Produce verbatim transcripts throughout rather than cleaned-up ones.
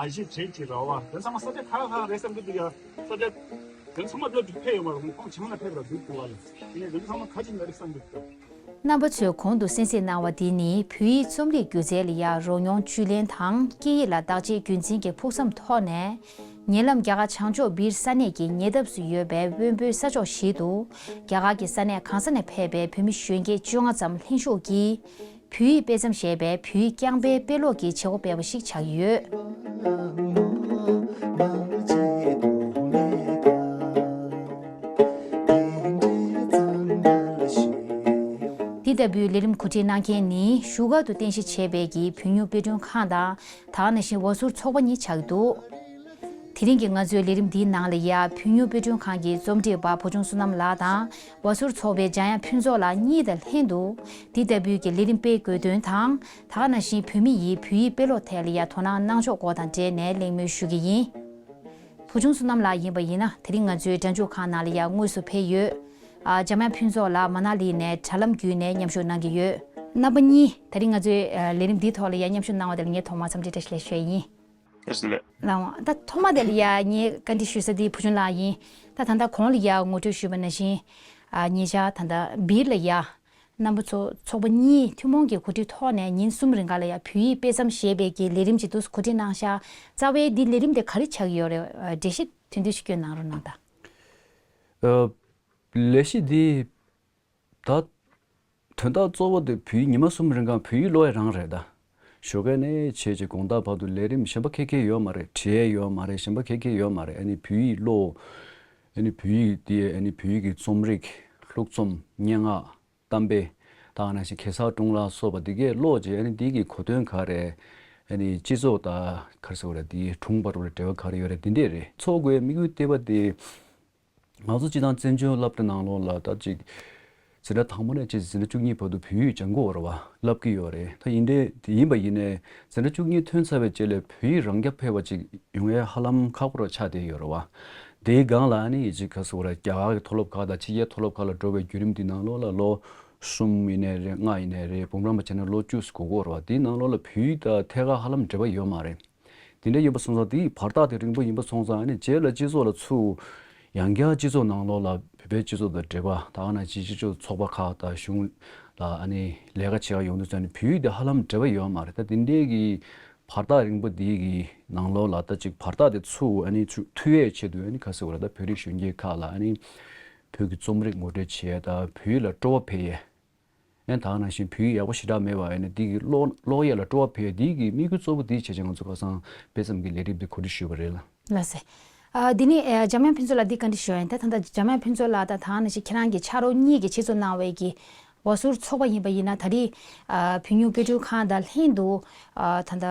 ཞིབ་བྱེད་ཀྱི་རེད་བ། དེ་ཚང་མ་ས་ཆ་ཁག་ཁག་རེད་བསམ་གྱི་འདུག་ཡ། ས་ཆ་དེ་ཚང་མ་སླེབས་འདུག་ཕེབས་ཡོང་བ་རེད། ཁོང་བྱང་ལ་ཕེབས་ར་འདུག་འདུག་བ་ཡིན། དེ་ནས་དེ་ཚང་མ་ག་ཅིག་ན་རེད་བསམ་གྱི་འདུག་རྣམ་པ་ཚོས་གོང་དུ་གསན་གཟིགས་གནང་བ་འདི་ནི་བོད་ཡིག་རྩོམ་རིག་སྒྱུ་རྩལ་ལ་ཡ་རོལ་མྱོང་བཅུད་ལེན་དང་སྐད་ཡིག་ལ་བདག་གཅེས་རྒྱུན་འཛིན་གྱི་ཕུགས་བསམ་ཐོག་ནས། ཉེ་ལམ་རྒྱ་གར་བྱང་ཕྱོགས་སྦིར་ས་གནས་ཀྱི་ཉེ་འདབས་སུ་ཡོད་པའི་དབོན་པོའི་ས་ཕྱོགས་ཤིག་ཏུ། རྒྱ་གར་གྱི་ས་གནས་གང་ས་ནས་ཕེབས་པའི་བོད་མི་གཞོན་སྐྱེས་བཅོ་ལྔ་ཙམ་ལྷན་ཞུགས་ཀྱིས། བོད་ཡིག་དཔེ་མཚམས་ཞེས་པའི་བོད་ཡིག་རྐྱང་པའི་དཔེ་ཀློག་གི་བྱེད་སྒོ་སྤེལ་བ་ཞིག་ཆགས་ཡོད། འདི་ལྟ་བུའི་ལས་རིམ་གོ་སྒྲིག་གནང་མཁན་ནི་བཞུགས་སྒར་དུ་རྟེན་གཞི་བྱས་པའི་གི་བོད་ཉིད་དཔེ་སྐྲུན་ཁང་དང་། ད་ག་ནང་བཞིན་ཝ་སུར་ཚོགས་པ་གཉིས་ཆགས་ཀྱི་འདུག་དེ་རིང་གི་ང་ཚོའི་ལས་རིམ་འདིའི་ནང་ལ་ཡ་བོད་ཉིད་དཔེ་སྐྲུན་ཁང་གི་རྩོམ་སྒྲིག་པ་བུ་ཆུང་བསོད་ནམས་ལགས་དང་། ཝ་སུར་ཚོགས་པའི་འཇམ་དབྱངས་ཕུན་ཚོགས་ལགས་གཉིས་དང་ལྷན་དུ། འདི་ལྟ་བུའི་གི་ལས་རིམ་སྤེལ་དགོས་དོན་དང་། ད་ག་ནང་བཞིན་བོད་མི་ཡིས་བོད་ཡིག་དཔེ་ཀློག་ཐད་ལ་ཡ་དོ་སྣང་གནང་ཕྱོགས་སྐོར་དང་འབྲེལ་ནས་གླེང་མོལ་ཞུ་གི་ཡིན། བུ་ཆུང་བསོད་ནམས་ལགས་ཡིན་པ་ཡིན་ན་དེ་རིང་ང་ཚོའི་སྒྲ་འཇུག་ཁང་ནང་ལ་ཡ་དངོས་སུ་ཕེབས་ཡོད། ཨ། འཇམ་དབྱངས་ཕུན་ཚོགས་ལགས་མ་ན་ལི་ནས་དྲ་ལམ་བརྒྱུད་ནས་མཉམ་ཞུགས་གནང་གི་ཡོད། རྣམ་པ་གཉིས་ད་རིང་ང་ཚོའི་ཨ་ལས་རིམ་འདིའི་ཐོག་ལ་ཡ་མཉམ་ཞུགས་གནང་བ་དེ་ལ་ངས་ཐོག་མར་འཚམས་འདྲི་བཀྲ་ཤིས་བདེ་ལེགས་ཞུ་ཡ་ཡིན། བཀྲ་ཤིས་བདེ་ལེགས། ལགས་འོང་། ད་ཐོག་མ་དེ་ལ་ཡ་ངས་བཀའ་འདྲི་ཞུ་ས་དེ་བུ་ཆུང་ལགས་ཡིན། ད་ད་ལྟ་གོང་ལ་ཡ་ངོ་སྤྲོད་ཞུས་པ་ནང་བཞིན། ཨ། ཉེ་ཆར་ད་ལྟ་སྦིར་ལ་ཡ། རྣམ་པ་ཚོ་ཚོགས་པ་གཉིས་ཐུན་མོང་གི་གོ་སྒྲིག་ཐོག་ནས་ཉིན་གསུམ་རིང་ག་ལ་ཡ་བོད་ཡིག་དཔེ་མཚམས་ཞེས་པའི་གི་ལས་རིམ་ཅིག་འདུག་གོ་སྒྲིག་གནང་ཤག་རྩ་བའི་འདི་ལས་རིམ་དེ་ག་རེ་ཆགས་ཀྱི་ཡོད་རེད། འགྲེལ་བཤད་དོན་དུ་ཞིག་སྐྱོན་གནང་རོགས་གནང་དང་། ཨ། ལས་གཞི་འདི་ད་དོན་དག་གཙོ་བོ་དེ་བོད་ཡིག་ཉི་མ་གསུམ་རིང་ག་བོད་ཡིག་ཀློག་ཡ་རང་རེད་ད། ཞོགས་ཀས་ནས་བྱས་རྗེས་དགོང་དག་བར་དུ་ལས་རིམ་གཞན་པ་ཁེ་ཁེ་ཡོད་མ་རེད། བྲིས་ཡ་ཡོད་མ་རེད། གཞན་པ་ཁེ་ཁེ་ཡོད་མ་རེད། ཨ་ནི་བོད་ཡིག་ཀློག་ཨ་ནི་བོད་ཡིག་དེ་ཨ་ནི་བོད་ཡིག་གི་རྩོམ་རིག་ལྷུག་རྩོམ་སྙན་ངག་གཏམ་དཔེ། ད་ག་ནང་བཞིན་གེ་སར་སྒྲུང་ལ་སོགས་པ་འདི་གས་ཀློག་རྗེས་ཨ་ནི་འདི་གི་གོ་དོན་ག་རེ། ཨ་ནི་སྤྱི་ཚོགས་དང་ག་རེ་ཟེར་དགོས་རེད། འདི་སྒྲུང་བར་དུ་འབྲེལ་བ་ག་རེ་ཡོད་རེད། འདི་འདྲས་རེད། ཚོགས་དགོས་དམིགས་ཡུལ་ལྟེ་བ་དེ། ང་ཚོ་སྤྱི་བཏང་བཙན་བྱོལ་སློབ་གྲྭ་ནང་ལོགས་ལ་ད་ཅིག་འཛིན་གྲྭ་དང་པོ་ནས་བྱས་འཛིན་གྲྭ་བཅུ་གཉིས་བར་དུ་བོད་ཡིག་སྦྱང་གི་ཡོད་རེད་བ། བསླབ་ཀྱི་ཡོད་རེད། ད་ཡིན་འདྲས་དེ་ཡིན་པ་ཡིན་ནའི་འཛིན་གྲྭ་བཅུ་གཉིས་ཐོན་ཚར་བའི་རྗེས་ལ་བོད་ཡིག་རང་རྐྱ་འཕེར་བ་ཅིག་ཡོང་ཡས་ཧ་ལམ་ཁག་པོ་ར་ཆགས་བསྡད་ཡོད་རེད་བ། དེའི་སྒང་ལ་ཨ་ནི་ཡི་ཅིག་ག་ཟེར་དགོས་རེད། རྒྱ་གར་གྱི་མཐོ་སློབ་ཁག་དང་ཕྱི་རྒྱལ་མཐོ་སློབ་ཁག་ལ་འགྲོ་བའི་བརྒྱུད་རིམ་འདི་ནང་ལོགས་ལ་ལོ་གསུམ་ཡིན་ནའི་རེད། ལྔ་ཡིན་ནའི་རེད། འབུམ་རམས་པ་བྱས་ནས་ལོ་བཅུ་ཙམ་འགོར་གྱི་ཡོད་རེད་བ། དེའི་ནང་ལོགས་ལ་བོད་ཡིག་དང་ཐད་ཀར་ཧ་ལམ་འབྲེལ་བ་ཡོད་མ་རེད། དེ་འདྲ་ཡིན་པ་སོང་ཙང་དེའི་བར་ཐག་དེ་རིང་པོ་ཡིན་པ་སོང་ཙང་ཨ་ནི་རྗེས་ལ་སྤྱི་ཚོགས་ལ་ཚུར་ཡང་བསྐྱར་སྤྱི་ཚོགས་ནང་ལོགས་ལ་བོད་པའི་སྤྱི་ཚོགས་དང་འབྲེལ་བ། ད་ག་ནང་བཞིན་སྤྱི་ཚོགས་ཚོགས་པ་ཁག་དང་གཞུང་ལ་ཨ་ནི་ལས་ཀ་བྱེད་ག་ཡོང་དུས་ཙང་ཨ་ནི་བོད་ཡིག་དེ་ཧ་ལམ་འབྲེལ་བ་ཡོད་མ་རེད། ད་དེ་འདྲའི་གི་བར་ཐག་རིང་པོ་དེའི་གི་ནང་ལོགས་ལ་ད་ཅིག་བར་ཐག་དེ་ཚུར་ཨ་ནི་ཚུར་མཐུད་ཡས་ཆེད་དུ་ཨ་ནི་ག་ཟེར་དགོས་རེད། ད་བོད་རིགས་གཞོན་སྐྱེས་ཁག་ལ་ཨ་ནི་བོད་ཀྱི་རྩོམ་རིག་ངོ་སྤྲོད་བྱེད་ཡས་དང་བོད་ཡིག་ལ་སྤྲོ་བ་འཕེལ་ཡས། ཨེ་ད་ག་ནང་བཞིན་བོད་ཡིག་ཡག་པོ་ཞེ་དྲག་མེད་པ་ཨེ་ནི་འདི་གི་ཀློག་ཀློག་ཡས་ལ་སྤྲོ་བ་འཕེལ་ཡས་འདི་གི་དམིགས་ཡུལ་གཙོ་བོ་འདི་བྱས་བྱས་ང་ཚོ་ཁ་སང་དཔེ་མཚམས་ཀྱི་ལས་རིམ་འདི་གོ་སྒྲིག་ཞུས་པ་རེད་ལ། ལགས་སེ། ཨ། འདི་ནི་ཨ་འཇམ་དབྱངས་ཕུན་ཚོགས་ལགས་འདི་བཀའ་འདྲི་ཞུ་ཡ་ཡིན། ད་ད་ལྟ་འཇམ་དབྱངས་ཕུན་ཚོགས་ལགས་དང་ད་ག་ནང་བཞིན་ཁྱེད་རང་གིས་ཕྱག་རོགས་གཉིས་ཀྱིས་ཆེད་འཛུགས་གནང་བའི་གི་ཝ་སུར་ཚོགས་པ་ཡིན་པ་ཡིན་ན་ད་རེས་ཨ་བོད་ཉིད་དཔེ་སྐྲུན་ཁང་དང་ལྷན་དུ་ཨ་ད་ལྟ་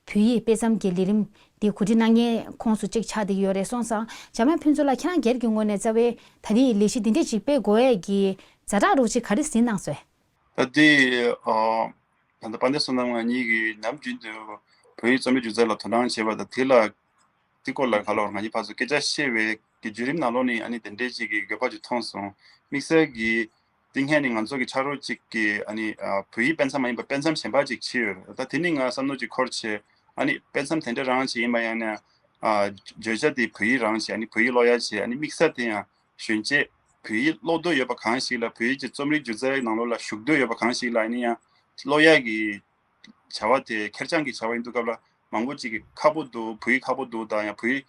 བོད་ཡིག་དཔེ་མཚམས་ཀྱི་ལས་རིམ་འདི་གོ་སྒྲིག་གནང་མཁན་ཁོངས་སུ་གཅིག་ཆགས་བསྡད་ཀྱི་ཡོད་རེད། སོང་ཙང་འཇམ་དབྱངས་ཕུན་ཚོགས་ལགས་ཁྱེད་རང་སྒེར་གྱི་ངོས་ནས་རྩ་བའི་ད་རེས་ལས་གཞི་འདི་འདྲས་ཅིག་སྤེལ་དགོས་ཡས་ཀྱི་ཛ་དྲག་རོགས་ཅིག་ག་རེ་ཟིན་གནང་སོང་། ད་ལྟའི་ཨ་ད་ལྟ་དཔལ་ལྡན་བསོད་ནམས་ང་གཉིས་ཀྱིས་ནམ་རྒྱུན་དུ་བོད་ཡིག་རྩོམ་རིག་སྒྱུ་རྩལ་ལ་དོ་སྣང་བྱེད་པ་དང་དེ་ལ་དེ་སྐོར་ལ་ག་ལ་བར་ང་གཉིས་ཕར་ཚུར་སྐད་ཆ་བཤད་པའི་གི་བརྒྱུད་རིམ་ནང་ལོགས་ནས་ཨ་ནི་དེ་འདྲའི་ཅིག་གི་འགྱོད་པ་ཅིག་མཐོང་སོང་། དམིགས་བསལ་གྱིས་དེ་སྔ་ནས་ང་ཚོ་གི་ཕྱག་རོགས་ཅིག་གིས་ཨ་ནི་ཨ་བོད་ཡིག་དཔེ་མཚམས་མ་ཡིན་པ་དཔེ་མཚམས་གཞན་པ་ཅིག་ཕྱེ་ཡོད་རེད། ད་དེ་ནི་ང་བསམ་བློ་ཅིག་འཁོར་བྱས་ཨ་ནི་དཔེ་མཚམས་དེ་འདྲ་རང་ཅིག་ཡིན་པ་ཡང་ན་ཨ་བརྗོད་བྱ་དེ་བོད་ཡིག་རང་བྱས་ཨ་ནི་བོད་ཡིག་ཀློག་ཡ་བྱས་ཨ་ནི་དམིགས་བསལ་དེ་ཡང་གཞོན་སྐྱེས་བོད་ཡིག་ཀློག་འདོད་ཡོད་པ་གང་ཞིག་ལ་བོད་ཡིག་གི་རྩོམ་རིག་སྒྱུ་རྩལ་ནང་ལོགས་ལ་ཞུགས་འདོད་ཡོད་པ་གང་ཞིག་ལ་ཨ་ནི་ཡང་ཀློག་ཡ་གི་བྱ་བ་དེ་ཁེར་རྐྱང་གི་བྱ་བ་ཡིན་དུས་སྐབས་ལ་མང་པོ་ཅིག་གིས་ཁག་པོ་འདུག་བོད་ཡིག་ཁག་པོ་འདུག་དང་ཡང་བོད་ཡིག་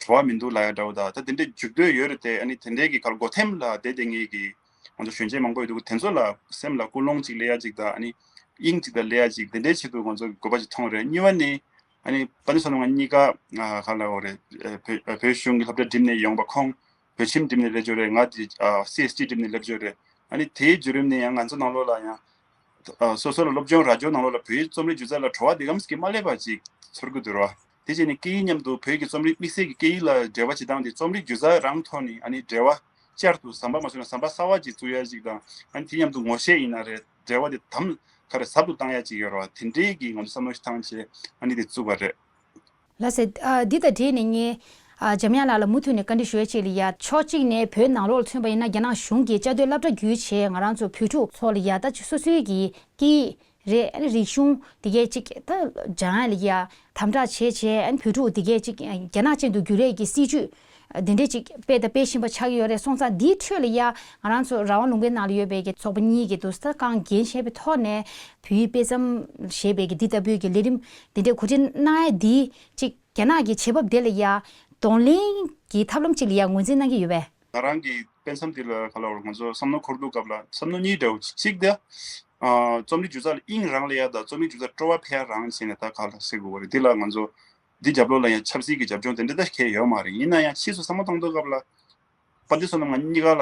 བྲོ་བ་མི་འདུག་ལབ་ཡ་འདྲ་བོ་དང་ད་དེ་འདྲའི་འཇུག་འདོད་ཡོད་རེད་དེ། ཨ་ནི་དེ་འདྲའི་གི་ག་ལ་སྒོ་ཐེམ་ལ་བསྡད་བསྡད་མཁན་གི་ང་ཚོ་གཞོན་སྐྱེས་མང་པོ་ཡོད་འདུག་དེ་ཚོ་ལ་སེམས་ལ་ཀུན་སློང་ཅིག་སླེབས་ཡ་ཅིག་དང་ཨ་ནི་དབྱིངས་ཅིག་ལ་སླེབས་ཡ་ཅིག་དེ་འདྲའི་ཆེད་དུ་ང་ཚོ་དགོས་པ་ཅིག་མཐོང་རེད། གཉིས་པ་ནི་ཨ་ནི་དཔལ་ལྡན་བསོད་ནམས་ང་གཉིས་ཀ་ཨ་ག་ལ་འོ་རེད། ཨ་བོད་ཨ་བོད་གཞུང་གི་སློབ་གྲྭ་འགྲིམས་ནས་ཡོང་པ། ཁོང་བོད་ཁྱིམ་འགྲིམས་ནས་སླེབས་ཡོད་རེད། ང་དེ་ཨ་སི་ཨེས་ཊི་འགྲིམས་ནས་སླེབས་ཡོད་རེད། ཨ་ནི་དེའི་བརྒྱུད་རིམ་ནས་ཡང་ང་ཚོ་ནང་ལོགས་ལ་ཡང་ཨ་སོ་སོ་ལ་སློབ་སྦྱོང་ར་སྦྱོང་ནང་ལོགས་ལ་བོད་ཡིག་རྩོམ་རིག་སྒྱུ་རྩལ་ལ་བྲོ་བ་དེ་གམ་ཞིག་མ་སླེབས་པ་ཅིག་ཚོར་གི་འདུག་ར། དེ་བྱས་ནས་སྐད་ཡིག་མཉམ་དུ་བོད་ཀྱི་རྩོམ་རིག་དམིགས་བསལ་གྱི་སྐད་ཡིག་ལ་འབྲེལ་བ་བྱེད་སྟངས་དེ་རྩོམ་རིག་སྒྱུ་རྩལ་རང་ཐོག་ནས་ཨ་ནི་འབྲེལ་བ་བསྐྱར་དུ་ཟམ་པ་མ་བཟོས་ན་ཟམ་པ་གསར་བ་ཅིག་བཙུགས་ཡ་ཅིག་དང་ཨ་ནི་དེ་མཉམ་དུ་ངོ་ཤེས་ཡིན་ན་རེད། འབྲེལ་བ་དེ་དམ་ག་རེ་ཟབ་ཏུ་བཏང་ཡ་ཅིག་ཡོད་ར་བ། དེ་འདྲའི་གི་ང་ཚོ་བསམ་བློ་ཞིག་བཏང་བྱས་ཨ་ནི་དེ་བཙུགས་པ་རེད། ལགས་སེ། ཨ་འདི་དང་འབྲེལ་ནས་ངས་ཨ་འཇམ་དབྱངས་ལགས་ལ་མུ་མཐུད་ནས་བཀའ་འདྲི་ཞུ་ཡ་ཅིག་ལ་ཡ། ཕྱོགས་གཅིག་ནས་བོད་ནང་ལོགས་ལ་མཚོན་པ་ཡིན་ན་རྒྱ་ནག་གཞུང་གིས་བཅའ་སྡོད་སློབ་གྲྭ་བརྒྱུད་བྱས་ང་རང་ཚོ་བོད་ཕྲུག་ཚོ་ལ་ཡ་ད་ཅིག་སོ་སོའི་གི་སྐད་ཡིག་ རེད། ཨ་ནི་རིག་གཞུང་དེ་གས་ཅིག་ད་སྦྱང་ཡ་ལ་ཡ་དམ་དྲག་བྱས་བྱས། ཨ་ནི་བོད་ཕྲུག་དེ་གས་ཅིག་རྒྱ་ནག་ཅན་དུ་བསྒྱུར་ཡས་ཀྱི་སྲིད་ཇུས་དེ་འདྲས་ཅིག་སྤེལ་དང་སྤེལ་བཞིན་པ་ཆགས་ཀྱི་ཡོད་རེད། སོང་ཙང་འདིའི་ཁྲོད་ལ་ཡ་ང་རང་ཚོ་རང་དབང་ལུང་པའི་ནང་ལ་ཡོད་པའི་གི་ཚོགས་པ་གཉིས་ཀྱི་འདུག་ས་རྐང་འགན་བཞེས་པའི་ཐོག་ནས་བོད་ཡིག་དཔེ་མཚམས་ཞེས་པའི་གི་འདི་ལྟ་བུའི་གི་ལས་རིམ་དེ་འདྲས་གོ་སྒྲིག་གནང་ཡ་འདི་ཅིག་རྒྱ་ནག་གི་བྱེད་བབ་དེ་ལ་ཡ་གདོང་ལེན་གྱི་ཐབས་ལམ་ཅིག་ལ་ཡ་ངོས་འཛིན་གནང་གི་ཡོད་པས། ང་རང་གི་དཔེ་མཚམས་དེ་ལ་ག་ལ་བར་ང་ཚོ་བསམ་བློ་འཁོར་དུས་སྐབས་ལ་བསམ་བློ་གཉིས་འདྲ་བོ་གཅིག་དེ། ཨ། རྩོམ་རིག་སྒྱུ་རྩལ་དབྱིངས་རང་ལ་ཡ་དང་རྩོམ་རིག་སྒྱུ་རྩལ་སྤྲོ་བ་འཕེལ་ཡ་རང་བྱས་ནས་ད་ག་ལ་ཟེར་དགོས་པ་རེད། འདི་ལ་ང་ཚོ་འདི་རྒྱབ་ལོགས་ལ་ཡང་ཆབ་སྲིད་ཀྱི་རྒྱབ་ལྗོངས་དེ་འདྲ་ད་གང་ཡང་ཡོད་མ་རེད། ཡིན་ན་ཡང་ཕྱིས་སུ་བསམ་བློ་བཏང་དུས་སྐབས་ལ། དཔལ་ལྡན་བསོད་ནམས་ང་གཉིས་ཀ་ལ་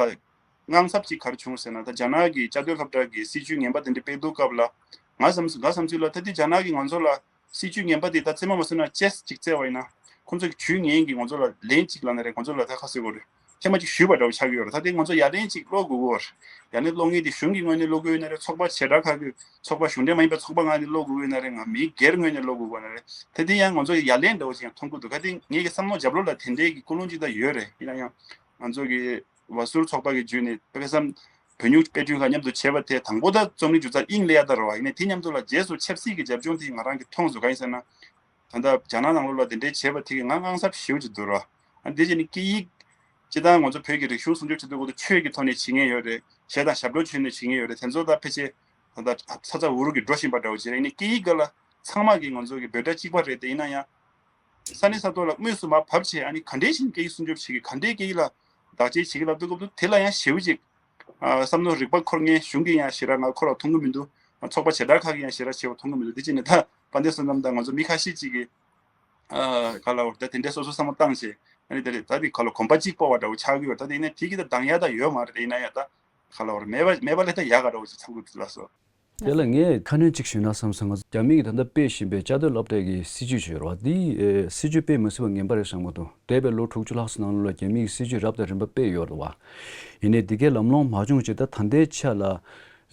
དངངས་འཚབ་ཅིག་ག་རེ་བྱུང་ཟེར་ན། ད་རྒྱ་ནག་གི་བཅའ་སྡོད་སློབ་གྲྭ་གི་སྲིད་བྱུས་ངན་པ་དེ་འདྲ་སྤེལ་དུས་སྐབས་ལ། ང་བསམ་ང་བསམ་ཚུལ་ལ་ད་འདི་རྒྱ་ནག་གིས་ང་ཚོ་ལ་སྲིད་བྱུས་ངན་པ་དེ་ད་རྩེད་མོ་མ་བཟོས་ན་ཅེས་ཅིག་རྩེ་བ་ཡིན་ན། ཁོང་ཚོ་གི་ཇུས་ངན་གྱིས་ང་ཚོ་ལ་ལན་ཅིག་ལབ་ན་རེད། ང་ཚོ་ལ་ད་ག་ཟེར་དགོས་རེད། ཐེངས་མ་གཅིག་ཞུས་པ་འདྲ་བོ་ཆགས་ཀྱི་ཡོད་རེད། ད་དེ་ང་ཚོ་ཡ་ལན་ཅིག་སློག་དགོས་ཀྱི་ཡོད་རེད། ཡ་ལན་སློག་མཁན་དེ་གཞུང་གི་ངོས་ནས་སློག་དགོས་ཡོད་ན་རེད། ཚོགས་པ་བྱེ་བྲག་ཁག་གི་ཚོགས་པ་གཞུང་འབྲེལ་མ་ཡིན་པའི་ཚོགས་པ་ངོས་ནས་སློག་དགོས་ཀྱི་ཡོད་ན་རེད། ང་མི་སྒེར་ངོས་ནས་སློག་དགོས་ཀྱི་ཡོད་ན་རེད། ད་དེ་ཡང་ང་ཚོ་ཡ་ལན་འདྲ་བོ་ཅིག་ཡང་མཐོང་གི་འདུག་ག་དེ་ངེད་ཀྱི་བསམ་བློ་རྒྱབ་ལོགས་ལ་དེ་འདྲའི་གི་ཀུན་སློང་ཅིག་ད་ཡོད་རེད། ཡིན་ན་ཡང་ང་ཚོ་གི་ཝ་སུར་ཚོགས་པ་གི་བརྒྱུད་ནས་དཔེ་བསམ་བོད་ཉིད་དཔེ་སྐྲུན་ཁང་མཉམ་དུ་བྱས་པ་དེ་དང་པོ་ད་རྩོམ་རིག་སྒྱུ་རྩལ་དབྱིངས་ལ་ཡ་ད་རེད་བ། ཡིན་ནའི་དེ་མཉམ་དུ་ལ་རྗེས་སུ་ཆབ་སྲིད་ཀྱི་རྒྱབ་ལྗོངས་དེ་ང་རང་གིས་མཐོང་སོང་། གང་ཡིན་ཟེར་ན། ད་ལྟ་རྒྱ་ནག་ནང་ལོགས་ལ་དེ་འདྲའི་བྱས་པ་དེ་གིས་ང་དངངས་འཚབ་ཞེ་པོ་ཅིག་འདུག་ར། ཨ། དེ་བྱས་ནས་སྐད་ཡིག་སྤྱིར་བཏང་ང་ཚོ་བོད་ཀྱི་རིག་གཞུང་སྲུང་སྐྱོབ་བྱེད་དུས་སྐབས་སུ་ཆོས་ཀྱི་ཐོག་ནས་བྱེད་མཁན་ཡོད་རེད། གཞས་དང་ཞབས་བྲོ་བྱས་ནས་བྱེད་མཁན་ཡོད་རེད། དེ་ཚོ་ད་ཕལ་ཆེར་ད་ལྟ་ཚ་ཚ་འུར་འུར་གྱིས་འགྲོ་བཞིན་པ་འདྲ་བོ་ཅིག་རེད། ཡིན་ནའི་སྐད་ཡིག་སྒང་ལ་ཚང་མ་གིས་ང་ཚོ་གི་འབོད་སྒྲ་གཅིག་པ་རེད། དེ་ཡིན་ན་ཡང་ས་གནས་ས་ཐོག་ལ་དངོས་སུ་མར་བབས་བྱས། ཨ་ནི་ག་འདྲའི་ཞིག་སྐད་ཡིག་སྲུང་སྐྱོབ་བྱེད་ཀྱི། ག་འདྲའི་སྐད་ཡིག་ལ་བདག་གཅེས་བྱེད་ཀྱི་ལབ་དུས་སྐབས་སུ་དེ་ལ་ཡང་ཞེ་པོ་ཅིག་ཨ། བསམ་བློ་རིག་པ་འཁོར་མཁན་གཞུང་གིས་ཡང་ཞེ་དྲག་ང་ཁོ་ར་མཐོང་གི་མི་འདུག་ཚོགས་པ་བྱེ་བྲག་ཁག་གིས་ཡང་ཞེ་དྲག་བྱས་པ་མཐོང་གི་མི་འདུག་དེ་བྱས་ནས་ད་དཔལ་ལྡན་བསོད་ནམས་དང་ང་ཚོ་མི་ཁ་ཤས་ཅིག་གིས། ཨ། ག་ལབ་དགོས་རེད། ད་དེ་འདྲའི་སོ་སོ་བསམ་བློ་བཏང་བྱས། ཨ་ནི་དེ་རེད། ད་དེ་ག་ལ་གོམ་པ་གཅིག་སྤོ་བ་འདྲ་བོ་ཆགས་ཀྱི་ཡོད། ད་དེ་ཡིན་ན་དེ་གི་ད་འདང་ཡ་ད་ཡོད་མ་རེད། ཡིན་ན་ཡང་ད་ག་ལབ་དགོས་རེད། མེད་པ་མེད་པ་ལས་ད་ཡག་ག་འདྲ་བོ་ཅིག་མཚོན་གྱི་འདུག་ལགས་སོ། དེ་ལ་ངས་ཁ་སྣོན་གཅིག་ཞུས་ན་བསམ་སོང་། ང་ཚོ་རྒྱ་མི་གིས་ད་ལྟ་སྤེལ་བཞིན་པའི་བཅའ་སྡོད་སློབ་གྲྭའི་གི་སྲིད་བྱུས་ཅིག་ཡོད་རེད་བ། འདི་ཨེ་སྲིད་བྱུས་སྤེལ་མ་ཟིན་པ་ངན་པ་རེད་བསམ་གྱི་འདུག་འདས་པའི་ལོ་དྲུག་ཅུ་ལྷག་ཙམ་ནང་ལོགས་ལ་རྒྱ་མི་གིས་སྲིད་བྱུས་རབ་དང་རིམ་པ་སྤེལ་ཡོད་རེད་བ། ཡིན་ནའི་འདི་གའི་ལམ་ལྷོང་མ་བྱུང་བྱས། ད་ད་ལྟའི་ཆ་ལ་ཨ་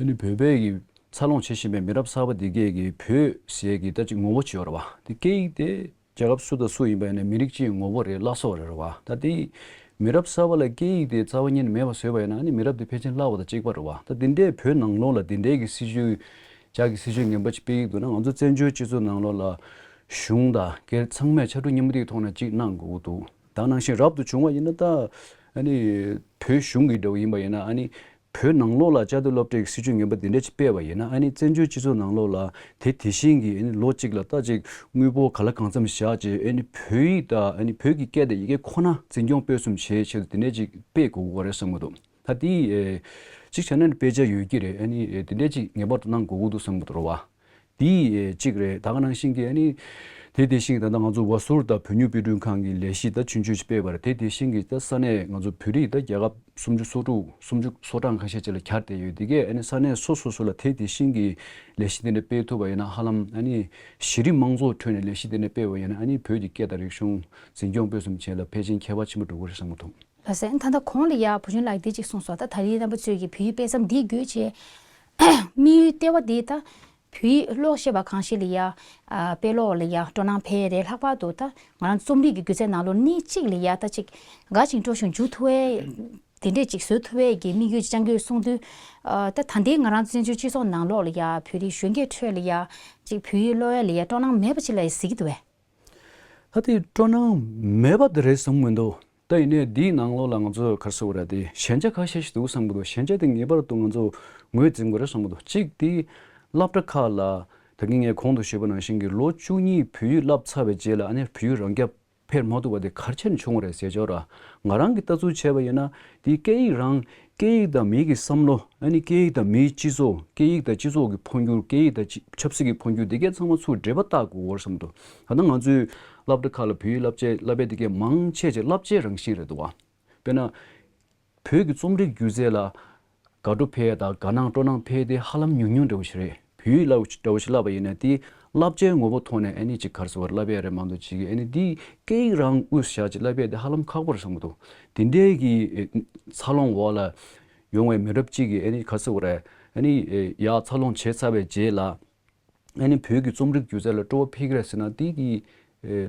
ནི་བོད་པའི་གི་འཚར་ལོངས་བྱེད་བཞིན་པའི་མི་རབས་གསར་པ་འདི་གས་ཀྱིས་བོད་ཟེར་གྱི་ད་ཅིག་ངོ་བོ་ཅིག་ཡོད་རེད་བ། འདི་སྐད་ཡིག་དེ་རྒྱལ་ཁབ་སུ་དང་སུ་ཡིན་པ་ཡིན་ན་མི་རིགས་སྤྱིའི་ངོ་བོ་རེད། བླ་སྲོག་རེད་བ། ད་དེ་མི་རབས་གསར་པ་ལ་སྐད་ཡིག་དེ་རྩ་བ་ཉིད་ནས་མེད་པ་བཟོས་པ་ཡིན་ན། ཨ་ནི་མི་རབས་དེ་ཕལ་ཆེར་བརླག་པ་དང་གཅིག་པ་རེད་བ། ད་དེ་འདྲའི་བོད་ནང་ལོགས་ལ་དེ་འདྲའི་གི་སྲིད་བྱུས། རྒྱ་གི་སྲིད་བྱུས་ངན་པ་ཅིག་སྤེལ་གྱི་འདུག་ན། ང་ཚོ་བཙན་བྱོལ་སྤྱི་ཚོགས་ནང་ལོགས་ལ་གཞུང་དང་སྒེར་ཚང་མས་ཕྱར་གྲུ་མཉམ་འདེགས་ཐོག་ནས་ཅིག་གནང་དགོས་ཀྱི་འདུག་ད་ནང་བཞིན་རབ་ཏུ་བྱུང་བ་ཡིན་ན། ད་ཨ་ནི་བོད་གཞུང་གི་འདྲ་བོ་ཡིན་པ་ཡིན་ན། ཨ་ནི་བོད་ནང་ལོགས་ལ་བཅའ་སྡོད་སློབ་གྲྭའི་སྲིད་བྱུས་ངན་པ་འདི་འདྲ་ཅིག་སྤེལ་བ་ཡིན་ན། ཨ་ནི་བཙན་བྱོལ་སྤྱི་ཚོགས་ནང་ལོགས་ལ་དེ་དེ་བཞིན་གྱི་ཨ་ནི་ལོ་གཅིག་ལ་ད་ཅིག་དངུལ་ཕོགས་ག་ལ་གང་འཚམ་བཞག་བྱས། ཨ་ནི་བོད་ཡིག་དང་ཨ་ནི་བོད་ཀྱི་སྐད་དང་ཡི་གེ་ཁོ་ན་འཛིན་སྐྱོང་སྤེལ་གསུམ་བྱེད་ཆེད་དུ་དེ་འདྲ་ཅིག་སྤེལ་དགོས་ཀྱི་རེད་བསམ་གྱི་འདུག་ད་དེ་ཨེ་གཅིག་བྱས་ན་ནི་དཔེ་ཆ་ཡོད་ཀྱི་རེད། ཨ་ནི་ཨེ་དེ་འདྲ་ཅིག་ངེས་པར་དུ་གནང་དགོས་ཀྱི་འདུག་བསམ་གྱི་འདུག་རེད་བ། དེ་ཨེ་གཅིག་རེད། ད་ག་ནང་བཞིན་གྱི་ཨ་ནི་དེ་དེ་བཞིན་གྱི་ད་ལྟ་ང་ཚོ་ཝ་སུར་དང་བོད་ཉིད་དཔེ་སྐྲུན་ཁང་གི་ལས་གཞི་ད་ཆུང་ཆུང་ཞིག་སྤེལ་བ་རེད། དེ་དེ་བཞིན་གྱི་ད་ས་གནས་ང་ཚོ་བོད་རིགས་ད་རྒྱལ་ཁབ་སུམ་ཅུ་སོ་དྲུག་སུམ་ཅུ་སོ་གྲངས་ཁ་ཤས་ཅིག་ལ་གྱར་བསྡད་ཡོད། དེ་གས་ཨ་ནི་ས་གནས་སོ་སོ་སོ་ལ་དེ་དེ་བཞིན་གྱི་ལས་གཞི་དེ་འདྲ་སྤེལ་ཐུབ་པ་ཡིན་ན། ཧ་ལམ་ཨ་ནི་གཞི་རིམ་མང་ཚོགས་ཁྲོད་ནས་ལས་གཞི་དེ་འདྲ་སྤེལ་བ་ཡིན་ན། ཨ་ནི་བོད་ཀྱི་སྐད་དང་རིག་གཞུང་འཛིན་སྐྱོང་སྤེལ་གསུམ་བྱེད་ལ་ཕལ་ཆེར་ཁྱད་པར་ཆེན་པོ་འགྲོ་གི་རེད་བསམ་གྱི་འདུག་ལགས་སེ། ད་ལྟ་གོང་ལ་ཡ་བུ་ཆུང་ལགས་འདི་གཅིག་གསུངས་སོང་། ད་ད་རེས་རྣམ་པ་ཚོས་ཀྱི་བོད་ཡིག་དཔེ་མཚམས་འདི་བརྒྱུད་བྱས་དམིགས་ཡུལ་ལྟེ་བ་འདི་ད་བོད་ཡིག་ཀློག་ཤེས་པ་གང་ཞིག་ལ་ཡ། ཨ། དཔེ་ཀློག་ལ་ཡ་སྤྲོ་སྣང་འཕེལ་རེད། ལྷག་པར་དུ་ད་ང་རང་རྩོམ་རིག་གི་སྒྱུ་རྩལ་ནང་ལོགས་སྣེ་གཅིག་ལ་ཡ་ད་ཅིག་དགའ་ཞིང་སྤྲོ་ཞིང་འཇུག་ཐུབ་པའི་དེ་འདྲས་ཅིག་བཟོ་ཐུབ་པའི་གི་དམིགས་ཡུལ་ཅིག་བཅངས་ཀྱི་ཡོད་གསུངས་དུས། ཨ། ད་ད་ལྟའི་ང་རང་བཙན་བྱོལ་སྤྱི་ཚོགས་ནང་ལོགས་ལ་ཡ་བོད་རིགས་གཞོན་སྐྱེས་ཁྲོད་ལ་ཡ་ཅིག་བོད་ཡིག་ཀློག་ཡ་ལ་ཡ་སྤྲོ་སྣང་མེད་པ་ཅིག་ལ་ཡ་གཟིགས་ཀྱི་འདུག་བས། ད་དེ་སྤྲོ་སྣང་མེད་པ་དེ་རེད་བསམ་མི་འདུག་ད་ཡིན་ནའི་འདིའི་ནང་ལོགས་ལ་ང་ཚོ་ག་རེ་ཟེར་དགོས་རེད། དེ་ཞན་ཆ་ཁ་ཤས་ཤིག་འདུག་བསམ་གྱི་འདུག་ཞན་ཆ་དེ་ངེས་པར་དུ་ང་ཚོ་ངོས་འཛིན་དགོས་རེད་བསམ་གྱི་འདུག་གཅིག་དེ་སློབ་གྲྭ་ཁག་ལ་ད་གིན་ངས་གོང་དུ་ཞུས་པ་ནང་བཞིན་གྱི་ལོ་བཅུ་གཉིས་བོད་ཡིག་བསླབས་ཚར་བའི་རྗེས་ལ། ཨ་ནི་བོད་ཡིག་རང་རྐྱ་འཕེར་མ་ཐུབ་པ་དེ་ག་རེ་བྱས་ནས་བྱུང་བ་རེད་ཟེར་ཆོག་ར། ང་རང་གིས་ལྟ་ཚུལ་བྱས་པ་ཡིན་ན། དེ་སྐད་ཡིག་རང་། སྐད་ཡིག་དང་མི་གི་བསམ་བློ། ཨ་ནི་སྐད་ཡིག་དང་མིའི་སྤྱི་ཚོགས། སྐད་ཡིག་དང་སྤྱི་ཚོགས་ཀྱི་འཕོ་འགྱུར། སྐད་ཡིག་དང་སྤྱི་ཆབ་སྲིད་ཀྱི་འཕོ་འགྱུར། འདི་གས་ཚང་མ་ཚུར་འབྲེལ་བ་བཏགས་དགོས་ཀྱི་ཡོད་བསམ་འདུག་ད་ལྟ་ང་ཚོའི་སློབ་གྲྭ་ཁག་ལ་བོད་ཡིག་བསླབ་བྱ་བསླབ་པའི་དེ་གས་མང་ཆེ་ཆེ་བསླབ་བྱའི་རང་བཞིན་རེད་འདུག་བ། དཔེར་ན། བོད་ཀྱི་རྩོམ་རིག་སྒྱུ་རྩལ་ལ་དགའ་སྤྲོ་འཕེལ་དང་དགའ་སྣང་སྤྲོ་སྣང་འཕེལ་དེ་ཧ་ལམ་ཉུང་ཉུང་འདྲ་བོ་ཞིག་རེད། བོད་ཡིག་བསླབ་འདྲ་བོ་ཞིག་བསླབ་པ་ཡིན་ན། དེ་བསླབ་བྱའི་ངོ་བོ་ཐོག་ནས་ཨ་ནི་ཅིག་ག་རེ་ཟེར་དགོས་རེད། བསླབ་ཡ་རེད་མ་གཏོགས་ཅིག་ཨ་ནི་དེ་སྐད་ཡིག་རང་དབུས་སུ་བཞག་ཅིག་བསླབ་ཡ་དེ་ཧ་ལམ་ཁག་པོ་རེད་བསམ་གྱི་འདུག་དེ་འདྲའི་གི་འཚར་ལོངས་འོག་ལ་ཡོང་བའི་མི་རབས་གཅིག་གིས་ཨ་ནི་ག་རེ་ཟེར་དགོས་རེད། ཨ་ནི་ཡར་འཚར་ལོངས་བྱས་ཚར་བའི་རྗེས་ལ། ཨ་ནི་བོད་ཀྱི་རྩོམ་རིག་སྒྱུ་རྩལ་ལ་སྤྲོ་བ་འཕེལ་གྱི་རེད་ཟེར་ན། དེ་གི་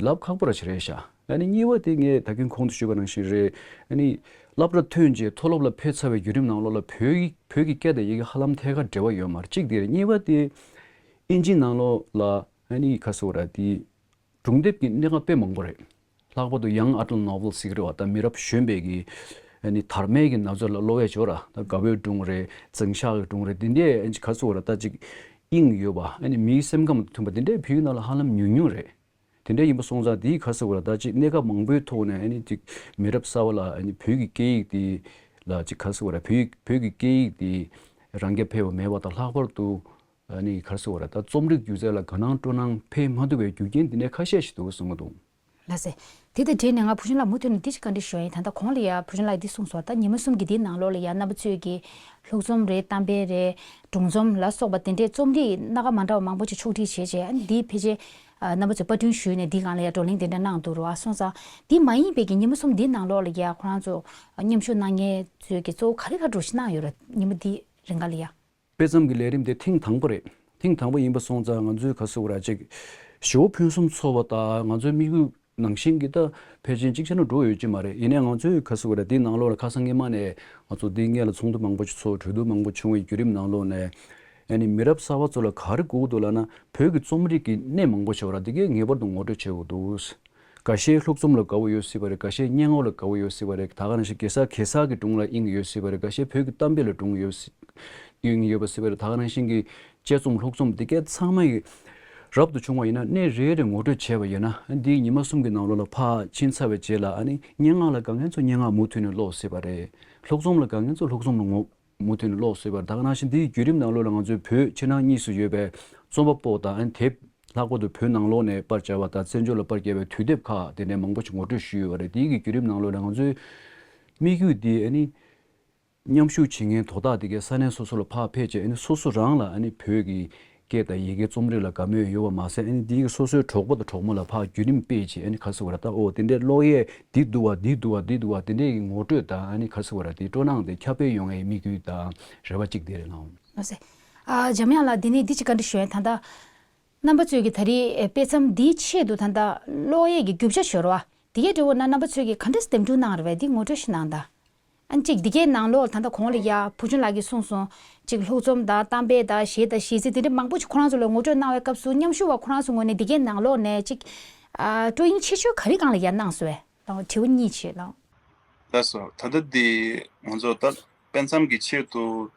ལབ་ཁག་པོ་ར་ཞིག་རེད་ཤག་ཨ་ནི་གཉིས་པ་དེ་ངས་ད་གིན་གོང་དུ་ཞུས་པ་ནང་བཞིན་རེད། ཨ་ནི་སློབ་གྲྭ་ཐོན་རྗེས་མཐོ་སློབ་ལ་ཕེབས་ཚར་བའི་བརྒྱུད་རིམ་ནང་ལོགས་ལ་བོད་ཡིག་བོད་ཀྱི་སྐད་དང་ཡི་གེ་ཧ་ལམ་ཐད་ཀར་འབྲེལ་བ་ཡོད་མ་རེད། གཅིག་དེ་རེད། གཉིས་པ་དེ་ ཨིན་ཇི་ནང་ལོགས་ལ་ཨ་ནི་ག་ཟེར་དགོས་རེད། དེ་སྒྲུང་དེབ་ཀྱི་སྣ་ཁ་དཔེ་མང་པོ་རེད། ལྷག་པར་དུ་ཡང་ཨ་ཌལ་ནོ་ཝེལ་ཟེར་གྱི་རེད་བ། ད་མི་རབས་གཞོན་པའི་གི་ཨ་ནི་དར་མའི་གི་ན་ཚོད་ལ་ཀློག་ཡས་ཡོད་ར། ད་དགའ་བོའི་སྒྲུང་རེད། འཛིང་ཤག་གི་སྒྲུང་རེད། དེ་འདྲས་ཨ་ནི་ག་ཟེར་དགོས་རེད། ད་ཅིག་དབྱིངས་ཡོད་པ། ཨ་ནི་མིའི་སེམས་ཁམས་དང་མཐུན་པ་དེ་འདྲས་བོད་ཡིག་ནང་ལ་ཧ་ལམ་ཉུང་ཉུང་རེད། དེ་འདྲ་ཡིན་པ་སོང་ཙང་དེའི་ག་ཟེར་དགོས་རེད། ད་ཅིག་གནས་སྐབས་མང་པོའི་ཐོག་ནས་ཨ་ནི་ཅིག་མི་རབས་གསར་པ་ལ་ཨ་ནི་བོད་ཀྱི་སྐད་ཡིག་དེ་ལ་ཅིག་ག་ཟེར་དགོས་རེད། བོད་ཡིག་བོད་ཀྱི་སྐད་ཡིག་དེ་རང་རྐྱ་འཕེར་བ་མེད་པ་དང་། ལྷག་པར་དུ་ཨ་ནི་ག་ཟེར་དགོས་རེད། ད་རྩོམ་རིག་སྒྱུ་རྩལ་ལ་དགའ་སྣང་སྤྲོ་སྣང་འཕེལ་མ་ཐུབ་པའི་རྒྱུ་རྐྱེན་དེ་འདྲ་ཁ་ཤས་ཤིག་འདུག་གསུང་གི་འདུག་ལགས་སེ། དེ་དང་འབྲེལ་ནས་ང་བུ་ཆུང་ལགས་མུ་མཐུད་ནས་འདི་ཞིག་བཀའ་འདྲི་ཞུ་ཡ་ཡིན། ད་ལྟ་གོང་ལ་ཡ་བུ་ཆུང་ལགས་འདི་གསུངས་སོང་། ད་ཉི་མ་གསུམ་གྱི་འདིའི་ནང་ལོགས་ལ་ཡ་རྣམ་པ་ཚོས་ཀྱི་ལྷུག་རྩོམ་རེད། གཏམ་དཔེ་རེད། སྒྲུང་རྩོམ་ལ་སོགས་པ་དེ་འདྲས་རྩོམ་རིག་སྣ་ཁ་མ་འདྲ་བ་མང་པོ་ཅིག་ཕྱོགས་སྒྲིག་བྱས་བྱས། ཨ་ནི་འདི་ཕལ་ཆེར་ཨ་རྣམ་པ་ཚོས་པར་སྐྲུན་ཞུས་ནས་འདི་སྒང་ལ་ཡ་བགྲོ་གླེང་དེ་འདྲ་གནང་འདུག་ར་བ། སོང་ཙང་འདི་མ་ཡིན་པའི་གི་ཉི་མ་གསུམ་འདིའི་ནང་ལོགས་ལ་ཡ་ཁོ་རང་ཚོ་མཉམ་ཞུགས་གནང་མཁན་ཚོས་ཀྱི་གཙོ་བོ་ག་རེ་ག་རེ་ཞིག་གནང་ཡོད་ར། ཉི་མ་འདི་རིང་ག་ལ་ཡ། དཔེ་མཚམས་ཀྱི་ལས་རིམ་དེ་ཐེངས་དང་པོ་རེད། ཐེངས་དང་པོ་ཡིན་པ་སོང་ཙང་ང་ཚོས་ག་ཟེར་དགོས་རེད། ཅིག་ཞེ་པོ་ཕུན་སུམ་ཚོགས་པ་དང་། ང་ཚོའི་དམིགས་ཡུལ་ནང་བཞིན་གྱི་ད་ཕལ་ཆེར་གཅིག་ཆ་ནས་འགྲོ་ཡོད་ཀྱི་མ་རེད། ཡིན་ནའི་ང་ཚོས་ག་ཟེར་དགོས་རེད། དེའི་ནང་ལོགས་ལ་ཁ་སང་སྔོན་མ་ནས་ང་ཚོ་འདིའི་སྔོན་ལ་ཚོགས་འདུ་མང་པོ་ཞིག་ཚོགས། གྲོས་བསྡུར་མང་པོ་བྱུང་བའི་བརྒྱུད་རིམ་ནང་ལོགས་ནས། ཨ་ནི་མི་རབས་གསར་པ་ཚོ་ལ་ག་རེ་དགོས་ཀྱི་འདུག་ལབ་ན། བོད་ཀྱི་རྩོམ་རིག་གི་གནས་མང་པོ་ཞིག་ཡོད་ར། འདི་གའི་ངེས་པར་དུ་ངོ་སྤྲོད་བྱེད་དགོས་འདུག་འགའ་ཤས་ལྷུག་རྩོམ་ལ་དགའ་བོ་ཡོད་སྲིད་པ་རེད། འགའ་ཤས་སྙན་ངག་ལ་དགའ་བོ་ཡོད་སྲིད་པ་རེད། ད་ག་ནང་བཞིན་གེ་སར་གེ་སར་གྱི་སྒྲུང་ལ་དབྱིངས་ཡོད་སྲིད་པ་རེད། འགའ་ཤས་བོད་ཀྱི་གཏམ་དཔེ་ལ་སྒྲུང་ཡོད་སྲིད་དབྱིངས་ཡོད་པ་སྲིད་པ་རེད། ད་ག་ནང་བཞིན་གྱི་དཔྱད་རྩོམ་ལྷུག་རྩོམ་འདི་གའི་ཚང་མ་ཡི་རབ་ཏུ་བྱུང་བ་ཡིན་ན། གནས་རེ་རེ་ངོ་སྤྲོད་བྱས་པ་ཡིན་ན། འདིའི་ཉི་མ་གསུམ་གྱི་ནང་ལོགས་ལ་ཕར་ཕྱིན་ཚར་བའི་རྗེས་ལ། ཨ་ནི་སྙན་ངག་ལ་དགའ་མཁན་ཚོ་སྙན་ངག་མུ་མཐུད་ནས་ཀློག་སྲིད་པ་རེད། ལྷུག་རྩོམ་ལ་དགའ་མཁན་ཚོ་ལྷུག་རྩོམ་ལ་ངོ་མུ་མཐུད་ནས་ཀློག་སྲིད་པ་རེད། ད་ག་ནང་བཞིན་འདིའི་བརྒྱུད་རིམ་ནང་ལོགས་ལ་ང་ཚོའི་བོད་ཕྱི་ནང་གཉིས་སུ་ཡོད་པའི་རྩོམ་པ་པོ་དང་། ཨ་ནི་དེབ་ལྷག་པར་དུ་བོད་ནང་ལོགས་ནས་པར་བཅར་བ་དང་བཙན་བྱོལ་ལ་པར་བསྐྱལ་བའི་དུས་དེབ་ཁག་དེ་འདྲའི་མང་པོ་ཞིག་ངོ་སྤྲོད་ཞུས་ཡོད་པ་རེད། དེའི་གི་བརྒྱུད་རིམ་ནང་ལོགས་ལ་ང་ཚོའི་དམིགས་ཡུལ་དེ་ཨ་ནི་མཉམ་ཞུགས་བྱེད་མཁན་དོ་བདག་དེ་གའི་ས་གནས་སོ་སོ་ལ་ཕར་ཕེབས་བྱས། ཨ་ནི་སོ་སོ་རང་ལ་ཨ་ནི་བོད་ཀྱི་སྐད་དང་ཡི་གེ་རྩོམ་རིག་ལ་དགའ་མོས་ཡོད་པ་མ་ཟད། ཨ་ནི་དེའི་སོ་སོའི་གྲོགས་པོ་དང་གྲོགས་མོ་ལ་ཕར་བརྒྱུད་རིམ་སྤེལ་བྱས། ཨ་ནི་ག་ཟེར་དགོས་རེད། ད་ཨོ་དེ་འདྲའི་ཀློག་ཡས་འདི་འདུག་བ། འདི་འདུག་བ། འདི་འདུག་བ། དེ་འདྲའི་ངོ་སྤྲོད་དང་། ཨ་ནི་ག་ཟེར་དགོས་རེད། དེ་སྤྲོ་སྣང་དེ་ཁྱབ་སྤེལ་ཡོང་ཡས་དམིགས་ཡུལ་དང་རེ་བ་གཅིག་དེ་རེད་ལགས། ལགས་སེ། ཨ་འཇམ་དབྱངས་ལགས། འདི་ནས་འདི་གཅིག་བཀའ་འདྲི་ཞུ་ཡ་ཡིན། ད་ལྟ་རྣམ་པ་ཚོས་ཀྱི་ད་རེས་དཔེ་མཚམས་འདིའི་ཆེད་དུ་ད་ལྟ་ཀློག་ཡས་ཀྱི་རྒྱུ་ཆ་ཞོར་བ་དེ་གའི་འབྲེལ་བ་ན་རྣམ་པ་ཚོས་ཀྱི་ག་འདྲས་འདེམས་སྒྲུག་གནང་རེད་པས། འདི་ངོ་སྤྲོད་ཞིག་གནང་དང་། ཨ་ནི་གཅིག་འདི་གའི་ནང་ལོགས་ད་ལྟ་གོང་ལ་ཡ་བུ་ཆུང་ལགས་ཀྱིས་གསུངས་སོང་། གཅིག་ལྷུག་རྩོམ་དང་གཏམ་དཔེ་དང་གཞས་དང་གཞས་ཚིག་དེ་འདྲ་མང་པོ་ཞིག་ཁོ་རང་ཚོ་ལ་ངོ་སྤྲོད་གནང་བའི་སྐབས་སུ། མཉམ་ཞུགས་པ་ཁོ་རང་ཚོའི་ངོས་ནས་འདི་གའི་ནང་ལོགས་ནས་གཅིག་ཨ་སྤྲོ་དབྱིངས་ཆེ་ཤོས་ག་རེ་སྒང་ལ་ཡ་གནང་སོང་བས། ལགས། དྲི་བ་གཉིས་བྱས་ལགས། ལགས་སོ། ད་ལྟ་འདི་ང་ཚོ་ད་དཔེ་མཚམས་ཀྱི་ཆེད་དུ་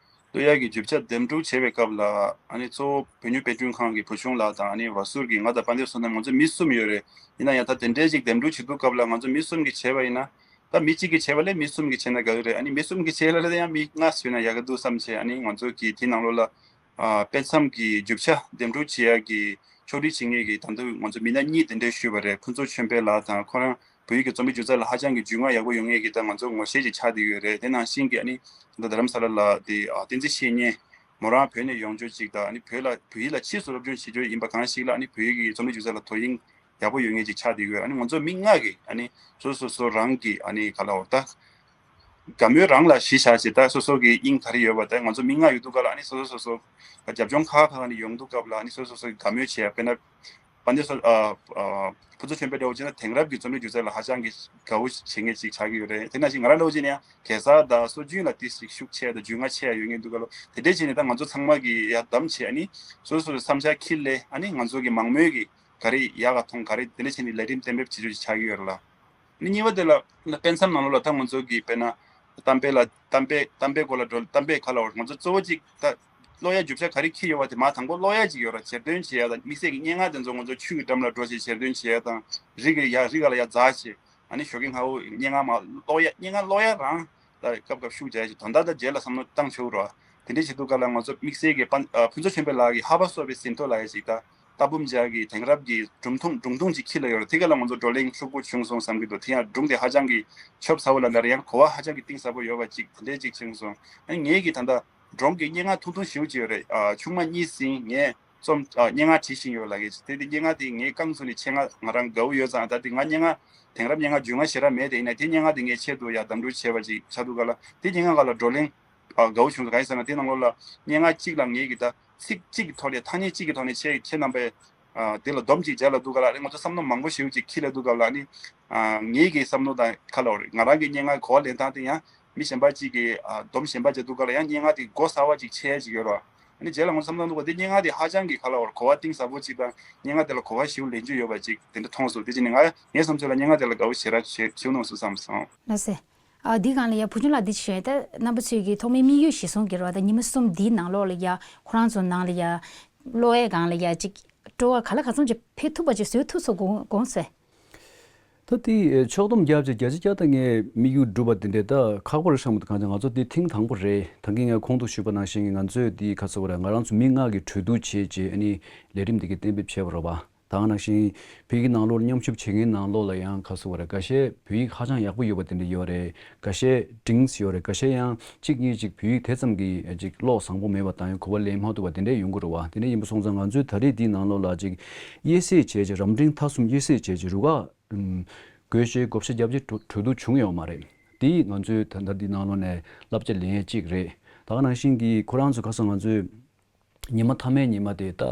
ཀློག་ཡག་གི་རྒྱུ་ཆ་འདེམས་སྒྲུག་བྱེད་པའི་སྐབས་ལ། ཨ་ནི་གཙོ་བོ་བོད་ཉིད་དཔེ་སྐྲུན་ཁང་གི་བུ་ཆུང་ལགས་དང་། ཨ་ནི་བ་ཟུར་གྱི་ང་དང་དཔལ་ལྡན་བསོད་ནམས། ང་ཚོ་མི་གསུམ་ཡོད་རེད། ཡིན་ན་ཡང་ད་དེ་འདྲའི་ཅིག་འདེམས་སྒྲུག་བྱེད་དུས་སྐབས་ལ་ང་ཚོ་མི་གསུམ་གྱིས་བྱས་པ་ཡིན་ན། ད་མི་གཅིག་གིས་བྱས་པ་ལས་མི་གསུམ་གྱིས་བྱས་ན་དགའ་གི་རེད། ཨ་ནི་མི་གསུམ་གྱིས་བྱས་ལ་ལས་ཡང་མི་ལྔ་ཞིག་ཡོད་ན་ཡག་གི་འདུག་བསམ་བྱས། ཨ་ནི་ང་ཚོ་གིས་དེའི་ནང་ལོགས་ལ་ཨ་དཔེ་མཚམས་ཀྱི་རྒྱུ་ཆ་འདེམས་སྒྲུག་བྱེད་ཡག་གི་ཕྱོགས་སྒྲིག་བྱེད་མཁན་གྱི་ད་དུང་ང་ཚོ་མི་སྣ་གཉིས་དེ་འདྲ་ཞུས་པ་རེད། ཕུན་ཚོགས་ཆོས་འཕེལ་ལགས་དང་། ཁོ་རང་བོད་ཡིག་གི་རྩོམ་རིག་སྒྱུ་རྩལ་ལ་ཧ་ཅང་གི་རྒྱུས་མངའ་ཡག་པོ་ཡོད་མཁན་གྱི་ད་ང་ཚོ་ངོ་ཤེས་ཅིག་ཆགས་བསྡད་ཡོད་རེད། དེ་ནང་བཞིན་གྱི་ཨ་ནི་ད་རྡ་རམ་ས་ལ་ལ་དེ་ཨ་བསྟན་འཛིན་བཤེས་གཉེན། མོ་རང་བོད་ནས་ཡོང་རྒྱུ་ཅིག་དང་། ཨ་ནི་བོད་ལ་བོད་ཡིག་ལ་ཕྱིས་སུ་སློབ་སྦྱོང་བྱེད་རྒྱུ་ཡིན་པ་གང་ཞིག་ལ། ཨ་ནི་བོད་ཡིག་གི་རྩོམ་རིག་སྒྱུ་རྩལ་ལ་དོ་དབྱིངས་ཡག་པོ་ཡོད་མཁན་ཅིག་ཆགས་བསྡད་ཡོད། ཨ་ནི་ང་ཚོ་མི་ལྔ་གིས་ཨ་ནི་སོ་སོ་སོ་རང་གི་ཨ་ནི་ག་ལབ་དགོས་རེད། ད་དགའ་མོས་རང་ལ་གཞི་བཞག་བྱས། ད་སོ་སོ་གི་དབྱིངས་ག་རེ་ཡོད་པ། ད་ང་ཚོ་མི་ལྔ་ཡོད་དུས་སྐབས་ལ། ཨ་ནི་སོ་སོ་སོ་སོ་རྒྱབ་ལྗོངས་ཁག་ཁག་ནས་ཡོང་དུས་སྐབས་ལ། ཨ་ནི་སོ་སོ་སོ་གི་དགའ་མོས་བྱས། དཔེར་ན་དཔལ་ལྡན་བསོད་ཨ་ཨ་ཕུན་ཚོགས་ཆོས་འཕེལ་འདྲ་བོ་བྱས་ན་དེང་རབས་ཀྱི་རྩོམ་རིག་སྒྱུ་རྩལ་ལ་ཧ་ཅང་གི་དགའ་བོ་བྱེད་མཁན་ཅིག་ཆགས་ཀྱི་ཡོད་རེད། དེ་ནང་བཞིན་ང་རང་འདྲ་བོ་བྱས་ན་ཡང་གེ་སར་དང་སྲོལ་རྒྱུན་ལ་ཏོག་ཙམ་ཤུགས་ཆེ་དང་རྒྱུས་མངའ་ཆེ་ཡ་ཡོད་མཁན་འདུག་ག་ལོ། དེ་འདྲས་བྱས་ནས་ད་ང་ཚོ་ཚང་མ་གིས་ཡར་བདམས་བྱས། ཨ་ནི་སོ་སོ་སོའི་བསམ་འཆར་འཁྱེར་སླེབས། ཨ་ནི་ང་ཚོ་གི་མང་མོས་ཀྱིས་ག་རེ་ཡག་ག་མཐོང་། ག་རེ་དེ་འདྲ་བྱས་ནས་ལས་རིམ་གཏན་འབེབས་བྱེད་རྒྱུ་ཞིག་ཆགས་ཀྱི་ཡོད་རེད་ལ། ཨ་ནི་གཉིས་པ་དེ་ལ་དཔེ་མཚམས་ནང་ལོགས་ལ་ད་ང་ཚོ་གི་དཔེར་ན་གཏམ་དཔེ་ལ་གཏམ་དཔེ་གཏམ་དཔེ་སྐོར་ལ་འགྲོ། གཏམ་དཔེ་ག་ལབ་དགོས་རེད། ང་ཚོ་གཙོ་བོ་གཅིག་ད་ཀློག་ཡ་རྒྱུ་ཆ་ག་རེ་འཁྱེར་ཡོད་པ་དེ་མར་དང་པོ་ཀློག་ཡ་ཅིག་ཡོད་ར། ཞལ་འདོན་བྱེད་ཡ་དང་། དམིགས་བསལ་གྱི་སྙན་ངག་དེ་ཚོ་ང་ཚོ་ཆུ་གི་འགྲམ་ལ་འགྲོ་བྱས་ཞལ་འདོན་བྱེད་ཡ་དང་། རི་གི་ཡ་རི་ག་ལ་ཡ་འཛེགས་བྱས། ཨ་ནི་ཞོགས་ཀས་སྔ་པོ་སྙན་ངག་མར་ཀློག་ཡ། སྙན་ངག་ཀློག་ཡ་རང་ད་སྐབས་སྐབས་ཤུགས་རྒྱག་ཡ་ཅིག་དོན་དག་དང་རྗེས་ལ་བསམ་བློ་བཏང་ཆོག་ར། དེ་འདྲ་བྱེད་དུས་སྐབས་ལ་ང་ཚོ་དམིགས་བསལ་གྱི་དཔལ་ཨ་ཕུན་ཚོགས་ཆོས་འཕེལ་ལགས་ཀྱི་ལྷག་པ་གསོ་བའི་ཟིན་ཐོ་ལབ་ཡ་ཅིག་ད་རྟ་འབུམ་རྒྱལ་གྱི་དེང་རབས་ཀྱི་སྒྲུང་ཐུང་སྒྲུང་ཐུང་ཅིག་འཁྱེར་ལ་ཡོད་ར། དེ་ག་ལ་ང་ཚོ་བགྲོ་གླེང་ཤུགས་པོ་བྱུང་སོང་བསམ་གྱི་འདུག་དེ་ཡང་སྒྲུང་དེ་ཧ་ཅང་གི་ཁྱབ་ཚ་པོ་ལབ་ན་རེད། ཡང་གོ་བ་ཧ་ཅང་གི་གཏིང་ཟབ་པོ་ཡོད་པ་ཅིག་དེ་འདྲས་ཅིག་བྱུང་སོང་། ཨ་ནི་ངེད་ཀྱི་ད་ལྟ་སྒྲུང་གི་སྙན་ངག་ཐུང་ཐུང་ཞེ་པོ་ཅིག་ཡོད་རེད། ཨ་ཆུང་མ་གཉིས་ཟིན། ངས་རྩོམ་ཨ་སྙན་ངག་བྲིས་བཞིན་ཡོད་ལབ་ཀྱི་ཅིག་དེ་དེ་སྙན་ངག་དེ་ངས་རྐང་བཙུགས་ནས་ཆེད་མངགས། ང་རང་དགའ་བོ་ཡོད་ཙང་། ད་དེ་ང་སྙན་ངག་དེང་རབས་སྙན་ངག་རྒྱུས་མངའ་ཞེ་དྲག་མེད་དེ། ཡིན་ན་དེ་སྙན་ངག་དེ་ངས་ཆེད་དུ་ཡར་གདམ་འདྲུད་བྱས་པ་ཅིག་ཆགས་དུས་སྐབས་ལ། དེ་སྙན་ངག་སྒང་ལ་བགྲོ་གླེང་ཨ་དགའ་བོ་བྱུང་སོང་། གང་ཡིན་ཟེར་ན་དེ་ནང་ལོགས་ལ་སྙན་ངག་གཅིག་ལ་ངེད་ཀྱིས་ད་ཚིག་གཅིག་གི་ཐོག་ནས། ཐ་སྙད་གཅིག་གི་ཐོག་ནས་ཁྱེད་ཁྱེད་རྣམ་པས་ཨ་དེ་ལ་སྡོམ་གཅིག་རྒྱག་ལབ་དུས་སྐབས་ལ། ཨ་ནི་ང་ཚོ་བསམ་བློ་མང་པོ་ཞེ་པོ་ཅིག་འཁྱེར་ལབ་དུས་སྐབས་ལ། ཨ་ནི་ཨ་ངེད་ཀྱི་བསམ་བློ་དང་ག་ལབ་དགོས་རེད། ང་རང་གི་སྙན་ངག་གོ་བ་ལེན་སྟངས་དེ་ཡང་མི་གཞན་པ་གཅིག་གིས་ཨ་སྡོམ་གཞན་པ་རྒྱག་དུས་སྐབས་ལ་ཡང་སྙན་ངག་དེ་མགོ་གསར་པ་ཅིག་ཕྱེ་ཡ་ཅིག་ཡོད་རེད། ཨ་ནི་རྗེས་ལ་ང་བསམ་བློ་འདུག་པ་འདི་སྙན་ངག་འདི་ཧ་ཅང་གི་ག་ལ་བར་གོ་བ་གཏིང་ཟབ་པོ་ཅིག་དང་སྙན་ངག་དེ་ལ་གོ་བ་ཞིབ་ལེན་རྒྱུ་ཡོད་པ་ཅིག་དེ་འདྲ་མཐོང་སོང་། དེ་ཅི་ནི་ང་ངའི་བསམ་ཚུལ་ལ་སྙན་ངག་དེ་ལ་དགའ་བོ་ཞེ་དྲག་བྱེད་བྱེད་གནང་སོང་བསམ་སོང་། ལགས་སེ། ཨ་འདི་སྒང་ལ་ཡ་བུ་ཆུང་ལགས་འདི་ཞུ་ཡ་ད་རྣམ་པ་ཚོས་ཀྱི་ཐོག་མའི་དམིགས་ཡུལ་གཞིར་བཟུང་གི་རེད་བ། ད་ཉི་མ་གསུམ་འདིའི་ནང་ལོགས་ལ་ཡ་ཁོ་རང་ཚོ་ནང་ལ་ཡ་གློག་ཡའི་སྒང་ལ་ཡ་ཅིག་སྤྲོ་བ་ག་ལ་ག་ཚོད་ཅིག་འཕེལ་ཐུབ་པ་ཅིག་བཟོ་ཐུབ་སོང་དགོངས་དགོངས་སེ། ད་དེ་ཕྱོགས་བསྡོམས་བརྒྱབ་བྱས་བརྒྱ་ཆ་བརྒྱ་དང་ངས་དམིགས་ཡུལ་འགྲུབ་པ་དེ་འདྲས་ད་ཁག་པོ་རེད་བསམ་གི་འདུག་གང་ཅི་ང་ཚོ་དེ་ཐེངས་དང་པོ་རེད། ད་གིན་ངས་གོང་དུ་ཞུས་པ་ནང་བཞིན་གྱི་ང་ཚོས་དེ་ག་ཟེར་བ་རེད། ང་རང་ཚོ་མི་ལྔ་གིས་གྲོས་བསྡུར་བྱས་རྗེས་ཨ་ནི་ལས་རིམ་དེ་གའི་གཏན་འབེབས་བྱས་པ་རེད་བ། ད་ག་ནང་བཞིན་བོད་ཡིག་ནང་ལོགས་མཉམ་ཞུགས་བྱེད་མཁན་ནང་ལོགས་ལ་ཡང་ག་ཟེར་བ་རེད། འགའ་ཤས་བོད་ཡིག་ཧ་ཅང་ཡག་པོ་ཡོད་པ་དེ་འདྲ་ཡོད་རེད། འགའ་ཤས་འབྲིང་ཡོད་རེད། འགའ་ཤས་ཡང་གཅིག་གཉིས་ཅིག་བོད་ཡིག་དེ་ཙམ་གྱི་ཅིག་བློ་བཟང་པོ་མེད་པ་དང་ཡང་གོ་བ་ལེན་མ་ཐུབ་པ་དེ་འདྲ་ཡོང་གི་རེད་བ། དེ་འདྲ་ཡིན་པ་སོང་ཙང་ང་ཚོས་ད་རེས་འདིའི་ནང་ལོགས་ལ་ཅིག་དབྱེ་གསེས་བྱས་ཅིག་རབ་འབྲིང་ཐ་གསུམ་དབྱེ་གསེས་བྱས་ཅིག་རུ་ཁག་ཨུམ་བགོ་བཤའ་བགོ་བཤའ་བརྒྱབ་ཅིག་གྲོས་གྲོས་བསྡུར་བྱུང་ཡོད་མ་རེད། དེ་ང་ཚོས་ད་ལྟ་འདི་ནང་ལོགས་ནས་བསླབ་བྱ་ལེན་ཡས་གཅིག་རེད། ད་ག་ནང་བཞིན་གྱི་ཁོ་རང་ཚོ་ཁ་སང་ང་ཚོས་ཉི་མ་མཐའ་མའི་ཉི་མ་དེ་ད་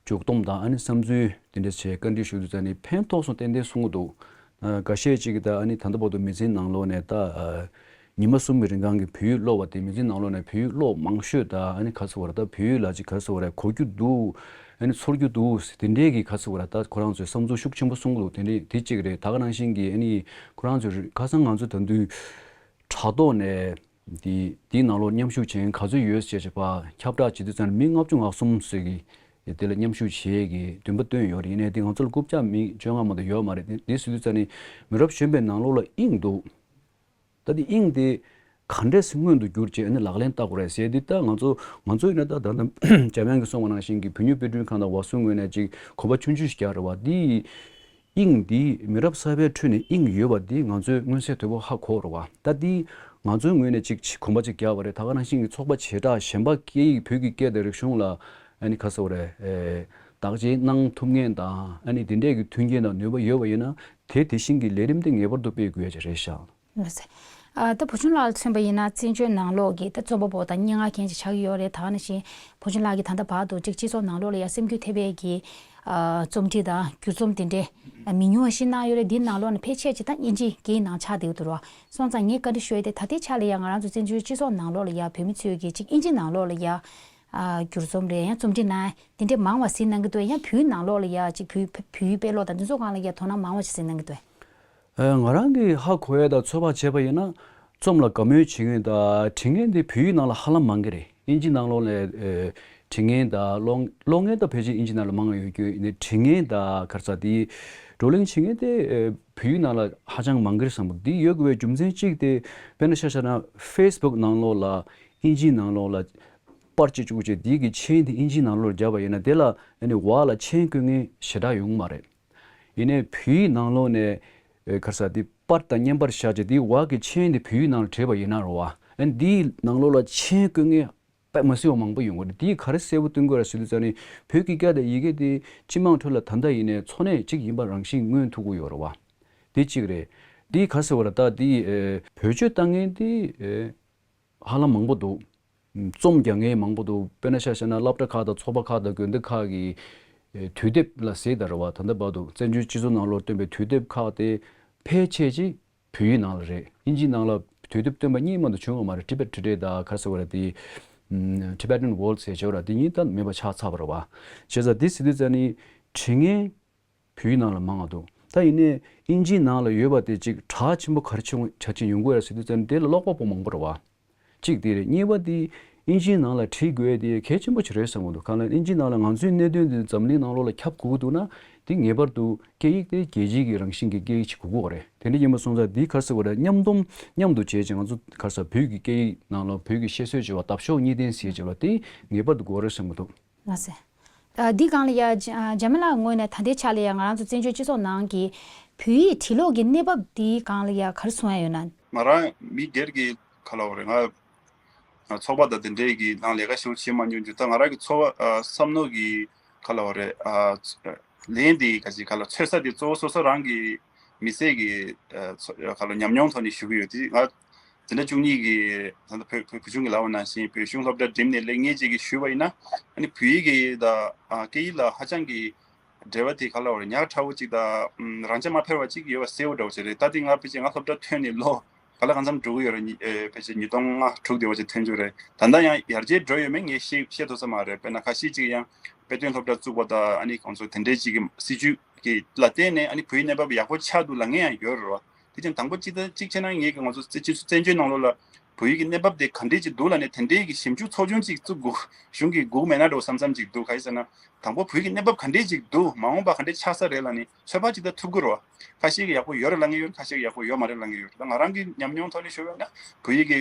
མཇུག་སྡོམ་དང་ཨ་ནི་བསམ་ཚུལ་དེ་འདྲ་བྱས་བཀའ་འདྲི་ཞུ་དུས་ཙང་ནི་ཕན་ཐོགས་སོང་ཏན་ཏན་གསུང་གི་འདུག་ཨ་འགའ་ཤས་ཅིག་གིས་ད་ཨ་ནི་ད་ལྟ་བར་དུ་མི་ཚེའི་ནང་ལོགས་ནས་ད་ཨ་ཉི་མ་གསུམ་གྱི་རིང་གང་གི་བོད་ཡིག་ཀློག་པ་དེ་མི་ཚེའི་ནང་ལོགས་ནས་བོད་ཡིག་ཀློག་མང་ཤོས་ད་ཨ་ནི་ག་ཟེར་བ་རེད། ད་བོད་ཡིག་ལ་ཅིག་ག་ཟེར་བ་རེད། གོ་རྒྱུ་འདུག་ཨ་ནི་ཚོར་རྒྱུ་འདུག་དེ་འདྲའི་གི་ག་ཟེར་བ་རེད། ད་ཁོ་རང་ཚོས་བསམ་ཚུལ་ཤུགས་ཆེན་པོ་གསུང་གི་འདུག་དེ་འདྲའི་དེ་གཅིག་རེད། ད་ག་ནང་བཞིན་གྱི་ཨ་ནི་ཁོ་རང་ཚོས་ཁ་སང་ང་ཚོ་ད་དུང་དྲ་ཐོག་ནས་དེ་དེའི་ནང་ལོགས་མཉམ་ཞུགས་བྱེད་མཁན་ག་ཚོད་ཡོད་ཅེས་བྱས་པ་ཁྱབ་བསྒྲགས་བྱེད་དུས་ཙང་ནས་མི་ལྔ་བཅུ་ང་གསུམ་ཙམ་གྱིས་དེ་ལ་མཉམ་ཞུགས་བྱེད་ཀྱི་འདུན་པ་བཏོན་ཡོད་རེད། ཡིན་ནའི་དེ་ང་ཚོ་ལ་རྐུབ་བཀྱག་མི་བཅོ་ལྔ་མ་གཏོགས་ཡོད་མ་རེད། དེ་དེ་ཟེར་དུས་ཙང་ནས་མི་རབས་གཞོན་པའི་ནང་ལོགས་ལ་དབྱིངས་འདུག་ད་དེ་དབྱིངས་དེ་ག་འདྲས་སེ་མངོན་དུ་གྱུར་བྱས་ཨ་ནི་ལག་ལེན་བསྟར་དགོས་རེད་ཟེར། འདི་ལྟ་ང་ཚོ་ང་ཚོ་ཡིན་ན་ད་ད་ལྟ་འཇམ་དབྱངས་ཀྱིས་གསུངས་པ་ནང་བཞིན་གྱི་བོད་མིའི་དཔེ་སྐྲུན་ཁང་དང་ཝ་སུ་ངོས་ནས་ཅིག་གོམ་པ་ཆུང་ཆུང་ཞིག་རྒྱག་རེད་བ། འདི་དབྱིངས་འདི་མི་རབས་གསར་པའི་ཁྲོད་ནས་དབྱིངས་ཡོད་པ་འདི་ང་ཚོས་མངོན་གསལ་དོད་པོ་ཧ་གོ་རེད་བ། ད་འདི་ང་ཚོའི་ངོས་ནས་ཅིག་གོམ་པ་ཅིག་རྒྱག་པ་རེད། ད་ག་ནང་བཞིན་གྱི་ཚོགས་པ་བྱེ་བྲག་གཞན་པ་སྐད་ཡིག་བོད་ཀྱི་སྐད་དང་རིག་གཞུང་ལ་ཨ་ནི་ག་ཟེར་བ་རེད། བདག་གཅེས་གནང་ཐུབ་མཁན་དང་ཨ་ནི་འདི་འདྲས་ཀྱི་མཐུན་རྐྱེན་དང་ནུས་པ་ཡོད་པ་ཡིན་ན་དེ་དེ་བཞིན་གྱི་ལས་རིམ་དེ་ངེས་པར་དུ་སྤེལ་དགོས་ཡ་ཅིག་རེད་ཤག་ལགས་སེ། ཨ་ད་བུ་ཆུང་ལགས་ལ་མཚོན་པ་ཡིན་ན་བཙན་བྱོལ་ནང་ལོགས་ཀྱི་ད་རྩོམ་པ་པོ་དང་སྙན་ངག་མཁན་ཅིག་ཆགས་ཀྱི་ཡོད་རེད། ད་ག་ནང་བཞིན་བུ་ཆུང་ལགས་ཀྱིས་ད་ལྟ་བར་དུ་ཅིག་སྤྱི་ཚོགས་ནང་ལོགས་ལ་ཡ་སེམས་འགུལ་ཐེབས་པའི་གི་ཨ་རྩོམ་བྲིས་དང་བསྒྱུར་རྩོམ་དེ་འདྲས་ཨ་མི་ཉུང་བ་ཞིག་གནང་ཡོད་རེད། འདིའི་ནང་ལོགས་ནས་ཕལ་ཆེར་ཅིག་ད་དབྱིན་ཇིའི་སྐད་ཡིག་ནང་ཆགས་བསྡད་ཡོད་འདུག་ར། སོང་ཙང་ངས་བཀའ་འདྲི་ཞུ་ཡས་དེ་ད་ལྟའི་ཆ་ལ་ཡ་ང་རང་ཚོ་བཙན་བྱོལ་སྤྱི་ཚོགས་ནང་ལོགས་ལ་ཡ་བོད་མི་ཚོས་ཀྱི་ཅིག་དབྱིན་ཇི་ནང་ལོགས་ལ་ཡ་ཨ་བསྒྱུར་རྩོམ་རེད་ཡང་རྩོམ་བྲིས་གནང་དེ་འདྲས་མང་བ་གཟིགས་གནང་གི་འདུག་ཡང་བོད་ནང་ལོགས་ལ་ཡ་ཅིག་བོད་བོད་ཡིག་དཔེ་ཀློག་དང་འདི་ཚོ་སྒང་ལ་ཡ་དོ་སྣང་མང་བ་ཞིག་གཟིགས་གནང་གི་འདུག་ཨ་ང་རང་གིས་ཧ་གོ་ཡས་དང་ཚོད་དཔག་བྱས་པ་ཡིན་ན་རྩོམ་ལ་དགའ་མོས་བྱེད་མཁན་དང་བྲིས་མཁན་དེ་བོད་ཡིག་ནང་ལ་ཧ་ལམ་མང་གི་རེད། དབྱིན་ཇི་ནང་ལོགས་ལ་ཨ་བྲིས་མཁན་དང་ཀློག་ཀློག་མཁན་དང་ཕལ་ཆེར་དབྱིན་ཇི་ནང་ལ་མང་བ་ཡོད་རྒྱུ་ཡིན་ནའི་བྲིས་མཁན་དང་ག་རེ་ཟེར་དེ་བགྲོ་གླེང་བྱེད་མཁན་དེ་ཨ་བོད་ཡིག་ནང་ལ་ཧ་ཅང་མང་གི་རེད་བསམ་གི་འདུག་འདི་ཡོད་དགོས་པའི་རྒྱུ་མཚན་གཅིག་དེ་དཔེར་ན་ཆ་བཞག་ན་ཕེ་སི་བུག་ནང་ལོགས་ལ་དབྱིན་ཇིའི་ནང་ལོགས་ལ་པར་ཅིག་བཅུག་བྱས་དེའི་གི་མཆན་དེ་དབྱིན་ཇིའི་ནང་ལོགས་ལ་བརྒྱབ་པ་ཡིན་ན་དེ་ལ་ཨ་ནི་འོག་ལ་མཆན་བཀོད་མཁན་ཞེ་དྲག་ཡོང་གི་མ་རེད། ཡིན་ནའི་བོད་ཡིག་ནང་ལོགས་ནས་ཨེ་ག་རེ་ཟེར་དེ་པར་དང་བརྙན་པར་བཞག་བྱས་དེའི་འོག་གི་མཆན་དེ་བོད་ཡིག་ནང་ལ་བྲིས་པ་ཡིན་ན་རེད་བ། ཨ་ནི་དེའི་ནང་ལོགས་ལ་མཆན་བཀོད་མཁན་དཔེ་མ་སྲིད་པ་མང་པོ་ཡོང་གི་རེད། དེས་ག་རེ་གསལ་པོ་སྟོན་གྱི་རེད་ཟེར་དུས་ཙང་ནི་བོད་ཀྱི་སྐད་དང་ཡི་གེ་དེ་སྤྱི་དམངས་ཁྲོད་ལ་ད་ལྟ་ཡིན་ནའི་འཚོ་གནས་གཅིག་ཡིན་པ་རང་བཞིན་མངོན་ཐུབ་ཀྱི་ཡོད་རེད་བ། དེ་གཅིག་རེད། དེ་ག་རེ་ཟེར་བ་རེད། ད་དེ་ཨེ་བེད་སྤྱོད་བཏང་མཁན་དེ་ཨེ་ཧ་ལམ་མང་པོ་འདུག་རྩོམ་རྒྱག་མཁན་མང་པོ་འདུག་དཔེར་ན་ཆ་བཞག་ན་སློབ་གྲྭ་ཁག་དང་ཚོགས་པ་ཁག་དང་དགོན་སྡེ་ཁག་གི་ཨེ་དུས་དེབ་ལ་ཟེར་ད་རེད་བ། ད་ལྟ་བར་དུ་བཙན་བྱོལ་སྤྱི་ཚོགས་ནང་ལོགས་བཏོན་པའི་དུས་དེབ་ཁག་དེ་ཕལ་ཆེར་ཅིག་བོད་ཡིག་ནང་ལ་རེད། དབྱིན་ཇིའི་ནང་ལ་དུས་དེབ་བཏོན་པ་གཉིས་མ་གཏོགས་བྱུང་ཡོད་མ་རེད། Tibet Today དང་ག་རེ་ཟེར་བ་རེད་དེ། ཨམ་Tibetan World ཟེར་བྱས་པ་རེད། དེ་གཉིས་ད་མེད་པ་ཆགས་ཚར་བ་རེད་བ། བྱས་ཙང་དེ་ཟེར་དུས་ཙང་ནི་བྲིས་མཁན་བོད་ཡིག་ནང་ལ་མང་བ་འདུག་ད་ཡིན་ནའི་དབྱིན་ཇིའི་ནང་ལ་ཡོད་པ་དེ་ཅིག་གྲགས་ཆེན་པོ་ག་རེ་ཆེ་ཆ་ཆེན་ཡོང་གི་ཡོད་རེད་ཟེར་དུས་ཙང་ནི་དེ་ལ་ཀློག་པ་པོ་མང་པོ་རེད་བ། གཅིག་དེ་རེད། གཉིས་པ་དེ་དབྱིན་ཇིའི་ནང་ལ་བྲིས་དགོས་དེ་གལ་ཆེན་པོ་ཞིག་རེད་བསམ་གྱི་འདུག་གང་ལ་དབྱིན་ཇིའི་ནང་ལ་ང་ཚོའི་གནད་དོན་དེ་འཛམ་གླིང་ནང་ལོགས་ལ་ཁྱབ་དགོས་ཀྱི་འདུག་ན་དེ་ངེས་པར་དུ་སྐད་ཡིག་དེ་རྒྱལ་སྤྱིའི་གི་རང་བཞིན་གྱི་སྐད་ཡིག་ཅིག་དགོས་ཀྱི་རེད། དེ་འདྲ་ཡིན་པ་སོང་ཙང་དེ་ག་རེ་ཟེར་བ་རེད། མཉམ་སྡོམ་མཉམ་དུ་བྱས་ཅིང་ང་ཚོ་ག་རེ་ཟེར་བོད་ཀྱི་སྐད་ཡིག་ནང་ལ་བོད་ཀྱི་བཤད་སྲོལ་བྱེད་པ་འདབ་གཤོག་གཉིས་ལྡན་ཟེར་བྱེད་པ་དེ་ངེས་པར་དུ་དགོས་རེད་བསམ་གྱི་འདུག་ལགས་སེ། ཨ་འདི་སྒང་ལ་ཡ་ཇ་ཨ་འཇམ་དབྱངས་ལགས་ངོས་ནས་ད་ལྟའི་ཆ་ལ་ཡ་ང་རང་ཚོ་བཙན་བྱོལ་སྤྱི་ཚོགས་ནང་གི་བོད་ཡིག་བྲིས་ཀློག་གི་གནས་བབ་འདིའི་སྒང་ལ་ཡ་ག་རེ་གསུང་ཡ་ཡོད་ན། ང་རང་མི་སྒེར་གྱི་ག་ལ་བ་རེད། ང་ང་ཚོགས་པ་དང་དེ་འདྲའི་གི་ནང་ལས་ཀ་ཞེ་པོ་བྱེད་མ་མྱོང་རྒྱུ་ད་ང་རང་གི་ཚོར་བ་ཨ་བསམ་བློ་གི་ག་ལ་བ་རེད། ཨ་ཚ་ལན་འདི་ག་ཅིག་ག་ལ་འཚོལ་ས་དེ་གཙོ་བོ་སོ་སོ་རང་གི་མི་ཚེ་གི་ཨ་ཚོ་ག་ལ་ཉམས་མྱོང་ཐོག་ནས་ཞུ་གི་ཡོད། དེ་ང་དེ་འདྲ་བཅུ་གཉིས་ཀྱི་ད་ལྟ་བོད་བོད་བུ་ཆུང་གིས་ལབ་པ་ནང་བཞིན་བོད་གཞུང་སློབ་གྲྭ་འགྲིམས་ནས་སླེབས་མཁན་ཅིག་གིས་ཞུས་པ་ཡིན་ན་ཨ་ནི་བོད་ཡིག་གི་དང་ཨ་སྐད་ཡིག་ལ་ཧ་ཅང་གི་འབྲེལ་བ་དེ་ག་ལ་བ་རེད། ཉག་ཕྲ་བོ་ཅིག་དང་ཨམ་རང་ཆ་མ་ཕེར་བ་ཅིག་ཡོད་པ་གསལ་པོ་འདྲ་བོ་ཅིག་རེད། ད་དེ་ང་ཕལ་ཆེར་ང་སློབ་གྲྭ་ཐོན་ནས་ལོ་ ག་ལ་གང་འཚམ་འགྲོ་གི་ཡོད་རེད། ཉི་ཨེ་ཕལ་ཆེར་ཉིས་སྟོང་ལྔ་དྲུག་དེ་བ་ཅིག་ཐོན་རྒྱུ་རེད། ད་ལྟ་ཡང་ཡར་རྒྱས་འགྲོ་ཡོད་མེད་ངས་ཤེས་ཤེས་ཐུབ་ས་མ་རེད། དཔེར་ན་ཁ་ཤས་ཅིག་ཡང་དཔེ་སྟོན་སློབ་གྲྭ་བཙུགས་པ་དང་ཨ་ནི་ཁོང་ཚོ་དེ་འདྲའི་ཅིག་གི་སྲིད་ཇུས་ཀྱི་ལ་བརྟེན་ནས་ཨ་ནི་བོད་ཡིག་གནས་བབ་ཡག་པོ་ཆགས་འདུག་ལབ་མཁན་ཡང་ཡོད་རེད་བ། དེ་ཅན་དང་པོ་གཅིག་དང་གཅིག་བྱས་ན་ངས་ཀྱི་ང་ཚོ་སྤྱི་ཚོགས་བཙན་བྱོལ་ནང་ལོགས་ལ་བོད་ཡིག་གི་གནས་བབ་དེ་ག་འདྲས་ཅིག་འདུག་ལབ་ནས་དེ་འདྲའི་གི་ཞིབ་འཇུག་ཚོགས་ཆུང་ཅིག་བཙུགས་དགོས་གཞུང་གིས་དགོས་མེད་ན་འགྲོ་བསམ་བསམ་ཅིག་འདུག་ག་རེ་ཟེར་ན། དང་པོ་བོད་ཡིག་གི་གནས་བབ་ག་འདྲས་ཅིག་འདུག་མ་འོངས་པ་ག་འདྲས་ཆགས་ས་རེད་ལབ་ནས་ཚོད་དཔག་ཅིག་ད་ཐུབ་ཀྱི་རེད་བ། ཁ་ཤས་ཀྱིས་ཡག་པོ་ཡོད་རེད་ལབ་མཁན་ཡོད། ཁ་ཤས་ཀྱིས་ཡག་པོ་ཡོད་མ་རེད་ལབ་མཁན་ཡོད། ད་ང་རང་གི་ཉམས་མྱོང་ཐོག་ནས་ཞུ་བ་ན་བོད་ཡིག་གི་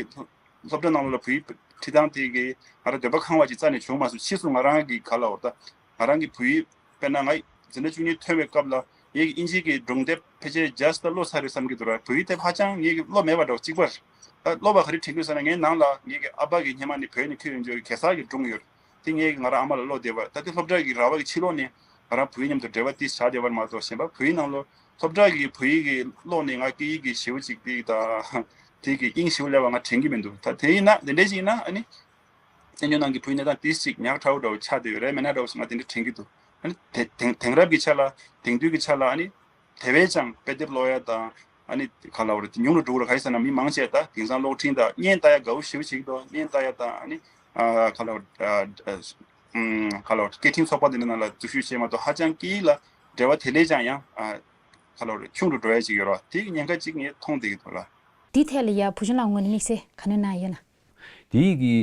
སློབ་གྲྭ་ནང་ལོགས་ལ་བོད་ཡིག་ཁྲིད་སྟངས་དེ་གི་ང་རང་འདོད་པ་ཁེངས་པ་ཅིག་རྩ་ནས་བྱུང་མ་སོང་། ཕྱིས་སུ་ང་རང་གི་ག་ལབ་དགོས་རེད། ད་ང་རང་གི་བོད་ཡིག་དཔེར་ན་ང་འཛིན་གྲྭ་བཅུ་གཉིས་ཐོན་པའི་སྐབས་ལ་ངེད་ཀྱི་དབྱིན་ཇི་གི་སྒྲུང་དེབ་ཕལ་ཆེར་བརྒྱ་ཙམ་ཀློག་ཚར་རེད་བསམ་གྱི་འདུག་ར། བོད་ཡིག་དེབ་ཧ་ཅང་ངེད་ཀྱི་ཀློག་མེད་པ་འདྲ་བོ་གཅིག་པ་རེད། ད་ཀློག་པ་ག་རེ་དྲན་གྱི་ཡོད་ཟེར་ན་ངའི་ནང་ལ་ངེད་ཀྱི་ཨ་ཕ་གི་སྔོན་མ་ནས་བོད་ནས་ཁྱེར་ཡོང་རྒྱུ་གི་གེ་སར་གྱི་སྒྲུང་ཡོད་རེད། དེ་ངེད་ཀྱི་ང་རང་ཨ་མ་ལ་ཀློག་བསྡད་པ། ད་དེ་སློབ་གྲྭ་གི་ར་བ་གི་ཕྱི་ལོགས་ནས་ང་རང་བོད་ཡིག་མཉམ་དུ་འབྲེལ་བ་ཏིས་བྱ་བསྡད་པ་མ་གཏོགས་གཞན་པ་བོད་ཡིག་ནང་ལོགས་སློབ་གྲྭ་གི་བོད་ཡིག་གི་ཀློག་ནས་ང་སྐད་ཡིག་གི་ཞེ་པོ་ཅིག་དེ་ད་དེ་གི་དབྱིངས་ཞེ་པོ་སླེབས་པ་ང་དྲན་གྱི་མི་འདུག་ད་དེ་ཡིན་ན་དེ་འདྲ་ཞིག་ཡིན་ན་ཨ་ནི། བཙན་བྱོལ་ནང་གི་བོད་ཡིག་གནས་སྟངས་ཏིས་ཅིག་ཉག་ཕྲ་བོ་འདྲ་བོ་ཆགས་བསྡད་ཡོད་རེད་མེད་ན་འདྲ་བོ་ཞིག་ང་དེ་འདྲ་དྲན་གྱི་འདུག་ཨ་ནི་དེ་དེང་དེང་རབས་ཀྱི་ཆ་ལ་དེང་དུས་ཀྱི་ཆ་ལ་ཨ་ནི་དེ་བས་ཀྱང་དཔེ་དེབ་ཀློག་ཡ་དང་ཨ་ནི་ག་ལབ་རེད་དེ་ཉུང་རུ་འགྲོ་གི་རེད། ག་རེ་ཟེར་ན་མི་མང་ཆེ་ད་དེང་སང་གློག་འཕྲིན་དང་བརྙན་ལྟ་ཡ་དགའ་བོ་ཞེ་པོ་ཞིག་འདུག་བརྙན་ལྟ་ཡ་དང་ཨ་ནི་ཨ་ག་ལབ་རེད་ཨ་ཨ་ཨམ་ག་ལབ་རེད་སྐད་འཕྲིན་ཚོགས་པ་དེ་འདྲ་ནང་ལ་འཛུལ་ཞུགས་བྱས་མ་གཏོགས་ཧ་ཅང་སྐད་ཡིག་ལ་འབྲེལ་བ་དེ་ལས་ཀྱང་ཡང་ཨ་ག་ལབ་རེད་ཆུང་རུ་འགྲོ་ཡ་ཅིག་ཡོད་རེད་བ། དེ་གི་ཉེན་ཁ་ཅིག་ངས་མཐོང་བསྡད་ཀྱི་འདུག་ལ། འདིའི་ཐད་ལ་ཡ་བུ་ཆུང་ལགས་ངོས་ནས་དམིགས་བསལ་ག་ནས་གནང་ཡོད་ན། དེའི་གི་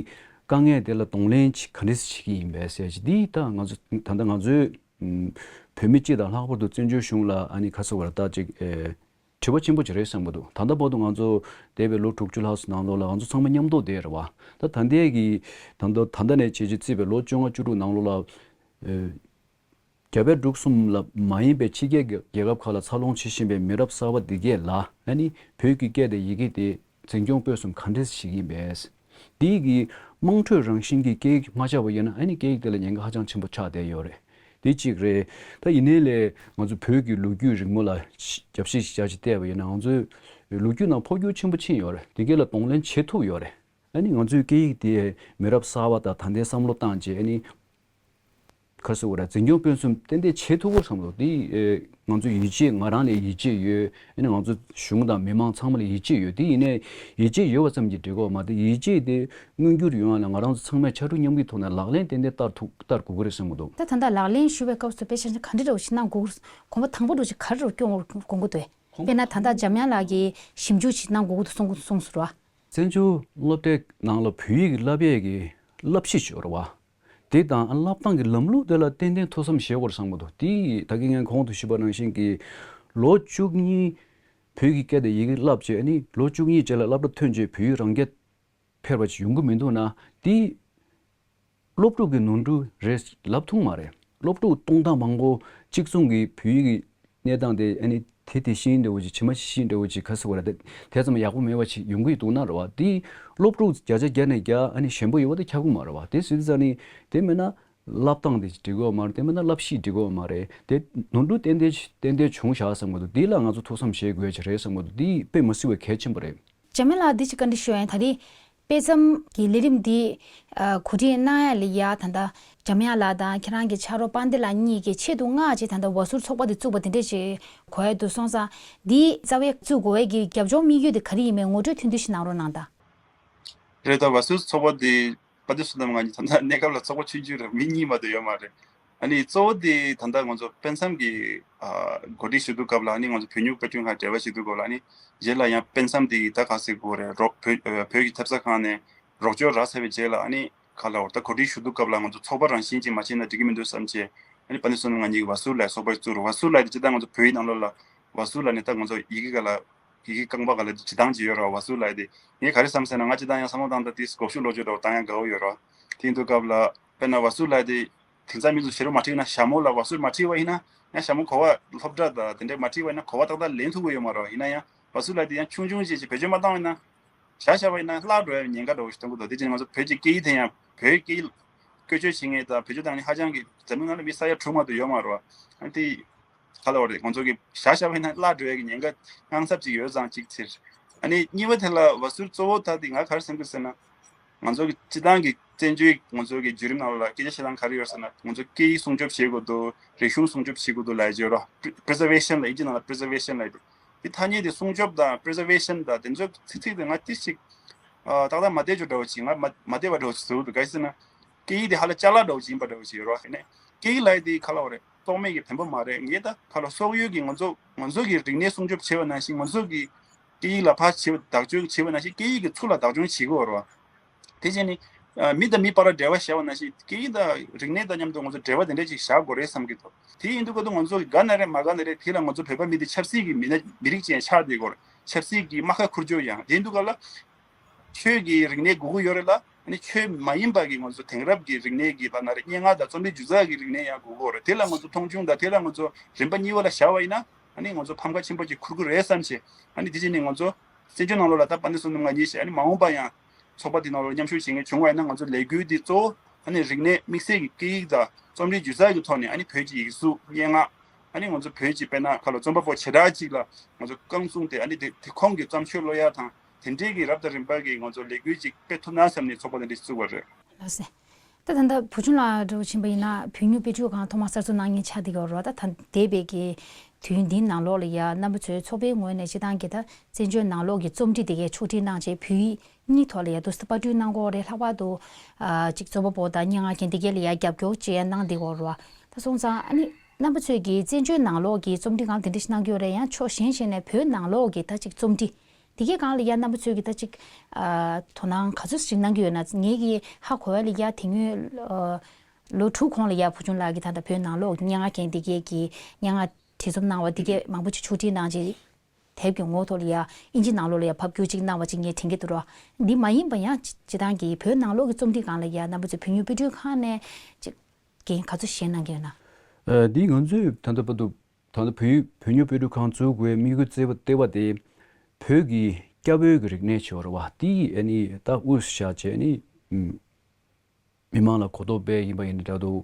དཀའ་ངལ་དེ་ལ་གདོང་ལེན་ཅིག་ག་འདྲས་བྱེད་ཀྱི་ཡིན་པས་ཟེར་ཅིག་འདི་ད་ང་ཚོ་ད་ལྟ་ང་ཚོའི་ཨམ་བོད་མི་སྤྱི་དང་ལྷག་པར་དུ་བཙན་བྱོལ་གཞུང་ལ་ཨ་ནི་ཁ་གསོ་བར་ཐག་ཅིག་ཨེ་དྲི་བ་ཆེན་པོ་ཅིག་རེད་བསམ་གྱི་འདུག་ད་ལྟ་བར་དུ་ང་ཚོ་འདས་པའི་ལོ་དྲུག་ཅུ་ལྷག་ཙམ་ནང་ལོགས་ལ་ང་ཚོ་ཚང་མ་མཉམ་དུ་བསྡད་རེད་བ། ད་ད་ལྟའི་གི་ད་ལྟ་ད་ལྟ་ནས་བྱས་རྗེས་བརྩིས་པའི་ལོ་བཅོ་ལྔ་བཅུ་དྲུག་ནང་ལོགས་ལ་ཨེ། རྒྱ་བལ་འབྲུག་གསུམ་ལ་མ་ཡིན་པའི་ཕྱི་རྒྱལ་གྱི་རྒྱལ་ཁབ་ཁག་ལ་འཚར་ལོངས་བྱེད་བཞིན་པའི་མི་རབས་གསར་པ་འདི་གས་ལ་ཨ་ནི་བོད་ཀྱི་སྐད་དང་ཡི་གེ་དེ་འཛིན་སྐྱོང་སྤེལ་གསུམ་ག་འདྲས་བྱེད་ཀྱི་ཡིན་པས། འདི་གི་དམངས་ཁྲོད་རང་བཞིན་གྱི་སྐད་ཡིག་མ་ཆགས་པ་ཡིན་ན་ཨ་ནི་སྐད་ཡིག་དེ་ལ་ཉེན་ཁ་ཧ་ཅང་ཆེན་པོ་ཆགས་བསྡད་ཡོད་རེད། དེ་གཅིག་རེད། ད་ཡིན་ནའི་ལས་ང་ཚོ་བོད་ཀྱི་ལོ་རྒྱུས་རིང་མོ་ལ་རྒྱབ་བཤད་ཞིག་བྱས་བལྟས་པ་ཡིན་ན་ང་ཚོའི་ལོ་རྒྱུས་ནང་འཕོ་འགྱུར་ཆེན་པོ་ཕྱིན་ཡོད་རེད། དེ་གས་ལ་གདོང་ལེན་བྱེད་ཐུབ་ཡོད་རེད། ཨ་ནི་ང་ཚོའི་སྐད་ཡིག་དེ་མི་རབས་གསར་པ་དང་ད་ལྟའི་བསམ་བློ་བཏང་རྗེས་ཨ་ནི་ག་རེ་ཟེར་དགོས་རེད། འཛིན་སྐྱོང་སྤེལ་གསུམ་ཏན་ཏན་བྱེད་ཐུབ་ཀྱི་བསམ་བློ་དེ་ཨེ་ང་ཚོ་ཡིད་ཆེས་ང་རང་ལ་ཡིད་ཆེས་ཡོད། ཨ་ནི་ང་ཚོ་གཞུང་དང་མི་མང་ཚང་མ་ལ་ཡིད་ཆེས་ཡོད། དེ་ཡིན་ནའི་ཡིད་ཆེས་ཡོད་པ་ཙམ་གྱིས་འགྲིག་གི་མ་རེད། ཡིད་ཆེས་དེ་མངོན་འགྱུར་ཡོང་ཡ་ལ་ང་རང་ཚོ་ཚང་མས་ཕྱར་གྲུ་མཉམ་གྱི་ཐོག་ནས་ལག་ལེན་ཏན་ཏན་བསྟར་ཐུབ་བསྟར་དགོས་ཀྱི་རེད་བསམ་གྱི་འདུག་ད་ད་ལྟ་ལག་ལེན་ཞུ་བའི་སྐབས་སུ་དཔེ་ཆ་ག་འདྲ་འདྲ་བོ་ཞིག་གནང་དགོས་ཀྱི་རེད། གོམ་པ་དང་པོ་འདྲ་བོ་ཞིག་ག་རེ་འདྲ་བོ་སྐྱོང་དགོས་ཀྱི་འདུག་དཔེར་ན་ད་ལྟ་འཇམ་དབྱངས་ལགས་ཀྱིས་ཞིབ་འཇུག་ཅིག་གནང་དགོས་ཀྱི་འདུག་གསུང་གསུངས་སོང་ར། བཙན་བྱོལ་སློབ་གྲྭའི་ནང་ལ་བོད་ཡིག་བསླབ་ཡས་ཀྱི་བསླབ་གཞི་ཡོད་རེད་བ། དེ་དང་བསླབ་སྟངས་ཀྱི་ལམ་ལུགས་དེ་ལ་ཏན་ཏན་ཐུགས་བསམ་བཞེས་དགོས་རེད་བསམ་གྱི་འདུག་དེ་ད་གིན་ངས་གོང་དུ་ཞུས་པ་ནང་བཞིན་གྱི་ལོ་བཅུ་གཉིས་བོད་ཀྱི་སྐད་དང་ཡི་གེ་བསླབས་རྗེས་ཨ་ནི་ལོ་བཅུ་གཉིས་རྗེས་ལ་སློབ་གྲྭ་ཐོན་རྗེས་བོད་ཡིག་རང་སྐད་འཕེར་བ་ཞིག་ཡོང་གི་མི་འདུག་ན་དེ་སློབ་ཕྲུག་གི་ནོར་འཁྲུལ་རེད། ལབ་ཐུབ་མ་རེད། སློབ་ཕྲུག་སྟོང་ཕྲག་མང་པོ་གཅིག་མཚུངས་ཀྱི་བོད་ཡིག་གི་གནས་སྟངས་དེ་ཨ་ནི་དེ་དེ་ཤེས་འདྲ་བོ་ཅིག་ཇི་མ་ཤེས་འདྲ་བོ་ཅིག་ག་རེ་ཟེར་དགོས་རེད། དེ་དེ་ཙམ་ཡག་པོ་མེད་པ་ཅིག་ཡོང་གི་འདུག་ན་རེད་བ། དེ་སློབ་ཕྲུག་བརྒྱ་ཆ་བརྒྱ་ནས་བརྒྱ་ཨ་ནི་ཞན་པོ་ཡོད་པ་དེ་ཁྱབ་གི་མ་རེད་བ། དེ་སྲིད་ཙང་ནི་དེ་མིན་ན་བསླབ་སྟངས་དེ་འགྲིག་གི་ཡོད་མ་རེད། དེ་མིན་ན་བསླབ་གཞི་འགྲིག་གི་ཡོད་མ་རེད། དེ་ནོར་འཁྲུལ་ཏན་ཏན་ཏན་ཏན་བྱུང་བཞག་བསམ་གྱི་འདུག་དེ་ལ་ང་ཚོ་ཐུགས་བསམ་བཞེས་དགོས་ཀྱི་རེད་བསམ་གྱི་འདུག་དེ་དཔེ་མི་སྲིད་པའི་གལ་ཆེན་པོ་རེད། འཇམ་དབྱངས་ལགས་འདི་ཅིག་བཀའ་འདྲི་ཞུ་ཡ་ཡིན། ད་རེས་དཔེ་མཚམས་ཀྱི་ལས་རིམ་འདི་ཨ་གོ་སྒྲིག་གནང་ཡ་ལ་ཡ་ད་ལྟ་འཇམ་དབྱངས་ལགས་དང་ཁྱེད་རང་གི་ཕྱག་རོགས་དཔལ་ལྡན་ལགས་གཉིས་ཀྱིས་ཆེད་དུ་མངགས་བྱས་ད་ལྟ་ཝ་སུར་ཚོགས་པ་འདི་བཙུགས་པ་དེ་འདྲས་ཞིག་གོ་ཡ་འདུག་སོང་ཙང་འདི་རྩ་བའི་བཙུགས་དགོས་ཡ་གི་རྒྱབ་ལྗོངས་དམིགས་ཡུལ་དེ་ག་རེ་ཡིན་མིན་ངོ་སྤྲོད་ཐུང་ཐུང་ཞིག་གནང་རོགས་གནང་དང་། རེད། ད་ཝ་སུར་ཚོགས་པ་འདི་དཔལ་ལྡན་བསོད་ནམས་ང་གཉིས་ད་ལྟ་གནས་སྐབས་ལ་ཚོགས་པ་ཆུང་ཆུང་རེད། མི་གཉིས་མ་གཏོགས་ཡོད་མ་རེད། ཨ་ནི་གཙོ་བོ་དེ་ད་ལྟ་ང་ཚོ་དཔེ་མཚམས་ཀྱི་ཨ་གོ་སྒྲིག་ཞུ་དུས་སྐབས་ལ་ཨ་ནི་ང་ཚོ་བོད་སྨྱུག་དཔེ་སྐྲུན་ཁང་འབྲེལ་བ་ཞུ་དུས་སྐབས་ལ་ཨ་ནི་རྗེས་ལ་ཡང་དཔེ་མཚམས་དེ་ད་ག་ཟེར་དགོས་རེད། རོགས་བོད་ཨ་བོད་ཀྱི་ཐེབས་རྩ་ཁང་ནས་རོགས་སྐྱོར་རག་ཚར་བའི་རྗེས་ལ་ཨ་ནི་ག་ལབ་དགོས་རེད། ད་གོ་སྒྲིག་ཞུ་དུས་སྐབས་ལ་ང་ཚོ་ཚོགས་པ་རང་བཞིན་ཅིག་མ་བྱས་ན་འགྲིག་གི་མི་འདུག་བསམ་བྱས་ཨ་ནི་དཔལ་ལྡན་བསོད་ནམས་ང་གཉིས་ཀྱིས་ཝ་སུར་ལབ་ཚོགས་པ་བཙུགས་རེད། ཝ་སུར་ལབ་དེ་སྤྱིར་བཏང་ང་ཚོ་བོད་ཡིག་ནང་ལོགས་ལ་ཝ་སུར་ལབ་ནས་ད་ང་ཚོ་ཡི་གེ་ག་ལ་ཡི་གེ་རྐང་པ་ག་ལ་བྱེད་སྟངས་ཅིག་ཡོད་རེད། ཝ་སུར་ལབ་དེ་ངས་ག་རེ་བསམ་ཟེར་ན་ང་སྤྱིར་བཏང་ཡང་བསམ་བློ་བཏང་ད་དེ་སྒོར་ཤུགས་ལོ་ཅོ་འདྲ་བོ་བཏང་ཡང་དགའ་བོ་ཡོད་རེད། དེ་ཡིན་དུས་སྐབས་ལ་དཔེར་ན་ཝ་སུར་ལབ་དེ་དེང་སང་མི་ཚོ་ཞེ་དྲག་མ་ཁྲིད་ན་ཞྭ་མོ་ལ་ཝ་སུར་མ་ཁྲིད་པ་ཡིན་ན་ཡང་ཞྭ་མོ་གོ་བ་སློབ་གྲྭ་དང་དེ་འདྲས་མ་ཁྲིད་པ་ཡིན་ན་གོ་བ་ཏག་ཏག་ལེན་ཐུབ་ཀྱི་ཡོད་མ་རེད། ཡིན་ན་ཡང་ཝ་སུར་ལབ་དེ་ཡང་ཆུང་ཆུང་ཅིག་ཅིག་བེད་སྤྱོད་མ་བཏང་བ་ཡིན་ན་ཞྭ་བཞག་པ་ཡིན་ན་བརླག་འགྲོ་ཡ་ཉེན་ཁ་འདྲ་བོ་ཞིག་གཏོང་གི་འདུག་དེ་ཅན་ང་ཚོ་བོད་ཀྱི་སྐད་ཡིག་དེ་ཡང་བོད་སྐད་ཡིག་བཀོལ་སྤྱོད་བྱེད་མཁན་དང་བེད་སྤྱོད་བཏང་མཁན་ཧ་ཅང་གི་འཛམ་གླིང་ནང་ལ་མི་ས་ཡ་དྲུག་མ་གཏོགས་ཡོད་མ་རེད་བ། ཨ་ནི་དེ་ག་ལབ་དགོས་རེད། ང་ཚོ་གི་ཞྭ་བཞག་པ་ཡིན་ན་བརླག་འགྲོ་ཡ་གི་ཉེན་ཁ་དངངས་འཚབ་ཅིག་ཡོད་ཙང་གཅིག་ཚེར། ཨ་ནི་གཉིས་པ་དེ་ལ་ཝ་སུར་གཙོ་བོ་ད་དེ་ང་ག་རེ་སེམས་ཁུར་ཟེར་ན། ང་ཚོ་གི་སྤྱིར་བཏང་གི་བཙན་བྱོལ་ང་ཚོ་གི་བརྒྱུད་རིམ་ནང་ལ་སྐད་ཆ་བཤད་སྟངས་ག་རེ་ཡོད་ཟེར་ན། ང་ཚོ་སྐད་ཡིག་སྲུང་སྐྱོབ་བྱེད་དགོས་འདུག་རིག་གཞུང་སྲུང་སྐྱོབ་བྱེད་དགོས་འདུག་ལབ་ཡ་ཅིག་ཡོད་རེད། པི་རི་ཛར་ཝེ་ཤན་ལབ་དབྱིན་ཇི་ནང་ལ་པི་རི་ཛར་ཝེ་ཤན་ལབ་ཡ་དེ། དེ་ཐ་སྙད་དེ་སྲུང་སྐྱོབ་དང་པི་རི་ཛར་ཝེ་ཤན་དང་དེ་ཚོའི་ཚིག་ཚིག་དེ་ང་ཏི་ཞིག་ཨ་ཏག་ཏག་མ་བསྡད་རྒྱུ་འདྲ་བོ་ཅིག་ང་མ་མ་བསྡད་པ་འདྲ་བོ་ཅིག་ཟེར་འདུག་ག་ཟེར་ན། སྐད་ཡིག་དེ་ཧ་ལས་ཅ་ལག་འདྲ་བོ་ཅིག་ཡིན་པ་འདྲ་བོ་ཅིག་ཡོད་རེད་བ། ཡིན་ནའི་སྐད་ཡིག་ལབ་ཡ་དེ་ག་ལབ་དགོས་རེད། རྟོག་མེད་ཀྱི་བེམ་པོ་མ་རེད། ངས་ད་ག་ལབ་སོག་ཡུལ་གྱི་ང་ཚོ་ང་ཚོ་གི་རིག་གནས་སྲུང་སྐྱོབ་བྱེད་པ་ནང་བཞིན། ང་ཚོ་གི་སྐད་ཡིག་ལ་ཕར་བྱེད་པ་བདག་སྐྱོང་བྱེད་པ་ནང་བཞིན། སྐད་ཡིག་གི་ཚུར་ལ་བདག་སྐྱོང་བྱེད་དགོས་རེད་བ། དེ་བྱས་ནས་ཨ་མི་དང་མི་བར་འབྲེལ་བ་བཞག་པ་ནང་བཞིན། སྐད་ཡིག་དང་རིག་གནས་དང་མཉམ་དུ་ང་ཚོ་འབྲེལ་བ་དེ་འདྲ་ཅིག་བཞག་དགོས་རེད་བསམ་གྱི་འདུག་དེ་ཡིན་དུས་སྐབས་དུ་ང་ཚོ་གི་དགའ་ན་རེད་མ་དགའ་ན་རེད། དེ་ལ་ང་ཚོ་བོད་པ་མི་དེ་ཆབ་སྲིད་ཀྱི་མི་སྣ་མི་རིགས་ཅན་ཆགས་བསྡད་ཡོད་རེད། ཆབ་སྲིད་ཀྱི་རྨ་ཁ་ཁུར་རྒྱུ་ཡང་། དེ་ཡིན་དུས་སྐབས་ལ། ཆོས་ཀྱི་རིག་གནས་དགོས་ཀྱི་ཡོད་རེད་ལ། ཨ་ནི་ཆོས་མ་ཡིན་པ་གི་ང་ཚོ་དེང་རབས་ཀྱི་རིག་གནས་ཀྱི་ལབ་ན་རེད། སྙན་ངག་དང་རྩོམ་རིག་སྒྱུ་རྩལ་གྱི་རིག་གནས་ཡང་དགོས་ཀྱི་ཡོད་རེད། དེ་ལ་ང་ཚོ་མཐོང་ཆུང་དང་། དེ་ལ་ང་ཚོ་རིམ་པ་གཉིས་པ་ལ་བཞག་པ་ཡིན་ན། ཨ་ནི་ང་ཚོ་ཕམ་ཁ་ཆེན་པོ་ཅིག་ཁུར་གྱི་རེད་བསམ་བྱས། ཨ་ནི་དེ་བྱས་ནས་ང་ཚོ་བཙན་བྱོལ་ནང་ལོགས་ལ་ད་དཔལ་ལྡན་བསོད་ནམས་ང་གཉིས་བྱས། ཨ་ནི་མ་འོངས་པ་ཡང་ཚོགས་པ་དེ་ནང་ལོགས་མཉམ་ཞུགས་བྱེད་མཁན་བྱུང་བ་ཡིན་ན། ང་ཚོ་ལས་འགུལ་འདི་གཙོ་བོ་ཨ་ནི་རིག་གནས་དམིགས་བསལ་གྱི་སྐད་ཡིག་དང་རྩོམ་རིག་སྒྱུ་རྩལ་གྱི་ཐོག་ནས། ཨ་ནི་བོད་ཀྱི་ཡིག་གཟུགས་སྙན་ངག་ཨ་ནི་ང་ཚོ་བོད་ཀྱི་དཔེར་ན་ག་ལ་རྩོམ་པ་པོ་བྱེ་བྲག་ཅིག་ལ་ང་ཚོ་རྐང་བཙུགས་ཏེ། ཨ་ནི་དེ་དེ་ཁོང་གི་བརྩམས་ཆོས་ཀློག་ཡ་དང་དེ་འདྲའི་གི་རབ་དང་རིམ་པ་གི་ང་ཚོ་ལས་འགུལ་ཅིག་སྤེལ་ཐུབ་ན་བསམ་ནས་ཚོགས་པ་དེ་འདྲ་བཙུགས་པ་རེད། ལགས་སེ། ད་ད་ལྟ་བུ་ཆུང་ལགས་འདྲ་བོ་ཕྱིན་པ་ཡིན་ན། བོད་མིའི་དཔེ་སྐྲུན་ཁང་ཐོག་མ་གསར་འཛུགས་གནང་མཁན་ཆགས་བསྡད་ཡོད་རེད་བ། ད་ད་འདས་པའི་གི་དུས་ཡུན་འདིའི་ནང་ལོགས་ལ་ཡ་རྣམ་པ་ཚོའི་ཚོགས་པའི་ངོས་ནས་སྤྱིར་བཏང་གི་ད་བཙན་བྱོལ་ནང་ལོགས་ཀྱི་རྩོམ་སྒྲིག་དེ་གའི་ཕྱོགས་སྒྲིག་གནང་བྱས། བོད་ཡིག་གཉིས་ཐོག་ལ་ཡ་དུ་སི་པར་སྐྲུན་གནང་གི་ཡོད་རེད། ལྷག་པར་དུ་ཨ་ཅིག་རྩོམ་པ་པོ་དང་སྙན་ངག་མཁན་དེ་གས་ལ་ཡ་རྒྱབ་སྐྱོར་བྱས་གནང་བསྡད་ཡོད་རེད་བ། ད་སོང་ཙང་ཨ་ནི་རྣམ་པ་ཚོས་ཀྱིས་བཙན་བྱོལ་ནང་ལོགས་ཀྱི་རྩོམ་སྒྲིག་སྒང་དེ་འདྲ་ཞིག་གནང་གི་ཡོད་རེད། ཡང་ཕྱོགས་གཞན་ཞིག་ནས་བོད་ནང་ལོགས་ཀྱི་ད་ཅིག་རྩོམ་སྒྲིག་དེ་གའི་སྒང་ལ་ཡ་རྣམ་པ་ཚོས་ཀྱིས་ད་ཅིག་ཨ་དོ་སྣང་ག་ཚོད་ཞིག་གནང་གི་ཡོད་ན། ངེད་ཀྱིས་ཧ་གོ་བ་ལ་ཡ་དེ་སྔོན་ཨ་ལོ་དྲུག་གོང་ལ་ཡ་བུ་ཆུང་ལགས་ཀྱིས་ད་ལྟ་བོད་ནང་ལོགས་ཀྱི་སྙན་ངག་མཁན་དེ་གས་ཀྱིས་སྙན་ངག་བྲིས་རྩོམ་གནང་བ་དེ་གས་མང་པོ་ཅིག་ཕྱོགས་སྒྲིག་གནང་རྗེས། དེབ་ཀྱི་ངོ་ཐོག་ལ་ཡ་ཨིན་ཇི་ནང་ལོགས་ལ་ཡ་ཕབ་བསྒྱུར་ཅིག་གནང་བ་ཅིག་ངས་དྲན་གྱི་འདུག་ར། འདི་མ་ཡིན་པ་ཡང་སྤྱིར་བཏང་གི་བོད་ནང་ལོགས་ཀྱི་རྩོམ་སྒྲིག་སྒང་ལ་ཡ་རྣམ་པ་ཚོས་བོད་མིའི་དཔེ་སྐྲུན་ཁང་ནས་ཅིག་འགན་ག་ཚོད་བཞེས་གནང་གི་ཡོད་ན། ཨ་འདི་ང་ཚོས་ད་ལྟ་བར་དུ་ད་ལྟ་བོད་ཡིག་བོད་མིའི་དཔེ་སྐྲུན་ཁང་བཙུགས་དགོས་དམིགས་ཡུལ་བརྩེ་བ་བརྩེ་བ་དེ། བོད་ཀྱི་སྐྱ་བོའི་གི་རིག་གནས་ཆེ་བ་རེད་བ། དེ་ཨ་ནི་ད་དབུས་སུ་བཞག་བྱས་ནི། ཨུམ། མི་མང་ལ་གོ་རྟོགས་སྤེལ་ཡིན་པ་ཡིན་ན་འདྲ་འདུག་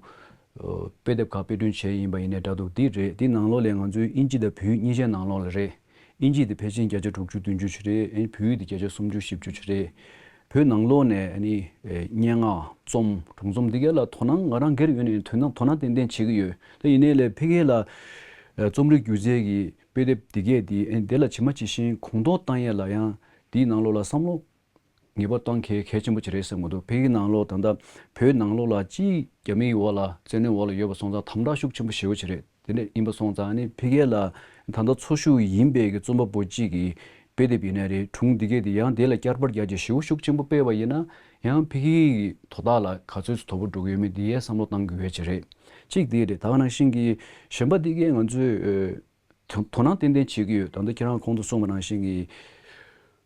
ཨོ། དཔེ་དེབ་ཁག་དཔེ་སྐྲུན་བྱས་ཡིན་པ་ཡིན་ན་འདྲ་འདུག་འདི་རེད། འདི་ནང་ལོགས་ལས་ང་ཚོའི་ཨིན་ཇི་དང་བོད་ཡིག་གཉིས་ཆའི་ནང་ལོགས་ལ་རེད། ཨིན་ཇི་དེ་ཕལ་ཆེར་བརྒྱ་ཆ་དྲུག་ཅུ་བདུན་ཅུ་ཞིག་རེད། ཨེ་བོད་ཡིག་དེ་བརྒྱ་ཆ་སུམ་ཅུ་བཞི་བཅུ་ཞིག་རེད། བོད་ནང་ལོགས་ནས་ཨ་ནི་ཨེ་སྙན་ངག་རྩོམ་སྒྲུང་རྩོམ་འདི་གས་ལ་དོ་སྣང་ང་རང་སྒེར་ངོས་ནས་དོ་སྣང་དོ་སྣང་ཏན་ཏན་བྱེད་ཀྱི་ཡོད། ད་ཡིན་ནའི་ལས་ཕ་གི་ལ་ཨེ་རྩོམ་རིག་སྒྱུ་རྩལ་གྱི་དཔེ་དེབ་འདི་གས་འདི་ཨེ་འདི་ལ་ཇི་མ་ཇི་བཞིན་གོང་མཐོར་བཏང་ཡས་ལ་ཡང་འདིའི་ནང་ལོགས་ལ་བསམ་བློ་ངེས་པར་གཏོང་གལ་གལ་ཆེན་པོ་ཅིག་རེད་བསམ་གྱི་འདུག་ཕ་གི་ནང་ལོགས་ད་ལྟ་བོད་ནང་ལོགས་ལ་གཅིག་རྒྱ་མིའི་འོག་ལ་བཙན་གནོན་འོག་ལ་ཡོད་པ་སོང་ཙང་དམ་དྲག་ཤུགས་ཆེན་པོ་ཞེ་པོ་ཅིག་རེད། དེ་འདྲ་ཡིན་པ་སོང་ཙང་ནི་ཕ་གི་ལ་ད་ལྟ་འཚོ་བཞུགས་ཡིན་པའི་གི་རྩོམ་པ་པོ་གཅིག་གི་དཔེ་དེབ་ཡིན་ན་རེད། སྒྲུང་འདི་གས་དེ་ཡང་དེ་ལ་བསྐྱར་པར་རྒྱག་རྒྱུ་ཞེ་པོ་ཤུགས་ཆེན་པོ་སྤེལ་བ་ཡིན་ན་ཡང་ཕ་གི་གི་དོ་བདག་ལ་ག་ཚོད་ཙམ་དོ་ཕོག་འགྲོ་གི་ཡོད་མེད་དེ་ཡས་བསམ་བློ་གཏང་དགོས་ཡས་ཅིག་རེད། གཅིག་དེ་རེད། ད་ག་ནང་བཞིན་གི་གཞན་པ་འདི་གས་ང་ཚོས་ཨ། དོ་དོ་སྣང་ཏན་ཏན་བྱེད་ཀྱི་ཡོད། ད་ལྟ་ཁྱེད་རང་གོང་དུ་གསུངས་པ་ནང་བཞིན་གྱི་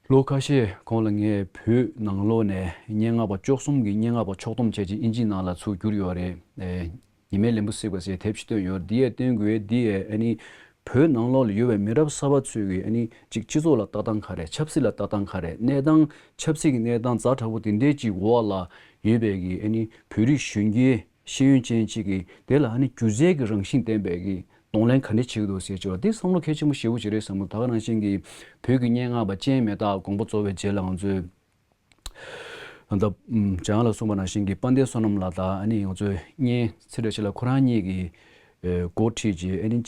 ལོ་ཁ་ཤས་གོང་ལ་ངས་བོད་ནང་ལོགས་ནས་སྙན་ངག་པ་བཅུ་གསུམ་གྱི་སྙན་ངག་པ་ཕྱོགས་བསྡོམས་བྱས་རྗེས་ཨིན་ཇིའི་ནང་ལ་ཚུར་བསྒྱུར་ཡོད་རེད། ཨེ། ཉི་མའི་ལན་བུ་བསྲེགས་པ་ཟེར་དེབ་ཅིག་བཏོན་ཡོད། འདི་ཡས་བཏོན་དགོས་འདི་ཡས་ཨ་ནི་བོད་ནང་ལོགས་ལ་ཡོད་པའི་མི་རབས་གསར་པ་ཚོས་ཀྱི་ཨ་ནི་ཅིག་སྤྱི་ཚོགས་ལ་ལྟ་སྟངས་ག་རེ། ཆབ་སྲིད་ལ་ལྟ་སྟངས་ག་རེ། གནས་སྟངས་ཆབ་སྲིད་ཀྱི་གནས་སྟངས་ཛ་དྲག་པོ་དེ་འདྲས་ཅིག་འོག་ལ་ཡོད་པའི་གི་ཨ་ནི་བོད་རིགས་གཞོན་སྐྱེས་ཤེས་ཡོན་ཅན་གཅིག་གིས་དེ་ལ་ཨ་ནི་སྒྱུ་རྩལ་གྱི་རང་བཞིན་ལྡན་པའི་གི་གདོང་ལེན་ག་འདྲ་བྱེད་ཀྱི་འདུག་ཟེར་བྱས་པ་འདི་བསམ་བློ་གལ་ཆེན་པོ་ཞེ་པོ་ཅིག་རེད་བསམ་གྱི་འདུག་ད་ག་ནང་བཞིན་གྱི་བོད་ཀྱི་སྙན་ངག་པ་ཅན་མེ་སྟག་དགོངས་པ་རྫོགས་པའི་རྗེས་ལ་ང་ཚོས་ད་ལྟ་ཨམ་འཇམ་དབྱངས་ལགས་གསུངས་པ་ནང་བཞིན་གྱི་དཔལ་ལྡན་བསོད་ནམས་ལགས་དང་ཨ་ནི་ང་ཚོའི་གཉེན་ཚེ་བཀྲ་ཤིས་ལགས་ཁོ་རང་གཉིས་ཀྱིས་ཨེ་འགོ་ཁྲིད་ཀྱིས་ཨ་ནི་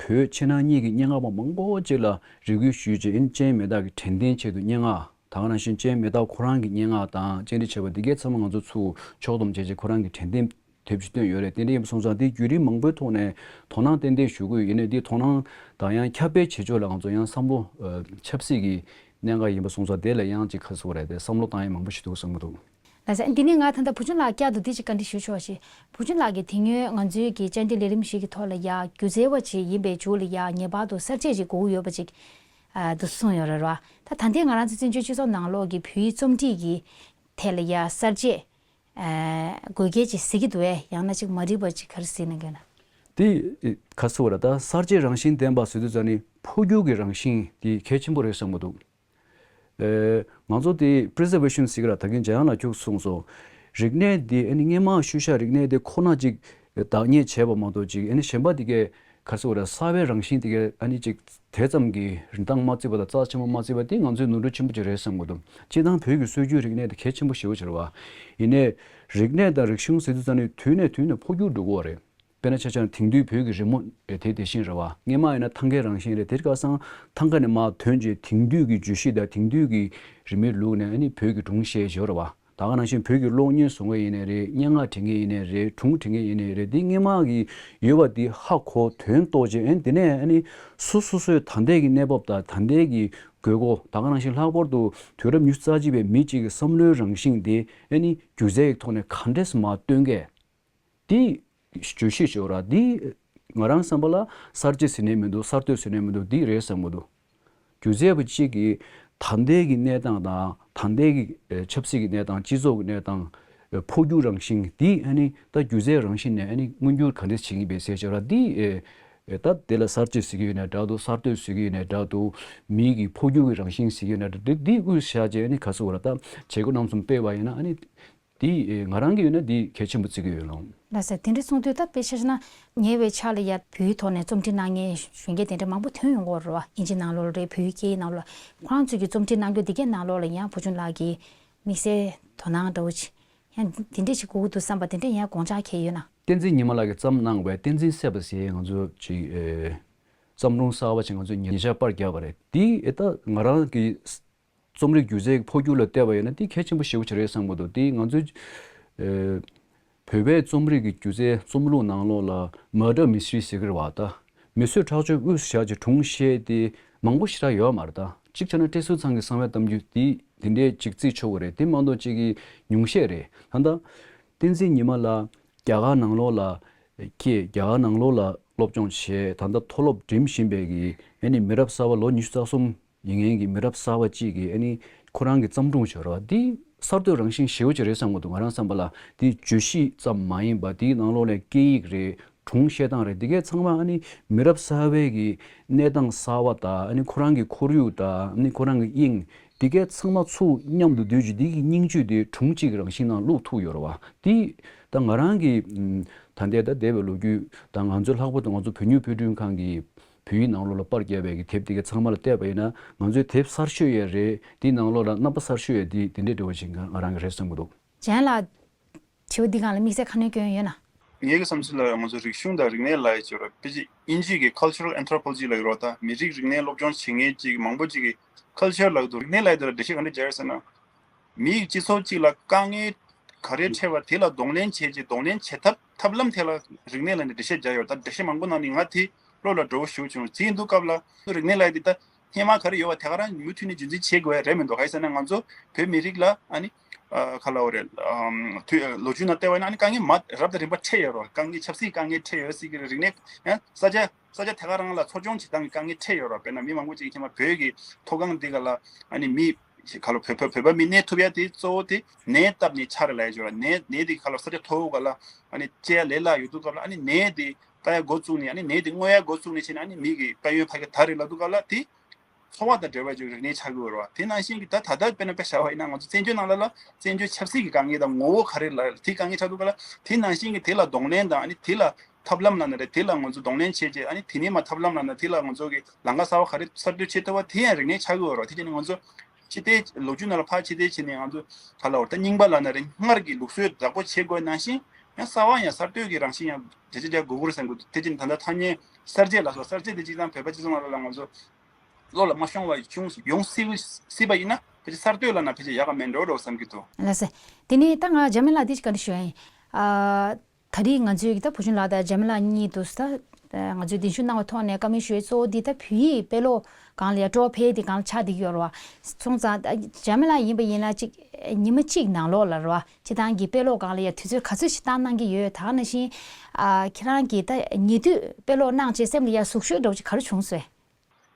བོད་ཕྱི་ནང་གཉིས་ཀྱི་སྙན་ངག་པ་མང་པོ་ཅིག་ལ་རེ་སྐུལ་ཞུས་རྗེས་ཨ་ནི་ཅན་མེ་སྟག་གི་དྲན་རྟེན་ཆེད་དུ་སྙན་ངག་ད་ག་ནང་བཞིན་ཅན་མེ་སྟག་ཁོ་རང་གི་སྙན་ངག་དང་བཅར་འདྲི་བྱས་པ་འདི་གའི་ཚང་མ་ང་ཚོ་ཚུར་ཕྱོགས་བསྡོམས་བྱས་རྗེས་ཁོ་རང་གི་དྲན་རྟེན་དེབ་ཅིག་བཏོན་ཡོད་རེད། དེ་འདྲ་ཡིན་པ་སོང་ཙང་དེ་བརྒྱུད་རིམ་མང་པོའི་ཐོག་ནས་དོ་སྣང་ཏན་ཏན་ཞུ་དགོས་ཡིན་ནའི་དེ་དོ་སྣང་དང་ཡང་ཁྱབ་སྤེལ་བྱེད་ཕྱོགས་ལ་ང་ཚོ་ཡང་བསམ་བློ་ཨ་ཆབ་སྲིད་ཀྱི་གནད་འགག་ཡིན་པ་སོང་ཙང་དེ་ལ་ཡང་ཅིག་ཁ་གསོ་རེད་དེ་བསམ་བློ་བཏང་ཡ་མང་པོ་ཞིག་འདུག་བསམ་གྱི་འདུག་ལགས་སོ། འདི་ནས་ང་ད་ལྟ་བུ་ཆུང་ལགས་བསྐྱར་དུ་འདི་ཅིག་བཀའ་འདྲི་ཞུ་ཆོག་ཞེས། བུ་ཆུང་ལགས་ཀྱིས་དེ་སྔོན་ང་ཚོའི་གི་བཅར་འདྲི་ལས་རིམ་ཞིག་གི་ཐོག་ལ་ཡ་སྒྱུ་རྩལ་བ་ཅིག་ཡིན་པའི་མཇུག་ལ་ཡ་ངེས་པར་དུ་གསར་བརྗེ་ཅིག་དགོས་ཀྱི་ཡོད་པ་ཅིག་ཨ་འདུག་གསུངས་ཡོད་རེད་བ། ད་ད་ལྟའི་ང་རང་ཚོ་བཙན་བྱོལ་སྤྱི་ཚོགས་ནང་ལོགས་ཀྱི་བོད་ཡིག་རྩོམ་སྒྲིག་གི་ཐད་ལ་ཡ་གསར་བརྗེ་ཨ་དགོས་གལ་ཅིག་གཟིགས་ཀྱི་འདུག་གས། ཡང་ན་ཅིག་མ་འགྲིག་པ་ཅིག་ག་རེ་གཟིགས་གནང་གི་ཡོད་ན། དེ་ག་ཟེར་བ་རེད། ད་གསར་བརྗེ་རང་བཞིན་ལྡན་པ་ཟེར་དུས་ཙ་ནི་འཕོ་འགྱུར་གྱི་རང་བཞིན་དེ་གལ་ཆེན་པོ་རེད་བསམ་གྱི་འདུག་ཨེ། ང་ཚོ་དེ་པི་རི་ཛར་ཝེ་ཤན་ཟེར་གྱི་ར། ད་གིན་འཇམ་དབྱངས་ལགས་ཁྱོད་གསུངས་སོང་། རིག་གནས་དེ་ཨ་ནི་སྔས་མ་ཤུལ་བཞག་རིག་གནས་དེ་ཁོ་ན་ཅིག་བདག་གཉེར་བྱས་པ་མ་གཏོགས་ཅིག་ཨ་ནི་གཞན་པ་དེ་གས་ག་རེ་ཟེར་དགོས་རེད། གསར་པའི་རང་བཞིན་དེ་གས་ཨ་ནི་ཅིག་དེ་ཙམ་གྱི་རིན་ཐང་མ་བརྩིས་པ་དང་རྩ་ཆེན་པོ་མ་བརྩིས་པ་དེ་ང་ཚོའི་ནོར་འཁྲུལ་ཆེན་པོ་ཅིག་རེད་བསམ་གྱི་འདུག་སྤྱིར་བཏང་བོད་ཀྱི་སྲོལ་རྒྱུན་རིག་གནས་དེ་གལ་ཆེན་པོ་ཞེ་པོ་ཅིག་རེད་བ། ཡིན་ནའི་རིག་གནས་དང་རིག་གཞུང་ཟེར་དུས་ཙ་ནི་དུས་ནས་དུས་ནས་འཕོ་འགྱུར་འགྲོ་གི་ཡོད་རེད། དཔེར་ན་ཆ་བཞག་ན་དེང་དུས་བོད་ཀྱི་རི་མོ་དེ་དེ་བཞིན་རེད་བ། སྔོན་མ་ཡིན་ན་ཐང་གའི་རང་བཞིན་རེད། དེ་སྐབས་སང་ཐང་ག་ནས་མར་ཐོན་རྗེས་དེང་དུས་ཀྱི་བརྗོད་གཞི་དང་དེང་དུས་ཀྱི་རི་མོའི་ལུགས་ནས་ཨ་ནི་བོད་ཀྱི་སྒྲུང་བཤད་བཞག་རེད་བ། ད་ག་ནང་བཞིན་བོད་ཀྱི་གློག་བརྙན་བཟོ་མཁན་ཡིན་ནའི་རེད། སྙན་ངག་འབྲི་མཁན་ཡིན་ནའི་རེད། སྒྲུང་འབྲི་མཁན་ཡིན་ནའི་རེད། འདི་སྔོན་མ་གི་ཡོད་པ་འདི་ཧ་གོ་དོན་རྟོགས་རྗེས་ཨ་ནི་དེ་ནས་ཨ་ནི་སོ་སོ་སོའི་ད་ལྟའི་གི་གནས་བབ་དང་ད་ལྟའི་གི་དགོས་མཁོ། ད་ག་ནང་བཞིན་ལྷག་པར་དུ་དུས་རབས་ཉི་ཤུ་རྩ་གཅིག་པའི་མི་གཅིག་གི་བསམ་བློའི་རང་བཞིན་དེ་ཨ་ནི་སྒྱུ་རྩལ་གྱི་ཐོག་ནས་ག་འདྲས་མར་སྟོན་གས། འདི་བརྗོད་གཞི་ཞོར་ར་འདི་ང་རང་བསམ་པ་ལ་གསར་བརྗེ་ཟེར་ནས་མི་འདུག་གསར་གཏོད་ཟེར་ནས་མི་འདུག་འདི་རེད་བསམ་གྱི་འདུག་སྒྱུ་རྩལ་པ་གཅིག་གིས་ད་ལྟའི་གི་གནས་སྟངས་དང་ད་ལྟའི་གི་ཨེ་ཆབ་སྲིད་ཀྱི་གནས་སྟངས། སྤྱི་ཚོགས་ཀྱི་གནས་སྟངས། ཨེ་འཕོ་འགྱུར་རང་བཞིན་འདི་ཨ་ནི་ད་སྒྱུ་རྩལ་རང་བཞིན་ནས་ཨ་ནི་མངོན་འགྱུར་ག་འདྲས་བྱེད་ཀྱི་ཡིན་པས་ཟེར་བྱས་ར་འདི་ཨེ་ཨེ་ད་དེ་ལ་གསར་བརྗེ་ཟེར་གྱི་ཡོད་ནའི་འདྲ་འདུག་གསར་གཏོད་ཟེར་གྱི་ཡོད་ནའི་འདྲ་འདུག་མི་གི་འཕོ་འགྱུར་གྱི་རང་བཞིན་ཟེར་གྱི་ཡོད་ནའི་འདྲ་འདུག་འདི་དབུས་བཞག་བྱས་ཨ་ནི་ག་ཚོད་བར་ད་བྱེད་སྒོ་རྣམ་གསུམ་སྤེལ་བ་ཡིན་ན་ཨ་ནི། དེ་ཨེ་ང་རང་གི་ཡོད་ན་དེ་གལ་ཆེན་པོ་བརྩི་གི་ཡོད་ལགས། ལགས་སོ། དེ་འདྲ་གསུངས་དུས་ད་དཔེ་ཆ་བཞག་ན་ཉེ་བའི་ཆར་ལ་ཡ་བོད་ཡིག་ཐོག་ནས་རྩོམ་འབྲི་གནང་མཁན་གཞོན་སྐྱེས་དེ་འདྲ་མང་པོ་ཐོན་ཡོང་གི་ཡོད་རེད་བ། དབྱིན་ཇི་ནང་ལོགས་ལ་རེད། བོད་ཡིག་སྐད་ཡིག་ནང་ལོགས་ལ། ཁོ་རང་ཚོས་ཀྱི་རྩོམ་འབྲི་གནང་རྒྱུ་དེ་གའི་ནང་ལོགས་ལ་ཡང་བུ་ཆུང་ལགས་ཀྱིས་དམིགས་བསལ་དོ་སྣང་འདྲ་བོ་ཅིག་ཡང་དེ་འདྲ་ཞིག་དགོས་ཀྱི་འདུག་བསམ་པ་དེ་འདྲ་ཡང་དགོངས་འཆར་གང་ཡོད་ན། བསྟན་འཛིན་ཉི་མ་ལགས་ཀྱིས་བརྩམས་གནང་བའི་བསྟན་འཛིན་གསལ་བ་ཟེར་ང་ཚོ་ཅིག་ཨེ་བརྩམས་སྒྲུང་གསར་བ་ཅིག་ང་ཚོས་ཉེ་ཆར་པར་བརྒྱབ་པ་རེད། དེ་ཨེ་ད་ང་རང་གི་རྩོམ་རིག་སྒྱུ་རྩལ་གྱི་འཕོ་འགྱུར་ལ་བལྟས་པ་ཡིན་ན་དེ་གལ་ཆེན་པོ་ཞེ་པོ་ཅིག་རེད་བསམ་གྱི་འདུག་དེ་ང་ཚོའི་ཨེ་བོད་པའི་རྩོམ་རིག་གི་སྒྱུ་རྩལ་རྩོམ་ལུགས་ནང་ལོགས་ལ་murder mystery ཟེར་གྱི་རེད་བ། ད་མི་གསོད་ཁྲག་སྦྱོར་དབུས་སུ་བཞག་ཅིག་སྒྲུང་བཤད་དེ་མང་པོ་ཞེ་དྲག་ཡོད་མ་རེད། ད་གཅིག་བྱས་ན་བཀྲས་ཟུར་ཚང་གི་གསང་བའི་གཏམ་རྒྱུད་དེ་དེ་འདྲའི་ཅིག་བརྩི་ཆོག་གི་རེད། དེ་མ་གཏོགས་ཅིག་གི་ཉུང་ཤས་རེད། ད་ལྟ་བསྟན་འཛིན་ཉི་མ་ལགས་རྒྱ་གར་ནང་ལོགས་ལ་སྐྱེས། རྒྱ་གར་ནང་ལོགས་ལ་སློབ་སྦྱོང་བྱས། ད་ལྟ་མཐོ་སློབ་འགྲིམ་བཞིན་པའི་གི་ཨ་ནི་མི་རབས་གསར་བ་ལོ་ཉི་ཤུ་རྩ་གསུམ་ཡིན་མཁན་གྱི་མི་རབས་གསར་བ་གཅིག་གིས་ཨ་ནི་ཁོ་རང་གི་བརྩམས་སྒྲུང་བྱོས་རོགས། འདི་གསར་གཏོད་རང་བཞིན་ཞེ་པོ་ཅིག་རེད་བསམ་གྱི་འདུག་ང་རང་བསམ་པ་ལ་འདི་བརྗོད་གཞི་ཙམ་མ་ཡིན་པ་འདིའི་ནང་ལོགས་ནས་སྐད་ཡིག་རེད། སྒྲུང་བཤད་སྟངས་རེད། འདི་གའི་ཚང་མ་ཨ་ནི་མི་རབས་གསར་བའི་གི་གནས་སྟངས་གསར་བ་དང་ཨ་ནི་ཁོ་རང་གི་ཁོར་ཡུག་དང་ཨ་ནི་ཁོ་རང་གི་དབྱིངས་འདི་གའི་ཚང་མ་ཚུར་མཉམ་དུ་བསྡུས་ཀྱི་འདི་གི་སྙིང་བཅུད་དེ་སྒྲུང་གཅིག་གི་རང་བཞིན་ནང་བླུགས་ཐུབ་ཡོད་རེད་བ། འདི་ད་ང་རང་གི་ད་ལྟའི་ད་འདས་པའི་ལོ་རྒྱུས་དང་ང་ཚོའི་ལྷག་པར་དུ་ང་ཚོ་བོད་མིའི་དཔེ་སྐྲུན་ཁང་གི་བོད་ཡིག་ནང་ལོགས་ལ་པར་བརྒྱབ་པའི་གི་དེབ་དེ་ག་ཚང་མ་ལ་བལྟས་པ་ཡིན་ན་ང་ཚོའི་དེབ་གསར་ཤོས་ཡང་རེད། དེའི་ནང་ལོགས་ལ་རྣམ་པ་གསར་ཤོས་ཡང་དེ་དེ་འདྲའི་འདྲ་བོ་ཞིག་ང་རང་གི་རེད་བསམ་གྱི་འདུག་ཇན་ལགས། དྲི་བ་འདི་སྒང་ལ་དམིགས་བསལ་ཁ་སྣོན་སྐྱོན་ཡོད་ན། ངའི་གི་བསམ་ཚུལ་ལ་ང་ཚོ་རིག་གཞུང་དང་རིག་གནས་ལབ་ཡ་ཅིག་ཡོད་རེད། ཕལ་ཆེར་དབྱིན་ཇི་གི་cultural anthropology ལབ་ཡོད་རེད་བ། ད་མི་རིགས་རིག་གནས་སློབ་སྦྱོང་བྱེད་མཁན་ཅིག་མང་པོ་ཅིག་གིས་culture ལབ་ཀྱི་འདུག་རིག་གནས་ལབ་ཡ་དེ་ལ་འགྲེལ་བཤད་ག་འདྲ་རྒྱག་ཡོད་ཟེར་ན། མི་རིགས་སྤྱི་ཚོགས་གཅིག་ལ་དཀའ་ངལ་ག་རེ་འཕྲད་པ་དེ་ལ་གདོང་ལེན་བྱས་རྗེས་གདོང་ལེན་བྱེད་ཐབས་ཐབས་ལམ་ཐད་ལ་རིག་གནས་ལབ་ནས་འགྲེལ་བཤད་རྒྱག་ཡོད། ད་འགྲེལ་བཤད་མང་པོ་ནང་ནས་ང་དེ་བློ་ལ་འགྲོ་བོ་ཞེ་པོ་བྱུང་། དེ་ཡིན་དུས་སྐབས་ལ་རིག་གནས་ལབ་ཡ་དེ་ད་སྔོན་མ་ག་རེ་ཡོད་པ་དེ་ག་རང་མུ་མཐུད་ནས་རྒྱུན་འཛིན་བྱེད་དགོས་ཡ་རེད་མི་འདུག་ག་རེ་ཟེར་ན་ང་ཚོ་བོད་མི་རིགས་ལ་ཨ་ནི་ཨ་ག་ལབ་དགོས་རེད། ཨམ་དུས་ལོ་རྒྱུས་ནང་བལྟས་པ་ཡིན་ན་ཨ་ནི་དཀའ་ངལ་མ་རབ་དང་རིམ་པ་འཕྲད་ཡོད་རེད། དཀའ་ངལ་ཆབ་སྲིད་དཀའ་ངལ་འཕྲད་ཡོད་སྲིད་ཀྱི་རེད། རིག་གནས་ཡང་ས་ཆ་ས་ཆ་དེ་ག་རང་ལ་འཚོ་སྐྱོང་བྱེད་སྟངས་ཀྱི་དཀའ་ངལ་འཕྲད་ཡོད་རེད། དཔེར་ན་མི་མང་པོ་ཅིག་གིས་ཁྱེད་མ་བོད་ཀྱི་མཐོ་སྒང་འདི་ག་ལ་ཨ་ནི་མི་ག་ལ་བོད་བོད་བོད་པ་མི་གནས་ཐུབ་ཡ་དེ་གཙོ་བོ་དེ་ནས་བཏབ་ནས་ཆགས་རེད་ལབ་ཡ་ཅིག་ཡོད་རེད། ནས་ནས་དེ་ག་ལ་ས་ཆ་མཐོ་བོ་ག་ལ་ཨ་ནི་སྐྱེ་ཡ་ལས་སླ་ཡོད་དུས་སྐབས་ལ་ཨ་ནི་ནས་དེ་ལྟ་ཡ་འགོ་བཙུགས་ནས་ཨ་ནི་ནས་དེ་རྔོ་ཡ་འགོ་བཙུགས་ནས་བྱས་ནས་ཨ་ནི་མི་གི་དཔལ་ཡོན་ཕ་གི་དར་རེད་ལབ་དུས་སྐབས་ལ་དེ་འཚོ་བ་དང་འབྲེལ་བ་ཅིག་རིག་གནས་ཆགས་ཀྱི་ཡོད་རེད་བ། དེ་ནང་བཞིན་གྱི་ད་ད་ལྟ་དཔེར་ན་དཔེ་བཞག་པ་ཡིན་ན་ང་ཚོ་བཙན་བྱོལ་ནང་ལ་ལ་བཙན་བྱོལ་ཆབ་སྲིད་ཀྱི་དཀའ་ངལ་དང་ངོ་བོ་ག་རེ་ལ་དེ་དཀའ་ངལ་ཆགས་དུས་སྐབས་ལ་དེ་ནང་བཞིན་གྱི་དེ་ལ་གདོང་ལེན་དང་ཨ་ནི་དེ་ལ་ཐབས་ལམ་ལབ་ན་རེད། དེ་ལ་ང་ཚོ་གདོང་ལེན་བྱས་རྗེས་ཨ་ནི་དེ་ནས་མ་ཐབས་ལམ་ལབ་ན་དེ་ལ་ང་ཚོ་གི་ལམ་ཁ་གསར་བ་ག་རེ་གསར་གཏོད་བྱེད་ཐུབ་པ་དེ་ཡང་རིག་གནས་ཆགས་ཀྱི་ཡོད་རེད་བ། དེ་བྱས་ནས་ང་ཚོ་ཕྱི་བལྟས་ལོ་རྒྱུས་ནང་ལ་ཕར་ཕྱི་བལྟས་བྱས་ནས་ང་ཚོ་ག་ལབ་དགོས་རེད། ད་རྙིང་པ་ལབ་ན་རེད། སྔར་གྱི་ལུགས་སྲོལ་བདག་པོ་བྱེད་དགོས་ནང་བཞིན་ཡང་གསར་བ་ཡང་གསར་གཏོད་ཀྱི་རང་བཞིན་ཡང་བརྒྱ་ཆ་བརྒྱ་དགོས་ཀྱི་རེད་བསམ་གྱི་འདུག་དེ་བྱས་ནས་ད་ལྟ་ཐ་སྙད་གསར་བརྗེ་ལབ་སོང་། གསར་བརྗེ་དེ་སྤྱིར་བཏང་བོད་པ་སྤྱི་ཚོགས་ནང་ལ་ང་ཚོ་བློ་ལ་མ་ཤོང་བ་ཅུང་ཡོང་སྲིད་སྲིད་པ་ཡིན་ན་ཕལ་ཆེར་གསར་གཏོད་ལབ་ན་ཕལ་ཆེར་ཡག་ག་མེད་འགྲོ་འགྲོ་བསམ་གྱི་འདུག་ལགས་སེ། དེ་ནས་ད་ང་འཇམ་དབྱངས་ལགས་འདི་ཞིག་བཀའ་འདྲི་ཞུ་ཡ་ཡིན། ཨ། ད་རེས་ང་ཚོས་ཀྱི་ད་བུ་ཆུང་ལགས་དང་འཇམ་དབྱངས་ལགས་གཉིས་འདུག་ས། ད་ང་ཚོས་གདན་ཞུ་གནང་བའི་ཐོག་ནས་བཀའ་མོལ་ཞུ་ཡའི་གཙོ་བོ་འདི་ད་བོད་ཡིག་དཔེ་ཀློག་སྒང་ལ་ཡ་སྤྲོ་བ་འཕེལ་དེ་སྒང་ལ་ཆགས་བསྡད་ཀྱི་ཡོད་རེད་བ། སོང་ཙང་ད་འཇམ་དབྱངས་ལགས་ཡིན་པ་ཡིན་ན་ཅིག་ཉི་མ་གཅིག་ནང་ལོགས་ལ་རེད་བ། སྤྱིར་བཏང་གི་དཔེ་ཀློག་སྒང་ལ་ཡ་དུས་ཚོད་ག་ཚོད་ཞིག་བཏང་གནང་གི་ཡོད། ད་ག་ནང་བཞིན་ཨ་ཁྱེད་རང་གིས་ད་ཉེ་དུས་དཔེ་ཀློག་གནང་རྗེས་སེམས་ལ་ཡ་ཟུག་ཤུགས་འདྲ་བོ་ཅིག་ག་རེ་བྱུང་སོང་།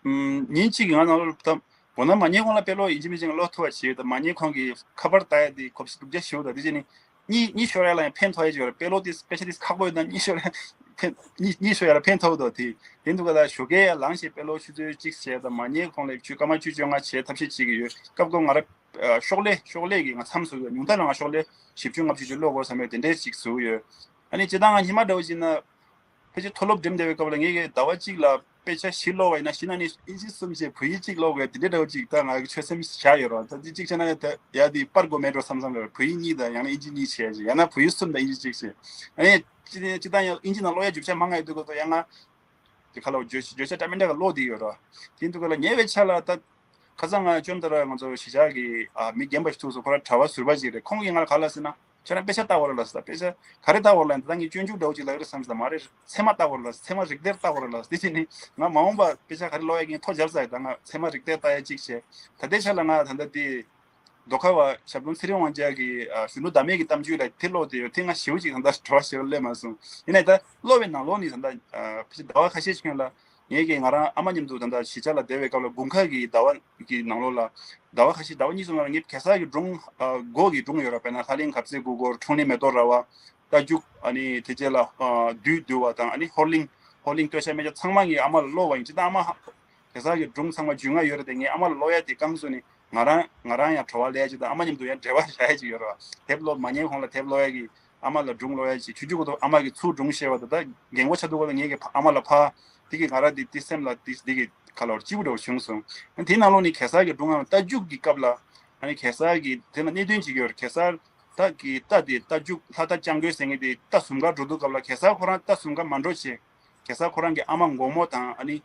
ཨམ། ཉིན་གཅིག་གི་ང་ནང་ལོགས་ད་འོ་ན་མ་ཉལ་གོང་ལ་དཔེ་ཀློག་ཡིན་གཅིག་མིན་གཅིག་ཀློག་ཐུབ་པ་བྱེད་ཡོད། ད་མ་ཉལ་གོང་གི་ཁ་པར་ལྟ་ཡ་དེ་གོ་སྒྲིག་རྒྱ་ཞུ་ད་དེ་བྱས་ནས་གཉིད་གཉིད་ཤོར་ཡ་ལ་ཡང་ཕན་ཐོགས་ཡ་ཅིག་ཡོད་རེད། དཔེ་ཀློག་དེ་དཔེ་ཆ་དེ་ཁག་པོ་ཡོད་ན་གཉིད་ཤོར་ཡ་ཕན་གཉིད་གཉིད་ཤོར་ཡ་ལ་ཕན་ཐོགས་འདུག་དེ་དེ་འདུག་ག་ད་ཞོགས་ཀས་ཡར་ལངས་བྱས་དཔེ་ཀློག་ཆུ་ཚོད་གཅིག་བྱས་ད་མ་ཉལ་གོང་ལ་ཆུ་སྐར་མ་བཅུ་བཅོ་ལྔ་བྱས་ཐབས་ཤེས་བྱེད་ཀྱི་ཡོད། སྐབས་སྐབས་ང་རང་ཤོག་ལྷེ་ཤོག་ལྷེ་གི་ང་མཚམས་བཟོ་ཡོད། ཉུང་མཐའ་ལ་ང་ཤོག་ལྷེ་བཞི་བཅུ་ལྔ་བཅུ་ཅིག་ཀློག་དགོས་བསམ་པའི་དེ་འདྲས་ཅིག་བཟོ་ཡོད། ཨ་ནི་སྤྱིར་བཏང་ང་ཉི་མ་འདྲ་བོ་ཅིག་ན་ཕལ་ཆེར་མཐོ་སློབ་འགྲིམ་བསྡད་པའི་སྐབས་ལ་ངས་ཀྱི་ཟླ་བ་གཅིག་ལ་ དཔེ་ཆ་བཞི་ཀློག་པ་ཡིན་ན་བཞི་ནང་ནས་ཨིན་ཇི་གསུམ་བྱས་བོད་ཡིག་གཅིག་ཀློག་དགོས་དེ་འདྲ་འདྲ་བོ་ཅིག་ད་ང་གི་ཆོད་སེམས་བཞག་ཡོད་རེད། ད་འདི་གཅིག་བྱས་ན་ད་ཡ་འདི་སྤར་དགོས་མེད་འགྲོ་བསམ་བསམ་རེད། བོད་ཡིག་གཉིས་དང་ཡང་ན་ཨིན་ཇི་གཉིས་བྱས་ཅིག་ཡང་ན་བོད་ཡིག་གསུམ་དང་ཨིན་ཇི་གཅིག་བྱས། ཨ་ནི་སྤྱི་སྤྱི་བཏང་ཡང་ཨིན་ཇི་ནང་ཀློག་ཡ་རྒྱུ་ཆ་མང་ང་ཡོད་དུས་གོ་ད་ཡང་ང་དེ་ཁ་ལ་བརྗོད་བརྗོད་བྱ་འདྲ་མི་འདྲ་ག་ཀློག་བསྡད་ཡོད་རེད། དེ་འདུག་ག་ལ་ཉེ་བའི་ཆ་ལ་ད་ཁ་སང་ང་བཅོམ་ལྡན་ར་ང་ཚོ་གཞིས་ཆགས་ཀྱི་ཨ་མི་རྒན་པ་ཞིག་ཐུག་སོང་། ཁོ་རང་གྲྭ་པ་ཟུར་པ་ཅིག་རེད། ཁོང་གིས་ང་ལ་ག་ལ་ཟེར་ན། ཁྱོད་རང་དཔེ་ཆ་ལྟ་བར་ལ་ཟེར། དཔེ་ཆ་ག་རེ་ལྟ་བར་ལ་ཟེར། ད་ངས་སྤྱོད་འཇུག་འདྲ་བོ་ཅིག་ལབ་ཀྱི་རེད་བསམ་ཟེར། མ་རེད། ཚད་མ་ལྟ་བར་ལ་ཟེར། ཚད་མ་རིགས་གཏེར་ལྟ་བར་ལ་ཟེར། དེ་བྱས་ནས་ང་མ་འོངས་པ་དཔེ་ཆ་ག་རེ་ཀློག་ཡ་གི་ཐོ་བརྒྱབ་ཚར། ད་ང་ཚད་མ་རིགས་གཏེར་ལྟ་ཡ་གཅིག་བྱས། ད་ལྟའི་ཆ་ལ་ང་ད་ལྟ་དེ་རྡོ་ཁ་བ་ཞབས་དྲུང་ཚེ་རིང་དབང་རྒྱལ་གྱི་ཨ་གཞོན་ནུ་ཟླ་མེད་ཀྱི་གཏམ་རྒྱུད་ལ་དེ་ཀློག་བསྡད་ཡོད། དེ་ང་ཞེ་པོ་ཅིག་ད་ལྟ་བྲོ་བ་ཞེ་པོ་སླེབས་མ་སོང་། ཡིན་ནའི་ད་ཀློག་པའི་ནང་ལོགས་ནས་ད་ལྟ་ཨ་ཕལ་ཆེར་ཟླ་བ་ཁ་ཤས་ཤིག་སྔོན་ལ། ངེད་ཀྱིས་ང་རང་ཨ་མ་མཉམ་དུ་ད་ལྟ་གཞིས་ཆགས་ལ་བསྡད་པའི་སྐབས་ལ་དགུན་ཁ་གི་ཟླ་བ་གི་ནང་ལོགས་ལ། ཟླ་བ་ཁ་ཤས་ཟླ་བ་གཉིས་གསུམ་ལ་ངས་གེ་སར་གྱི་སྒྲུང་ཨ་སྒོ་གི་སྒྲུང་ཡོད་ར། དཔེར་ན་ལྷ་གླིང་གབ་རྩེ་དགུ་སྐོར། འཁྲུངས་གླིང་མེ་ཏོག་ར་བ། རྟ་རྒྱུག་ཨ་ནི་དེ་རྗེས་ལ་ཨ་བདུད་འདུལ་བ་དང་ཨ་ནི་ཧོར་གླིང་། ཧོར་གླིང་སྟོད་ཆ་སྨད་ཆ་ཚང་མ་ངས་ཨ་མ་ལ་ཀློག་པ་ཡིན། ཅི་ད་ཨ་མ་ཧ་གེ་སར་གྱི་སྒྲུང་ཚང་མ་རྒྱུས་མངའ་ཡོད་རེད་དེ། ངས་ཨ་མ་ལ་ཀློག་ཡ་དེ་བསྐང་སོང་ནས་ང་རང་ང་རང་ཡང་བྲོ་བ་སླེབས་ཅིག་དང་ཨ་མ་མཉམ་དུ་ཡང་འབྲེལ་བ་བཞག་ཡ་ཅིག་ཡོད་ར་བ། དེབ་ཀློག་མ་ཉན་གོང་ལ་དེབ་ཀློག་ཡ་གི། ཨ་མ་ལ་སྒྲུང་ཀློག་ཡ་ཅིག་ཆུང་ཆུང་གོ་ཐོག་ཨ་མ་གི་ཚུར་སྒྲུང་བཤད་པ་དང་། ད་རྒན་གོག་ཆགས་དུས་སྐབས་ལ་ངེད་ཀྱི་ཨ་མ་ལ་ཕ་དེ་གི་ང་རང་དེ་དེ་སེམས་ལ་དེ་དེ་གི་ཁ་ལོར་སྐྱིད་པོ་འདྲ་བོ་བྱུང་སོང་། དེའི་ནང་ལོགས་ནས་གེ་སར་གྱི་སྒྲུང་ངམ་རྟ་རྒྱུག་གི་སྐབས་ལ་ཨ་ནི་གེ་སར་གྱི་དེ་ལ་གནད་དོན་ཅིག་ཡོད་རེད། གེ་སར་རྟ་གི་རྟ་དེ་རྟ་རྒྱུག་ལྷ་རྟ་སྤྱང་རྒོད་ཟེར་མཁན་དེ་རྟ་ཟུམ་ཁར་འགྲོ་དུས་སྐབས་ལ་གེ་སར་ཁོ་རང་རྟ་ཟུམ་ཁར་མ་འགྲོ་བྱས། གེ་སར་ཁོ་རང་གི་ཨ་མ་འགོག་མོ་དང་ཨ་ནི།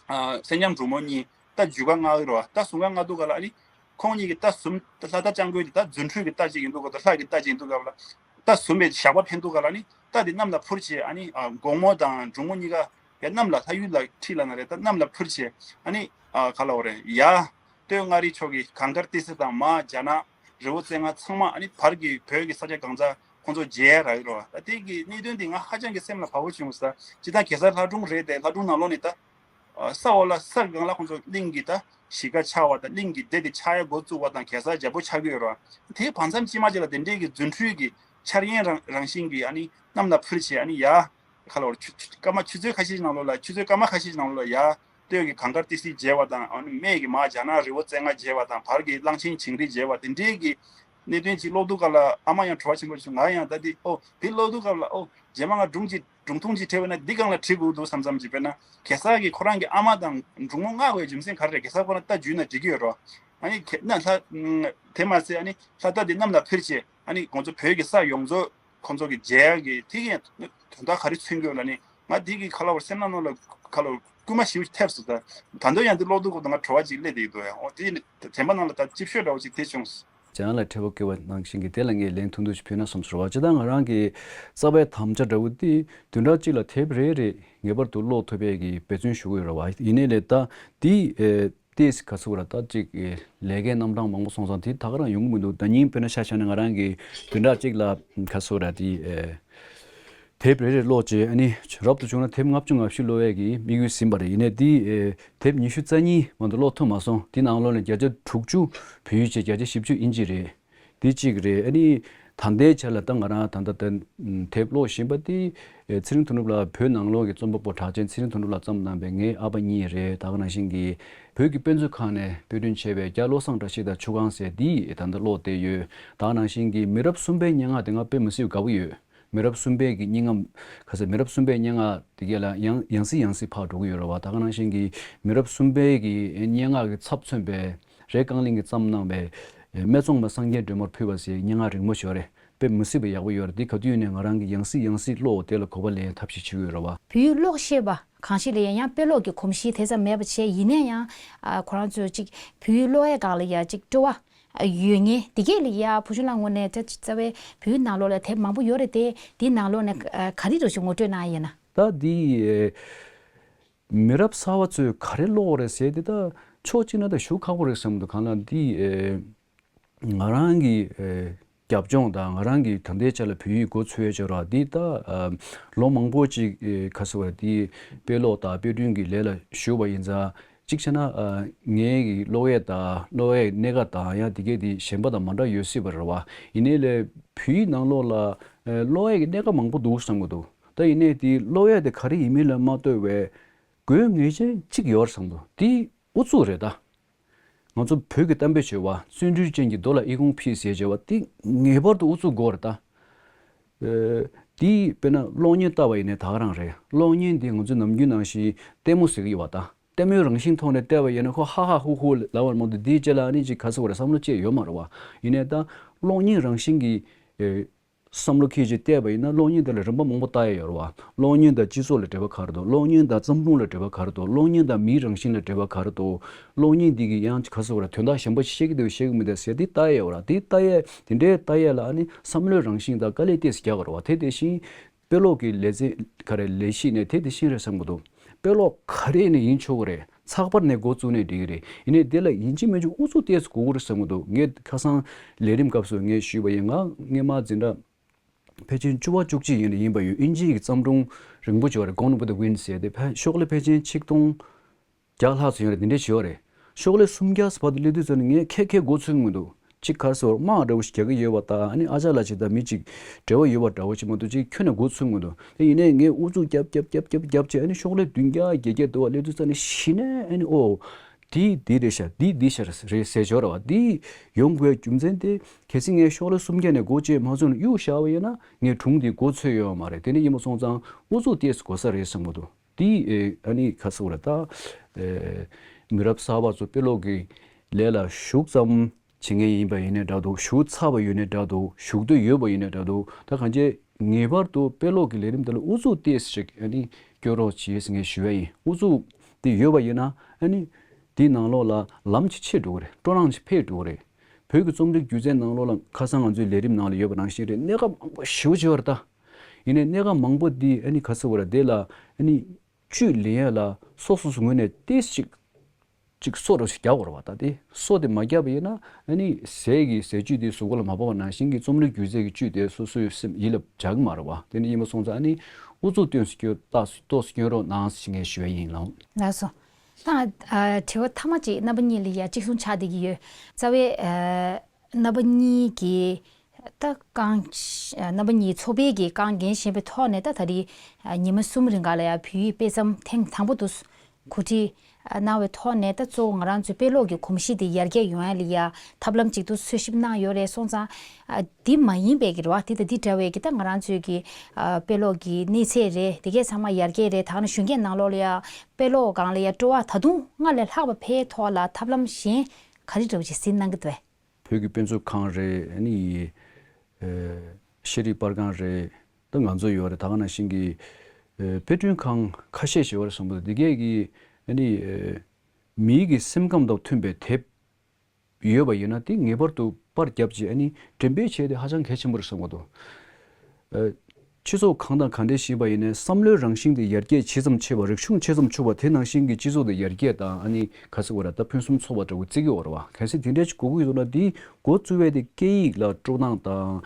ཨ་སེང་ལྕམ་འབྲུག་མོ་གཉིས་རྟ་རྒྱུག་ག་མངགས་ཡོད་རེད་བ། རྟ་ཟུམ་ག་མངགས་དུས་སྐབས་ལ་ཨ་ནི་ཁོང་གཉིས་ཀྱི་རྟ་ཟུམ། ལྷ་རྟ་སྤྱང་རྒོད་དེ་ད་རྫུ་འཕྲུལ་གྱི་རྟ་ཅིག་ཡིན་དུས་སྐབས་དང་ལྷ་གི་རྟ་ཅིག་ཡིན་དུས་སྐབས་ལ། རྟ་ཟུམ་པའི་ཞགས་པ་འཕེན་དུས་སྐབས་ལ་ཨ་ནི་རྟ་དེ་གནམ་ལ་འཕུར་བྱས། ཨ་ནི་ཨ་འགོག་མོ་དང་འབྲུག་མོ་གཉིས་ཀ་ཡ་གནམ་ལ་ལྷ་ཡུལ་ལ་ཁྲིད་ལབ་ན་རེད། ད་གནམ་ལ་འཕུར་བྱས་ཨ་ནི་ཨ་ག་ལབ་དགོས་རེད། ཡ་སྟོད་མངའ་རིས་ཕྱོགས་ཀྱི་གངས་དཀར་ཏི་སེ་དང་མར་རྒྱ་ནག་རི་བོ་རྩེ་ལྔ་ཚང་མ་ཨ་ནི་བར་གྱི་བོད་ཀྱི་ས་ཆ་གང་ཚང་ཁོང་ཚོ་མཇལ་ཡ་རག་གི་རེད་བ། ད་དེ་གི་གནད་དོན་དེ་ང་ཧ་ཅང་གི་སེམས་ལ་བབ་པོ་བྱུང་ས། སྤྱིར་བཏང་གེ་སར་ལྷ་སྒྲུང་རེད་དེ། ལྷ་སྒྲུང་ནང་ལོགས་ནས་ད་ཨ་ས་འོག་ལ་ས་སྒང་ལ་ཁོང་ཚོ་གླིང་གི་ད་གཞིས་ཀ་ཆགས་པ་དང་གླིང་གི་སྡེ་དེ་ཆགས་ཡ་འགོ་བཙུགས་པ་དང་གེ་སར་རྒྱལ་པོ་ཆགས་ཀྱི་ཡོད་རེད་བ། དེའི་བར་མཚམས་ཕྱི་མ་ཅིག་ལ་དེ་འདྲའི་གི་རྫུ་འཕྲུལ་གྱི་འཆར་ཡན་རང་རང་བཞིན་གྱི་ཨ་ནི་གནམ་ལ་འཕུར་བྱས་ཨ་ནི་ཡ་ཁ་ལོར་ཆུ་ཆུ་སྐར་མ་ཆུ་ཚོད་ཁ་ཤས་ནང་ལོགས་ལ། ཆུ་ཚོད་སྐར་མ་ཁ་ཤས་ནང་ལོགས་ལ་ཡ་སྟོད་ཀྱི་གངས་དཀར་ཏི་སེ་མཇལ་བ་དང་། ཨ་ནི་སྨད་ཀྱི་མར་རྒྱ་ནག་རི་བོ་རྩེ་ལྔ་མཇལ་བ་དང་། བར་གྱི་གླང་ཆེན་བྱིངས་རིས་མཇལ་བ་དེ་འདྲའི་གི་གནད་དོན་ཅིག་ཀློག་དུས་སྐབས་ལ་ཨ་མ་ཡང་བྲོ་བ་ཆེན་པོ་བྱུང་། ང་ཡང་ད་དེ་ཨོ་དེ་ཀློག་དུས་སྐབས་ལ་ཨོ་རྗེས་མ་ང་སྒྲུང་ཅིག་སྒྲུང་ཐུང་ཅིག་བྲིས་པ་ན་འདི་སྒང་ལ་བྲིས་དགོས་འདུག་བསམ་བསམ་ཅིག་དཔེར་ན་གེ་སར་གྱིས་ཁོ་རང་གི་ཨ་མ་དང་འབྲུག་མོ་མངགས་པའི་རྒྱུ་མཚན་ག་རེ་རེད། གེ་སར་ཁོ་རང་རྟ་རྒྱུག་ན་འགྲིག་གི་ཡོད་རེད་བ། ཨ་ནི་གེ་ན་ལྷ་དེ་མ་ཟད་ཨ་ནི་ལྷ་རྟ་དེ་གནམ་ལ་འཕུར་བྱས་ཨ་ནི་ཁོང་ཚོ་བོད་ཀྱི་ས་ཡོངས་རྫོགས་ཁོང་ཚོ་གི་མཇལ་ཡག་གི་དེ་གི་དོན་དག་ག་རེ་མཚོན་གྱི་ཡོད་ལབ་ནས་ང་དེ་གི་ཁ་ལ་བར་སེམས་ནང་ལ་ཁ་ལ་སྐུལ་མ་ཞེ་པོ་ཐེབས་སོང་། ད་ད་དུང་ཡང་འདི་ཀློག་དུས་ཁོ་ད་ང་བྲོ་བ་ཅིག་སླེབས་བསྡད་ཀྱི་འདུག་ཡ། འོ་དེ་ནི་དྲན་པ་ནང་ལ་ད་ལྕེབ་ཤོས་འདྲ་བོ་ཅིག་དེ་བྱུང་སོང་། ཅང་ལ་འཕྲད་པ་སྐྱེ་བ་ནང་བཞིན་གྱི་དེ་ལ་ངས་ལན་ཐུང་ཐུང་ཞིག་ཕུལ་ན་བསམ་སོང་བ། ཅི་ད་ང་རང་གི་རྩ་བའི་དམ་བཅའ་འདྲ་བོ་དེ་བདུན་ཕྲག་གཅིག་ལ་དེབ་རེ་རེ་ངེས་པར་དུ་ཀློག་ཐུབ་པའི་གི་འབད་བརྩོན་ཞུ་གི་ཡོད་རེད་བ། ཡིན་ནའི་ལས་ད་དེ་ཨེ་ཏེས་ག་ཚོད་ར་ད་ཅིག་ལས་ཀའི་རྣམ་གྲངས་མང་པོ་སོང་ཙང་དེ་ད་ག་རང་ཡོང་གི་མི་འདུག་ད་ཉིན་དཔེར་ན་ཆ་བཞག་ན་ང་རང་གི་བདུན་ཕྲག་གཅིག་ལ་ག་ཚོད་ར་དེ་དེབ་རེ་རེ་ཀློག་བྱས། ཨ་ནི་རབ་ཏུ་བྱུང་ན་དེབ་ལྔ་བཅུ་ང་བཞི་ཀློག་ཡས་ཀྱི་དམིགས་ཡུལ་ཟིན་པ་རེད། ཡིན་ནའི་དེ་དེབ་ཉི་ཤུ་རྩ་གཉིས་མ་གཏོགས་ཀློག་ཐུབ་མ་སོང་། དེ་ནང་ལོགས་ནས་བརྒྱ་ཆ་དྲུག་ཅུ་བོད་ཡིག་བྱས། བརྒྱ་ཆ་བཞི་བཅུ་ཨིན་ཇི་རེད། དེ་གཅིག་རེད། ཨ་ནི་ད་ལྟའི་ཆ་ལ་ད་ང་རང་ད་ལྟ་ད་དེབ་ཀློག་བཞིན་པ་དེ་ཚེ་རིང་དོན་གྲུབ་ལགས། བོད་ནང་ལོགས་ཀྱི་རྩོམ་པ་པོ་གྲགས་ཅན་ཚེ་རིང་དོན་གྲུབ་ལགས་བརྩམས་གནང་པའི་ངའི་ཨ་ཕ་གཉིས་རེད། ད་ག་ནང་བཞིན་གྱི་བོད་ཀྱི་དཔེ་མཛོད་ཁང་ནས་དཔེ་སྐྲུན་བྱས་པའི་རྒྱ་བློ་བཟང་བཀྲ་ཤིས་དང་ཆུ་སྒང་ཟེར་འདི་ད་ལྟ་ཀློག་བསྡད་ཡོད། ད་ག་ནང་བཞིན་གྱི་མི་རབས་གསུམ་པའི་སྙན་ངག་དེ་ང་དཔེ་མི་སྲིད་དགའ་པོ་ཡོད། མི་རབས་གསུམ་པའི་གི་སྙན་ངག་ག་ཚོད་མི་རབས་གསུམ་པའི་སྙན་ངག་དེ་གས་ལ་ཡང་ཡང་སེ་ཡང་སེ་ཕར་འགྲོ་གི་ཡོད་རེད་བ། ད་ག་ནང་བཞིན་གྱི་མི་རབས་གསུམ་པའི་གི་སྙན་ངག་གི་ཚབ་མཚོན་པའི་རེ་རྐང་གླིང་གིས་བརྩམས་གནང་བའི་སྨད་འཚོང་མ་སངས་རྒྱས་སྒྲོལ་མར་ཕུལ་བ་ཟེར་སྙན་ངག་རིང་མོ་ཞིག་ཡོད་རེད། དཔེ་མི་སྲིད་པ་ཡག་པོ་ཡོད་རེད། འདི་ག་དུས་ཡིན་ནའི་ང་རང་གིས་ཡང་སེ་ཡང་སེ་ཀློག་དེ་ལ་གོ་བ་ལེན་ཐབས་ཤེས་བྱེད་ཀྱི་ཡོད་རེད་བ། བོད་ཡིག་ཀློག་ཤེས་པ་གང་ཞིག་ལ་ཡང་ཡང་དཔེ་ཀློག་གི་གོམས་གཤིས་དེ་ཙམ་མེད་པ་བྱས། ཡིན་ན་ཡང་ཨ་ཁོ་རང་ཚོས་ཅིག་བོད་ཡིག་ཀློག་ཡས་སྒང་ལ་ཡ་ཅིག་སྤྲོ་བ་ཡོད་མཁན་དེ་གས་ལ་ཡ་བུ་ཆུང་ལགས་ངོས་ནས་ད་རྩ་བའི་བོད་ཡིག་ནང་ལོགས་ལ་དེབ་མང་པོ་ཡོད་རེད་དེ། དེའི་ནང་ལོགས་ནས་ཨ་ག་རེ་འདྲ་ཞིག་ངོ་སྤྲོད་གནང་ཡ་ཡིན་ན། ད་འདི་མི་རབས་གསར་བ་ཚོས་ག་རེ་ཀློག་རེད་ཟེར་དེ་ད་ཕྱོགས་གཅིག་ན་ད་ཞུ་ཁག་པོ་རེད་བསམ་འདུག་གང་ལ་འདི་ཨེ་ང་རང་གི་ཨེ་རྒྱབ་ལྗོངས་དང་ང་རང་གི་ད་ལྟའི་ཆ་ལ་བོད་ཡིག་འགོ་ཚུགས་ཡས་ཆོག་ར་འདི་ད་ཨ་ལོ་མང་པོ་ཅིག་ཨེ་ག་ཟེར་བ་འདི་དཔེ་ཀློག་དང་དཔེ་སྐྲུན་གྱི་ལས་ལ་ཞུགས་པ་ཡིན་ཙང་གཅིག་བྱས་ན་ཨ་ངའི་གི་ཀློག་ཡས་དང་ཀློག་ཡས་གནས་ཀ་དང་ཡང་དེ་གས་དེ་གཞན་པ་དང་མ་འདྲ་ཡོད་སྲིད་པ་རེད་བ། ཡིན་ནའི་ལས་བོད་ཡིག་ནང་ལོགས་ལ་ཨེ་ཀློག་ཡས་ཀྱི་གནས་ཀ་མང་པོ་འདུག་བསམ་གྱི་འདུག་ད་ཡིན་ནའི་དེ་ཀློག་ཡས་དེ་ག་རེ་ཡིན་མིན་ལ་མ་ལྟོས་པའི་དགོས་ངེས་ཅན་གཅིག་ཡོད་བསམ་འདུག་དེ་ཨུ་ཚུགས་རེད་ད། ང་ཚོ་བོད་ཀྱི་གཏམ་དཔེ་བྱས་པ་བརྩོན་འགྲུས་ཅན་གྱི་རྡོ་ལ་ཨི་ཁུང་ཕིགས་ཟེར་བྱས་པ་དེ་ངེས་པར་དུ་ཨུ་ཚུགས་དགོས་རེད་ད། ཨེ་ དེ་དཔེར་ན་གློག་བརྙན་ལྟ་བ་ཡིན་ནའི་ད་ག་རང་རེད། གློག་བརྙན་དེ་ང་ཚོས་ནམ་རྒྱུན་ནང་བཞིན་ལྟད་མོ་ཟེར་གྱི་ཡོད་པ་དང་། ལྟད་མོའི་རང་བཞིན་ཐོག་ནས་བལྟས་པ་ཡིན་ན་ཁོ་ཧ་ཧ་ཧུ་ཧུ་ལབ་པ་མ་གཏོགས་དེའི་རྗེས་ལ་ཨ་ནི་ཅིག་ག་ཟེར་དགོས་རེད། བསམ་བློ་ཅིག་ཡོད་མ་རེད་བ། ཡིན་ནའི་ད་གློག་བརྙན་རང་བཞིན་གྱི་ཨེ་བསམ་བློ་འཁྱེར་བྱས་བལྟས་པ་ཡིན་ན་གློག་བརྙན་དེ་ལ་རིམ་པ་མང་པོ་ལྟ་ཡ་ཡོད་རེད་བ། གློག་བརྙན་དང་སྤྱི་ཚོགས་ལ་འབྲེལ་བ་ག་རེ་འདུག་གློག་བརྙན་དང་བརྩམས་སྒྲུང་ལ་འབྲེལ་བ་ག་རེ་འདུག་གློག་བརྙན་དང་མིའི་རང་བཞིན་ལ་འབྲེལ་བ་ག་རེ་འདུག་གློག་བརྙན་འདི་གི་ཡང་ག་ཟེར་དགོས་རེད། དོན་དག་གཞན་པ་ཞིག་བཤད་ཀྱི་འདུག་བཤད་ཀྱི་མི་འདུག་ཟེར་དེ་ལྟ་ཡ་ཡོད་རེད། དེ་ལྟ་ཡ་དེ་འདྲའི་ལྟ་ཡ་ལ་ཨ་ནི་བསམ་བློའི་རང་བཞིན་དང་དཀའ་ལས་ཏོག་ཙམ་རྒྱག་དགོས་རེད་བ། དེ་དེ་བཞིན་དཔེ་ཀློག་གི་ལེ་ཚན་ག་རེ་ལས་གཞི་ནས་དེ་དེ་བཞིན་རེད་བསམ་གྱི་འདུག་དཔེ་ཀློག་ག་རེ་ནས་ཡིན་ཆོག་གི་རེད། ཚགས་པར་ནས་འགོ་བཙུགས་ནས་འགྲིག་གི་རེད། ཡིན་ནའི་དེ་ལ་ཡིན་གཅིག་མིན་གཅིག་ཨུ་ཚུགས་ཏོག་ཙམ་དགོས་ཀྱི་རེད་བསམ་གྱི་འདུག་ངས་ཁ་སང་ལས་རིམ་སྐབས་སུ་ངས་ཞུས་པ་ཡིན། ང་སྔས་མ་འཛིན་གྲྭ་ཕལ་ཆེར་བཅུ་པ་བཅུ་གཅིག་ཡིན་ཡིན་པ་ཡོད། ཨིན་ཇིའི་གི་བརྩམས་སྒྲུང་རིང་པོ་ཅིག་ཡོད་རེད། Gone with the Wind ཟེར་དེ་ཕལ་ཤོག་ལྷེ་ཕལ་ཆེར་ཆིག་སྟོང་བརྒྱ་ལྷག་ཙམ་ཡོད་རེད། དེ་འདྲས་ཞིག་ཡོད་རེད། ཤོག་ལྷེ་སུམ་བརྒྱ་ཙམ་བར་དུ་སླེབས་དུས་ཙམ་ནས་ངས་ཁྱེད་ཁྱེད་མགོ་ཚོས་མི་འདུག་གཅིག་ག་རེ་ཟེར་དམག་འདྲ་བོ་ཞིག་རྒྱག་གི་ཡོད་པ་དང་། ཨ་ནི་ཨ་ཅག་ལགས་ཅིག་དང་མི་གཅིག་འབྲེལ་བ་ཡོད་པ་འདྲ་བོ་ཞིག་མ་གཏོགས་ཅིག་ཁྱོན་ནས་མགོ་ཚོས་མི་འདུག་དེ་ཡིན་ནའི་ངས་ཨུ་ཚུགས་རྒྱབ་རྒྱབ་རྒྱབ་རྒྱབ་རྒྱབ་བྱས། ཨ་ནི་ཤོག་ལྷེ་བདུན་བརྒྱ་བརྒྱད་བརྒྱ་འདུག་པ་སླེབས་དུས་ཙམ་ནས་གཞི་ནས་ཨ་ནི་ཨོ། འདི་འདི་རེད་ཤག་འདི་འདི་ཤག་རེད་ཟེར་ཞོར་བ། འདི་ཡོང་དགོས་རྒྱུ་མཚན་དེ་གལ་སྲིད་ངས་ཤོག་ལྷེ་སུམ་བརྒྱ་ནས་སྒོ་ཕྱེ་མ་ཚུགས་ནས་གཡུག་བཞག་པ་ཡིན་ན་ངས་སྒྲུང་འདི་མགོ་ཚོས་ཡོད་མ་རེད། དེ་འདྲ་ཡིན་པ་སོང་ཙང་ཨུ་ཚུགས་ཏོག་ཙམ་དགོས་ས་རེད་བསམ་གྱི་འདུག་འདི་ཨ་ནི་ག་ཟེར་དགོས་རེད། ད་མི་རབས་གསར་པ་ཚོ་དཔེ་ཀློག་གི་ལས་ལ་ཞུགས་ཙམ་བྱེད་མཁན་ཡིན་པ་ཡིན་ནའི་འདྲ་འདུག་ཞུགས་ཚར་བ་ཡིན་ནའི་འདྲ་འདུག་ཞུགས་འདོད་ཡོད་པ་ཡིན་ནའི་འདྲ་འདུག་ད་གང་ཅི་ངེས་པར་དུ་དཔེ་ཀློག་གི་ལས་རིམ་དེ་ལ་ཨུ་ཚུགས་ཏོག་ཙམ་ཞིག་ཨ་ནི་སྐྱོན་རོགས་བྱེད་ཟེར་ངས་ཞུ་ཡ་ཡིན། ཨུ་ཚུགས་དེ་ཡོད་པ་ཡིན་ན་ཨ་ནི་དེའི་ནང་ལོགས་ལ་ལམ་ཅིག་ཕྱེ་འགྲོ་གི་རེད། སྤྲོ་སྣང་ཅིག་འཕེལ་འགྲོ་གི་རེད། བོད་ཀྱི་རྩོམ་རིག་སྒྱུ་རྩལ་ནང་ལོགས་ལ་ཁ་སང་ང་ཚོའི་ལས་རིམ་ནང་ལ་ཡོད་པ་ནང་བཞིན་རེད། གནད་འགག་མང་པོ་ཞེ་པོ་ཅིག་ཡོད་རེད་ད། ཡིན་ནའི་གནད་འགག་མང་པོ་འདི་ཨ་ནི་ག་ཟེར་དགོས་རེད། དེ་ལ་ཨ་ནི་བཅུད་ལེན་ཡ་ལ་སོ་སོ་སོའི་ངོས་ནས་ཏོག་ཙམ་ཅིག་ཅིག་སོ་འདྲ་ཞིག་རྒྱག་དགོས་རེད་བ། ད་དེ་སོ་དེ་མ་བརྒྱབ་པ་ཡིན་ན་ཨ་ནི་ཟས་ཀྱི་ཟས་བཅུད་དེ་གཟུགས་པོ་ལ་མ་བབས་པ་ནང་བཞིན་གྱི་རྩོམ་རིག་སྒྱུ་རྩལ་གྱི་བཅུད་དེ་སོ་སོའི་སེམས་ཡིད་ལ་འཇགས་ཀྱི་མ་རེད་བ། དེ་འདྲ་ཡིན་པ་སོང་ཙང་ཨ་ནི་ཨུ་ཚུགས་ཏོག་ཙམ་སྐྱོན་ཏོག་ཙམ་སྐྱོན་རོགས་གནང་ཞེས་ངས་ཞུ་ཡ་ཡིན་ལགས། ལགས་སོ། ད་ཨ་དྲི་བ་མཐའ་མ་ཅིག་རྣམ་པ་གཉིས་ལ་ཡ་གཅིག་མཚུངས་ཆགས་བསྡད་ཀྱི་ཡོད། རྩ་བའི་ཨ་རྣམ་པ་གཉིས་ཀྱི་ད་རྐང་རྣམ་པ་གཉིས་ཚོགས་པའི་གི་རྐང་འགན་བཞེས་པའི་ཐོག་ནས་ད་ད་རེས་ཉི་མ་གསུམ་རིང་ག་ལ་ཡ་བོད་ཡིག་དཔེ་མཚམས་ཐེངས་དང་པོ་དུ་གོ་སྒྲིག་གནང་བའི་ཐོག་ནས་ད་གཙོ་བོ་ང་རང་ཚོའི་དཔེ་ཀློག་གི་གོམས་གཤིས་དེ་ཡར་རྒྱས་ཡོང་ཡ་ལ་ཡ་ཐབས་ལམ་གཅིག་ཏུ་འཚོལ་ཞིབ་གནང་ཡོད་རེད། སོང་ཙང་འདི་མ་ཡིན་པའི་གི་རེད་བ། འདི་དང་འདི་འདྲ་བའི་གི་ད་ང་རང་ཚོའི་གི་དཔེ་ཀློག་གི་གནས་ཚད་རེད། དེ་གས་ཚང་མ་ཡར་རྒྱས་རེད། ད་ག་ནང་གཞོན་སྐྱེས་ནང་ལོགས་ལ་ཡ་དཔེ་ཀློག་སྒང་ལ་ཡ་སྤྲོ་བ་ད་དུང་སྔར་ལས་ལྷག་པ་འཕེལ་ཐོག་ལ་ཐབས་ལམ་གཞན་ག་རེ་འདྲ་བོ་ཅིག་ཟིན་གནང་གི་འདུག་བས། བོད་ཀྱི་དཔེ་མཛོད་ཁང་རེད། ཨ་ནི་ཨེ་ཤེས་རིག་པར་ཁང་རེད། ད་ང་ཚོ་ཡོད་རེད། ད་ག་ནང་བཞིན་གྱི་ཨེ་དཔེ་སྐྲུན་ཁང་ཁ་ཤས་ཤིག་ཡོད་རེད་བསམ་གྱི་འདུག་འདི་གས་ཀྱི་ཨ་ནི་ཨེ་མིའི་གི་སེམས་ཁམས་དང་མཐུན་པའི་དེབ་ཡོད་པ་ཡིན་ན་དེ་ངེས་པར་དུ་པར་བརྒྱབ་རྗེས་ཨ་ནི་འགྲེམས་སྤེལ་བྱས་ཏེ་ཧ་ཅང་གལ་ཆེན་པོ་རེད་བསམ་གྱི་འདུག་ཨེ། སྤྱི་ཚོགས་གང་དང་གང་འདྲ་ཞིག་ཡིན་པ་ཡིན་ནའི་བསམ་བློའི་རང་བཞིན་དེ་ཡར་རྒྱས་ཇི་ཙམ་ཆེ་བ། རིག་གཞུང་ཆེ་ཙམ་ཆུང་བ། དེ་ནང་བཞིན་གྱི་སྤྱི་ཚོགས་དེ་ཡར་རྒྱས་དང་ཨ་ནི་ག་ཟེར་དགོས་རེད། ད་ཕུན་སུམ་ཚོགས་པ་འདྲ་བོ་བརྩི་གི་ཡོད་རེད་བ། གལ་སྲིད་དེ་འདྲ་ཞིག་དགོས་ཀྱི་ཡོད་ན་དེ་འགོ་བཙུགས་པའི་དེ་སྐད་ཡིག་ལ་སྤྲོ་སྣང་དང་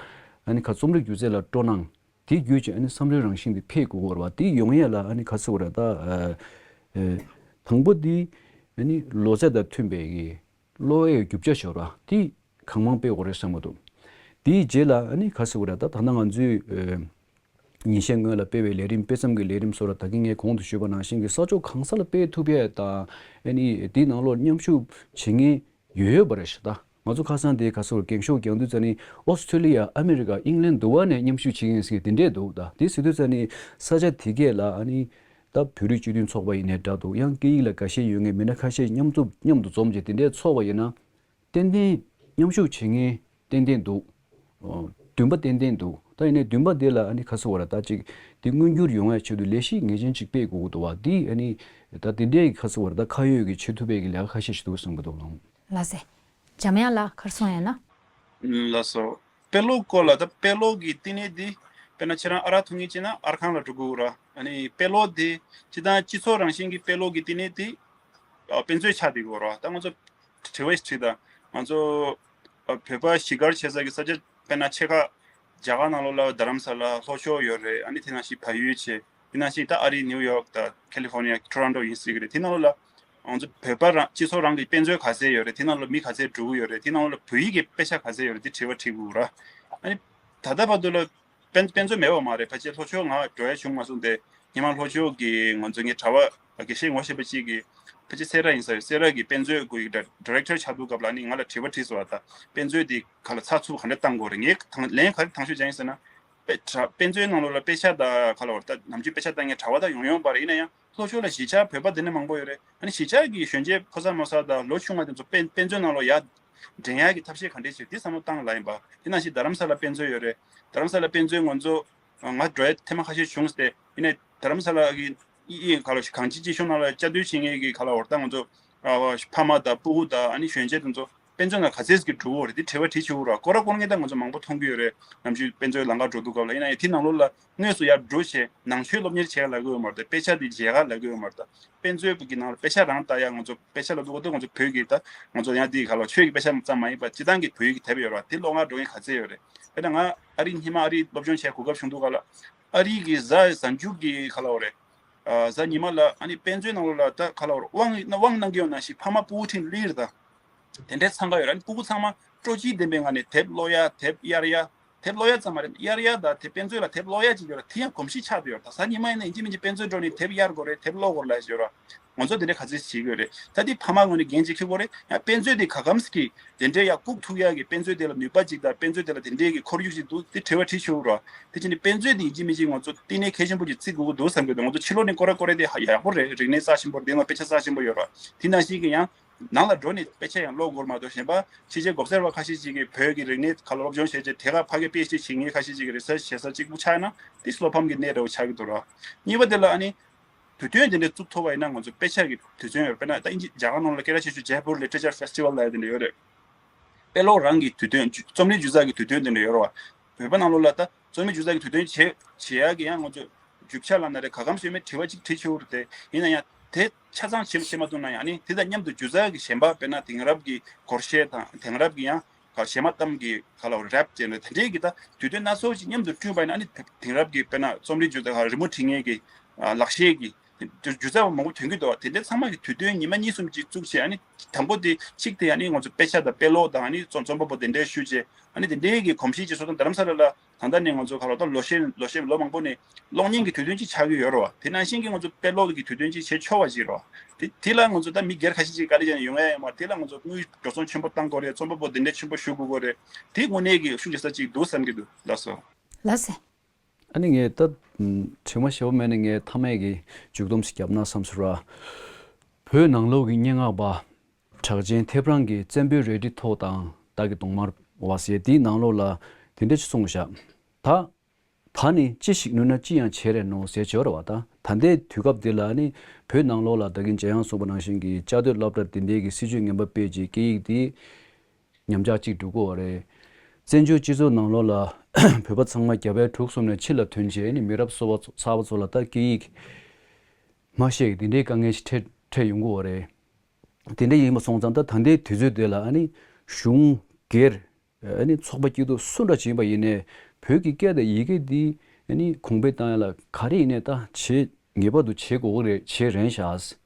ཨ་ནི་ག་རྩོམ་རིག་སྒྱུ་རྩལ་ལ་སྤྲོ་སྣང་དེ་བརྒྱུད་ཀྱི་ཨ་ནི་བསམ་བློའི་རང་བཞིན་དེ་འཕེལ་དགོས་ཀྱི་ཡོད་རེད་བ། དེ་ཡོང་ཡས་ལ་ཨ་ནི་ག་ཟེར་དགོས་རེད། ད་ཨ་ཨ་དང་པོ་དེ་ཨ་ནི་ལོ་ཚད་དང་མཐུན་པའི་གི་གློག་ཀླད་རྒྱུ་ཆ་ཞོར་བ་དེ་གང་མང་སྤེལ་དགོས་རེད་བསམ་གྱི་འདུག་དེའི་རྗེས་ལ་ཨ་ནི་ག་ཟེར་དགོས་རེད། ད་ད་ལྟ་ང་ཚོས་ཨེ་ཉིན་ཤས་སྔོན་ལ་སྤེལ་བའི་ལས་རིམ། དཔེ་མཚམས་ཀྱི་ལས་རིམ་སོགས་ལ་ད་གིན་ངས་གོང་དུ་ཞུས་པ་ནང་བཞིན་གྱི་ས་ཕྱོགས་གང་ས་ལ་སྤེལ་ཐུབ་ཡས་དང་། ཨ་ནི་དེའི་ནང་ལོགས་མཉམ་ཞུགས་བྱེད་མཁན་ཡོད་ཡོད་པ་རེད་ཤག་ད་ང་ཚོ་ཁ་སང་དེ་ག་ཟེར་དགོས་རེད། འགེངས་ཤོག་རྒྱག་དུས་ཙ་ནི་ཨོ་སི་ཁྲུ་ལི་ཡ། ཨ་མི་རི་ཀ། ཨིང་ལན་འདི་བ་ནས་མཉམ་ཞུགས་བྱེད་མཁན་ཟེར་དེ་འདྲས་འདུག་ད་དེ་ཟེར་དུས་ཙ་ནི་ས་ཆ་དེ་གས་ལ་ཨ་ནི་ད་བོད་རིགས་སྤྱི་མཐུན་ཚོགས་པ་ཡིན་ནའི་འདྲ་འདུག་ཡང་སྐད་ཡིག་ལ་དགའ་ཞེན་ཡོད་མཁན་མི་སྣ་ཁ་ཤས་མཉམ་འཛོམས་མཉམ་དུ་འཛོམས་བྱས་དེ་འདྲའི་ཚོགས་པ་ཡིན་ན། ཏན་ཏན་མཉམ་ཞུགས་བྱེད་མཁན་ཏན་ཏན་འདུག་ཨོ། འདུན་པ་ཏན་ཏན་འདུག་ད་ཡིན་ནའི་འདུན་པ་དེ་ལ་ཨ་ནི་ག་ཟེར་བ་རེད། ད་ཅིག་དེ་མངོན་འགྱུར་ཡོང་ཡ་ཆེད་དུ་ལས་གཞི་ངེས་ཅན་ཅིག་སྤེལ་དགོས་ཀྱི་འདུག་བ། དེ་ཨ་ནི་ད་དེ་འདྲའི་ག་ཟེར་བ་རེད། ད་ཁ་ཡོད་ཀྱི་བྱེད་ཐུབ་པའི་གི་ལས་ཀ་ཁ་ཤས་ཤིག་འདུག་བསམ་གྱི་འདུག་ལགས། ལགས་སེ། འཇམ་དབྱངས་ལགས་ག་རེ་གསུང་ཡོད་ན། ལགས་སོ། དཔེ་ཀློག་སྐོར་ལ། ད་དཔེ་ཀློག་གི་བསྟི་གནས་འདི་དཔེར་ན་ཁྱེད་རང་ཨ་རག་འཐུང་གིན་བྱས་ན་ཨར་ཁང་ལ་འགྲོ་དགོས་ར། ཨ་ནི་དཔེ་ཀློག་འདི་སྤྱི་བཏང་སྤྱི་ཚོགས་རང་བཞིན་གྱི་དཔེ་ཀློག་གི་བསྟི་གནས་འདི་ཨ་དཔེ་མཛོད་ཆགས་བསྡད་ཀྱི་ཡོད་ར། ད་ང་ཚོ་དྲི་བ་ཞིག་དྲིས་དང་། ང་ཚོ་ཨ་བོད་པ་གཞིས་སྒར་བྱེད་ས་གི་ས་ཆ་དཔེར་ན་ཕྱེད་ཀ་རྒྱ་གར་ནང་ལོགས་ལ་རྡ་རམ་ས་ལ་ལྷོ་ཕྱོགས་ཡོད་རེད། ཨ་ནི་དེ་ནང་བཞིན་བལ་ཡུལ་བྱས། དེ་ནང་བཞིན་ད་ཨ་རིའི་ནིའུ་ཡོག་དང་ཁ་ལི་ཧྥོར་ནི་ཡ་ཊོ་རོན་ཊོ་ཡིན་སྲིད་ཀྱི་རེད། དེ་ནང་ལོགས་ལ་ང་ཚོ་བོད་པ་རང་སྤྱི་ཚོགས་རང་གི་དཔེ་མཛོད་ག་ཚད་ཡོད་རེད། དེ་ནང་ལོགས་མི་ག་ཚད་འགྲོ་གི་ཡོད་རེད། དེ་ནང་ལོགས་བོད་ཡིག་གི་དཔེ་ཆ་ག་ཚད་ཡོད་རེད། དེ་དྲི་བ་དྲིས་དགོས་ར། ཨ་ནི་ད་ལྟ་བར་དུ་ལ་དཔེ་དཔེ་མཛོད་མེད་པ་མ་རེད། ཕལ་ཆེར་ལྷོ་ཕྱོགས་ང་འགྲོ་ཡ་བྱུང་མ་སོང་སྟེ། སྔོན་མ་ལྷོ་ཕྱོགས་ཀྱི་ང་ཚོ་ངའི་གྲྭ་པ་དགེ་བཤེས་ངོ་ཤེས་པ་གཅིག་གིས་ཕལ་ཆེར་སེ་ར་ཡིན་ས་རེད། སེ་ར་གི་དཔེ་མཛོད་ཀྱི་ཌའི་རེག་ཊར་ཆགས་དུས་སྐབས་ལ་ནི་ང་ལ་དྲི་བ་དྲིས་སོང་བ། ད་དཔེ་མཛོད་འདི་ག་ལ་ཚགས་ཚུད་ག་འདྲ་བཏང་དགོས་རེད། ངས་དང་ལན་ག་རེ་དང་ཤོས་སྦྱངས་ཡིན་ཟེར་ན། དཔེ་དྲ་དཔེ་མཛོད་ནང་ལོགས་ལ་དཔེ་ཆ་དང་ག་ལ་བར་ད་ནམ་རྒྱུན་དཔེ་ཆ་ལྟ་མཁན་གྲྭ་པ་དང་ཡོང་ཡོང་པ་རེད། ཡིན་ན་ཡང་ལྷོ་ཕྱོགས་ལ་གཞིས་ཆགས་བོད་པ་དེ་འདྲ་མང་པོ་ཡོད་རེད། ཨ་ནི་གཞིས་ཆགས་ཀྱི་གཞོན་སྐྱེས་ཕོ་གསར་མོ་གསར་དང་ལོ་ཆུང་བ་དེ་ཚོ་དཔེ་དཔེ་མཛོད་ནང་ལོགས་ཡར་འདྲེན་ཡག་གི་ཐབས་ཤེས་ག་འདྲས་བྱེད་དེ་བསམ་བློ་བཏང་ལ་ཡིན་པ། དེ་ནང་བཞིན་རྡ་རམ་ས་ལ་དཔེ་མཛོད་ཡོད་རེད། རྡ་རམ་ས་ལ་དཔེ་མཛོད་ང་ཚོ་ང་འགྲོ་ཡ་ཐེངས་མ་ཁ་ཤས་བྱུང་སྟེ། ཡིན་ནའི་རྡ་རམ་ས་ལ་གི་ཨི་ཨི་ག་ལ་གང་ཅི་ཅི་ཤོང་ནང་ལ་བཅའ་སྡོད་བྱེད་མཁན་གྱི་ག་ལ་བར་ད་ང་ཚོ་ཨ་ཕ་མ་དང་སྤུ་གུ་དང་ཨ་ནི་གཞོན་སྐྱེས་དེ་ཚོ་དཔེ་མཛོད་ནང་ག་ཚད་ཀྱི་འགྲོ་གི་རེད། དེ་དྲི་བ་དྲིས་བྱེད་དགོས་ར། སྐོར་ར་སྐོར་མཁན་ད་ང་ཚོ་མང་པོ་མཐོང་གི་ཡོད་རེད། ནམ་རྒྱུན་དཔེ་མཛོད་ལམ་ཁ་འགྲོ་དུས་སྐབས་ལ། ཡིན་ན་ཡང་དེ་ནང་ལོགས་ལ་དངོས་སུ་ཡར་འགྲོ་བྱས་ནང་ཆོས་སློབ་གཉེར་བྱེད་ཡ་ལབ་ཀྱི་ཡོད་མ་རེད། དཔེ་ཆ་དེ་མཇལ་ཁ་ལབ་ཀྱི་ཡོད་མ་རེད། དཔེ་མཛོད་ཀྱི་ནང་ལ་དཔེ་ཆ་རང་ལྟ་ཡ། ང་ཚོ་དཔེ་ཆ་ལ་འདུག་ག་ད་ང་ཚོ་བོད་ཀྱི་ད་ང་ཚོ་ཡང་དེ་ག་ལ་ཆོས་ཀྱི་དཔེ་ཆ་ཙམ་མ་ཡིན་པ་སྤྱི་བཏང་གི་བོད་ཡིག་གི་དེབ་ཡོད་ར། དེ་ཀློག་གར་འགྲོ་མཁན་ག་ཚད་ཡོད་རེད། དཔེར་ན་ང་ཨ་རི་སྔོན་མ་ཨ་རི་སློབ་སྦྱོང་བྱེད་གོ་སྐབས་བྱུང་འདུག་ག་ལ། ཨ་རི་གི་གཟའ་གཟའ་མཇུག་གི་ག་ལ་བ་རེད། ཨ་གཟའ་ཉི་མ་ལ་ཨ་ནི་དཔེ་མཛོད་ནང་ལོགས་ལ་ད་ག་ལ་བ་རེད། དབང་དབང་གནང་གི་ཡོད་ནང་བཞིན་ཕ་མ་སྤུ་གུ་ཁྲིད་ལུས་རེད་ད། དེ་འདྲའི་འཚང་ཁ་ཡོད་ར། ཨ་ནི་སྤུ་གུ་ཚང་མ་སྤྲོ་སྐྱིད་ལྡན་པའི་ངང་ནས་དེབ་ཀློག་ཡ། དེབ་གཡར་ཡ། དེབ་ཀློག་ཡ་ཙམ་མ་རེད། གཡར་ཡ་དང་དེ་དཔེ་མཛོད་ལ་དེབ་ཀློག་ཡ་ཅིག་ཡོད་ར། དེ་ཡང་གོམས་གཤིས་ཆགས་བསྡད་ཡོད་ར། ད་གཟའ་ཉི་མ་ཡིན་ན་ཡིན་གཅིག་མིན་གཅིག་དཔེ་མཛོད་འགྲོ་ནས་དེབ་གཡར་དགོས་རེད། དེབ་ཀློག་དགོས་རེད་ལབ་ཡོད་ར། ང་ཚོ་དེ་འདྲ་ག་ཚོད་བྱེད་ཀྱི་ཡོད་རེད། ད་དེ་ཕ་མ་ངོས་ནས་འགན་ཅིག་འཁྱེར་དགོས་རེད། ཡང་དཔེ་མཛོད་དེ་ག་གམ་གྱི་དེ་འདྲའི་ཡང་བཀུག་ཐུབ་ཡག་གི་དཔེ་མཛོད་དེ་ལ་ནུས་པ་ཅིག་དང་དཔེ་མཛོད་དེ་ལ་དེ་འདྲའི་གི་ཁོར་ཡུག་ཅིག་འདུག་དེ་དྲི་བ་དྲིས་ཆོག་ར། དེ་བྱས་ནས་དཔེ་མཛོད་དེ་ཡིན་གཅིག་མིན་གཅིག་ང་ཚོ་བསྟི་གནས་གལ་ཆེན་པོ་ཅིག་བརྩི་དགོས་ཀྱི་འདུག་བསམ་གྱི་འདུག་ང་ཚོ་ཕྱི་ལོགས་ནས་སྐོར་ར་སྐོར་ར་དེ་ཧ་ཡག་པོ་རེད། རིག་གནས་རྩ་ཆེན་པོ་རེད། དེ་ནང་དཔེ་ཆ་རྩ་ཆེན་པོ་ཡོད་ར། དེ་ནང་བཞིན་གྱི་ཡང་ནང་ལ་འགྲོ་ནས་དཔེ་ཆ་ཡང་ཀློག་དགོས་མ་གཏོགས། གཞན་པ་ཕྱི་རྒྱལ་གོ་སེར་བ་ཁ་ཤས་ཅིག་གིས་བོད་ཀྱི་རིག་གནས་ཁ་ལ་སློབ་སྦྱོང་བྱས་རྗེས་དེ་ག་ཕ་གི་པི་ཨེཆ་ཌི་བྱེད་མཁན་ཁ་ཤས་ཅིག་གིས་རི་སར་ཆི་བྱེད་ས་གཅིག་པུ་ཆགས་ན་དེ་བློ་ཕམ་གྱི་གནས་འདྲ་བོ་ཆགས་ཀྱི་འདུག་ར། གཉིས་པ་དེ་ལ་ཨ་ནི་དུས་སྟོན་དེ་འདྲ་བཙུགས་ཐུབ་པ་ཡིན་ན་ང་ཚོ་དཔེ་ཆ་གི་དུས་སྟོན་ཡོད་རེད། དཔེར་ན་ད་ཨིན་ཇི་རྒྱ་གར་ནང་ལ་སྐད་གྲགས་ཆེ་ཤོས་Jaipur Literature Festival་ལབ་ཡ་དེ་འདྲ་ཡོད་རེད། དཔེ་ཀློག་རང་གི་དུས་སྟོན། རྩོམ་རིག་སྒྱུ་རྩལ་གྱི་དུས་སྟོན་དེ་འདྲ་ཡོད་རེད་བ། བོད་པ་ནང་ལོགས་ལ་ད་རྩོམ་རིག་སྒྱུ་རྩལ་གྱི་དུས་སྟོན་བྱེད་བྱེད་ཡག་གི་ཡང་ང་ཚོ་རྒྱུ་ཆ་ལབ་ན་རེད། ག་གམ་ཞིག་མེད། དྲི་བ་གཅིག་དྲིས་ཆོག་རེད་དེ། ཡིན་ན་ཡང་དེ་ཆ་ཚང་བྱེད་བྱེད་མ་ཐུབ་ན་ཡང་ཨ་ནི་དེ་དང་མཉམ་དུ་སྒྱུ་རྩལ་གྱི་གཞན་པ་དཔེར་ན་དེང་རབས་ཀྱི་སྒོར་གཞས་དང་དེང་རབས་ཀྱི་ཡང་གཞས་མ་གཏམ་གྱི་ག་ལ་རེབ་བྱས་ནས་དེ་འདྲའི་གི་ད་དུས་སྟོན་སྣ་ཚོགས་ཅིག་མཉམ་དུ་བསྐྲུན་པ་ཡིན་ན་ཨ་ནི་དེང་རབས་ཀྱི་དཔེར་ན་རྩོམ་རིག་སྒྱུ་རྩལ་རི་མོ་བྲིས་མཁན་གྱི་ལག་ཤེས་ཀྱི་སྒྱུ་སྒྱུ་རྩལ་བ་མང་པོ་ཐོན་གྱི་འདུག་བ། དེ་འདྲ་ཚང་མ་གི་དུས་སྟོན་ཉི་མ་གཉིས་གསུམ་ཅིག་བཙུགས་བྱས་ཨ་ནི་དང་པོ་དེ་གཅིག་དེ་ཨ་ནི་ང་ཚོ་དཔེ་ཆ་དང་དཔེ་ཀློག་དང་ཨ་ནི་རྩོམ་རྩོམ་པ་པོ་དེ་འདྲའི་ཞུ་བྱས་ཨ་ནི་དེ་འདྲའི་གི་གོམས་གཤིས་ཅིག་བཟོ་དང་། རྡ་རམ་ས་ལ་ལ་ད་ལྟ་ནས་ང་ཚོ་ག་ལ་ད་ལོ་ཤས་ལོ་ཤས་ལོ་མང་པོ་ནས་གློག་བརྙན་གྱི་དུས་སྟོན་ཅིག་ཆགས་ཀྱི་ཡོད་རེད་བ། དེ་ནང་བཞིན་གྱི་ང་ཚོ་དཔེ་ཀློག་གི་དུས་སྟོན་ཅིག་བྱེད་ཆོག་པ་ཅིག་རེད་བ། དེ་དེ་ལ་ང་ཚོ་ད་མི་སྒེར་ཁ་ཤས་ཅིག་དཀའ་ལས་བརྒྱབ་ནས་ཡོང་ཡ་ཡོད་མ་རེད། དེ་ལ་ང་ཚོ་དངུལ་འགྲོ་སོང་ཆེན་པོ་བཏང་དགོས་རེད། རྩོམ་པ་པོ་དེ་འདྲའི་ཆེན་པོ་ཞུ་དགོས་དགོས་རེད། དེ་དངོས་གནས་ཀྱི་ཤུགས་རྒྱག་ས་ཅིག་འདུག་བསམ་གྱི་འདུག་ལགས་སོ། ལགས་སོ། ཨ་ནི་ངས་ད་དྲི་མ་ཞེ་པོ་མེད་ནས་ངས་མཐའ་མའི་གི་མཇུག་སྡོམ་ཞིག་བརྒྱབ་ན་བསམ་སོང་ར། བོད་ནང་ལོགས་ཀྱི་སྙན་ངག་པ་གྲགས་ཅན་ཐེབས་རང་གིས་བཙན་པོའི་རལ་གྲི་ཐོག་དང་བདག་གི་གདོང་དམར་བ་ཟེར་དེའི་ནང་ལོགས་ལ་དེ་འདྲ་ཅིག་གསུངས་བཞག་ད་ད་ནི་ཅི་ཞིག་ནུས་ན་ཅི་ཡང་བྱེད་རན་ནོ་ཟེར་བྱོས་ར་བ། ད་ད་ལྟའི་དུས་སྐབས་འདི་ལ་ནི་བོད་ནང་ལོགས་ལ་ད་གིན་ཇེ་ཡང་གསུངས་པ་ནང་བཞིན་གྱི་བཅའ་སྡོད་སློབ་གྲྭ་འདི་འདྲའི་གི་སྲིད་བྱུས་ངན་པ་སྤེལ་རྗེས་སྐད་ཡིག་འདི་ཉམས་ཆག་ཅིག་འགྲོ་གི་ཡོད་རེད། བཙན་བྱོལ་སྤྱི་ཚོགས་ནང་ལོགས་ལ་བོད་པ་ཚང་མ་རྒྱ་བལ་འབྲུག་གསུམ་ནས་ཕྱི་ལ་ཐོན་རྗེས་ནི་མི་རབས་གསར་པ་ཚོ་གསར་པ་ཚོ་ལ་ད་སྐད་ཡིག་མ་ཤེས་དེ་འདྲའི་དཀའ་ངལ་ཞིག་འཕྲད་འཕྲད་ཡོང་གི་ཡོད་རེད། དེ་འདྲ་ཡིན་པ་སོང་ཙང་ད་ད་ལྟའི་དུས་ཚོད་དེ་ལ་ཨ་ནི་གཞུང་སྒེར་ཨ་ནི་ཚོགས་པ་སྐྱིད་སྡུག་སུ་འདྲ་ཅིག་ཡིན་པ་ཡིན་ནའི་བོད་ཀྱི་སྐད་དང་ཡི་གེ་འདི་ཨ་ནི་གོང་འཕེལ་བཏང་ཡ་ལ་ག་རེ་ཡིན་ནའི་ད་བྱེད་ངེས་པར་དུ་བྱེད་དགོས་ཀྱི་རེད། བྱེད་རན་ཤག་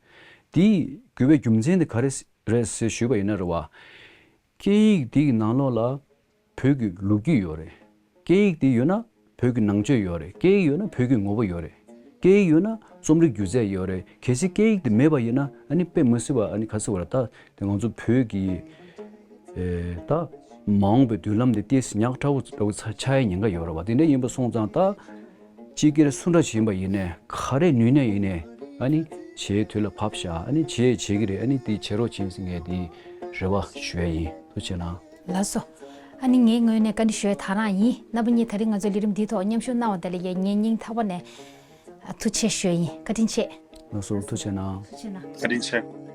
དེའི་དགོས་པའི་རྒྱུ་མཚན་དེ་ག་རེ་རེད་ཟེར་ཞུས་པ་ཡིན་ན་རེད་བ། སྐད་ཡིག་འདི་གི་ནང་ལོགས་ལ་བོད་ཀྱི་ལོ་རྒྱུས་ཡོད་རེད། སྐད་ཡིག་འདི་ཡོད་ན་བོད་ཀྱི་ནང་ཆོས་ཡོད་རེད། སྐད་ཡིག་ཡོད་ན་བོད་ཀྱི་ངོ་བོ་ཡོད་རེད། སྐད་ཡིག་ཡོད་ན་རྩོམ་རིག་སྒྱུ་རྩལ་ཡོད་རེད། གལ་སྲིད་སྐད་ཡིག་འདི་མེད་པ་ཡིན་ན་ཨ་ནི་དཔེ་མི་སྲིད་པ་ཨ་ནི་ག་ཚོད་བར་ད་དེ་ང་ཚོ་བོད་ཀྱི་ཨེ་ད་མ་འོངས་པའི་མདུན་ལམ་འདི་ཏོག་ཙམ་ཉག་ཕྲ་བོ་འདྲ་བོ་ཆགས་ཡའི་ཉེན་ཁ་ཡོད་རེད་བ། དེ་འདྲ་ཡིན་པ་སོང་ཙང་ད་སྤྱི་སྒེར་སུ་འདྲ་ཞིག་ཡིན་པ་ཡིན་ནའི་ག་རེ་ནུས་ནས་ཡིན་ནའི་ཨ་ནི་བྱེད་དུས་ལ་བབས་ཤག་ཨ་ནི་བྱེད་བྱེད་ཀྱི་རེད། ཨ་ནི་དེ་བྱེད་རོགས་བྱེད་ཟེར་ངས་དེ་རེ་བ་ཞུ་ཡ་ཡིན། ཐུགས་རྗེ་གནང་། ལགས་སོ། ཨ་ནི་ངའི་ངོས་ནས་བཀའ་འདྲི་ཞུ་ཡ་ད་རང་ཡིན། རྣམ་པ་གཉིས་ད་རིང་ང་ཚོའི་ལས་རིམ་འདིའི་ཐོག་མཉམ་ཞུགས་གནང་བ་དེ་ལ་ཡང་ངས་སྙིང་ཐག་པ་ནས་ཨ་ཐུགས་རྗེ་ཆེ་ཞུ་ཡ་ཡིན། བཀའ་དྲིན་ཆེ། ལགས་སོ། ཐུགས་རྗེ་གནང་། ཐུགས་རྗེ་གནང་། བཀའ་དྲིན་ཆེ།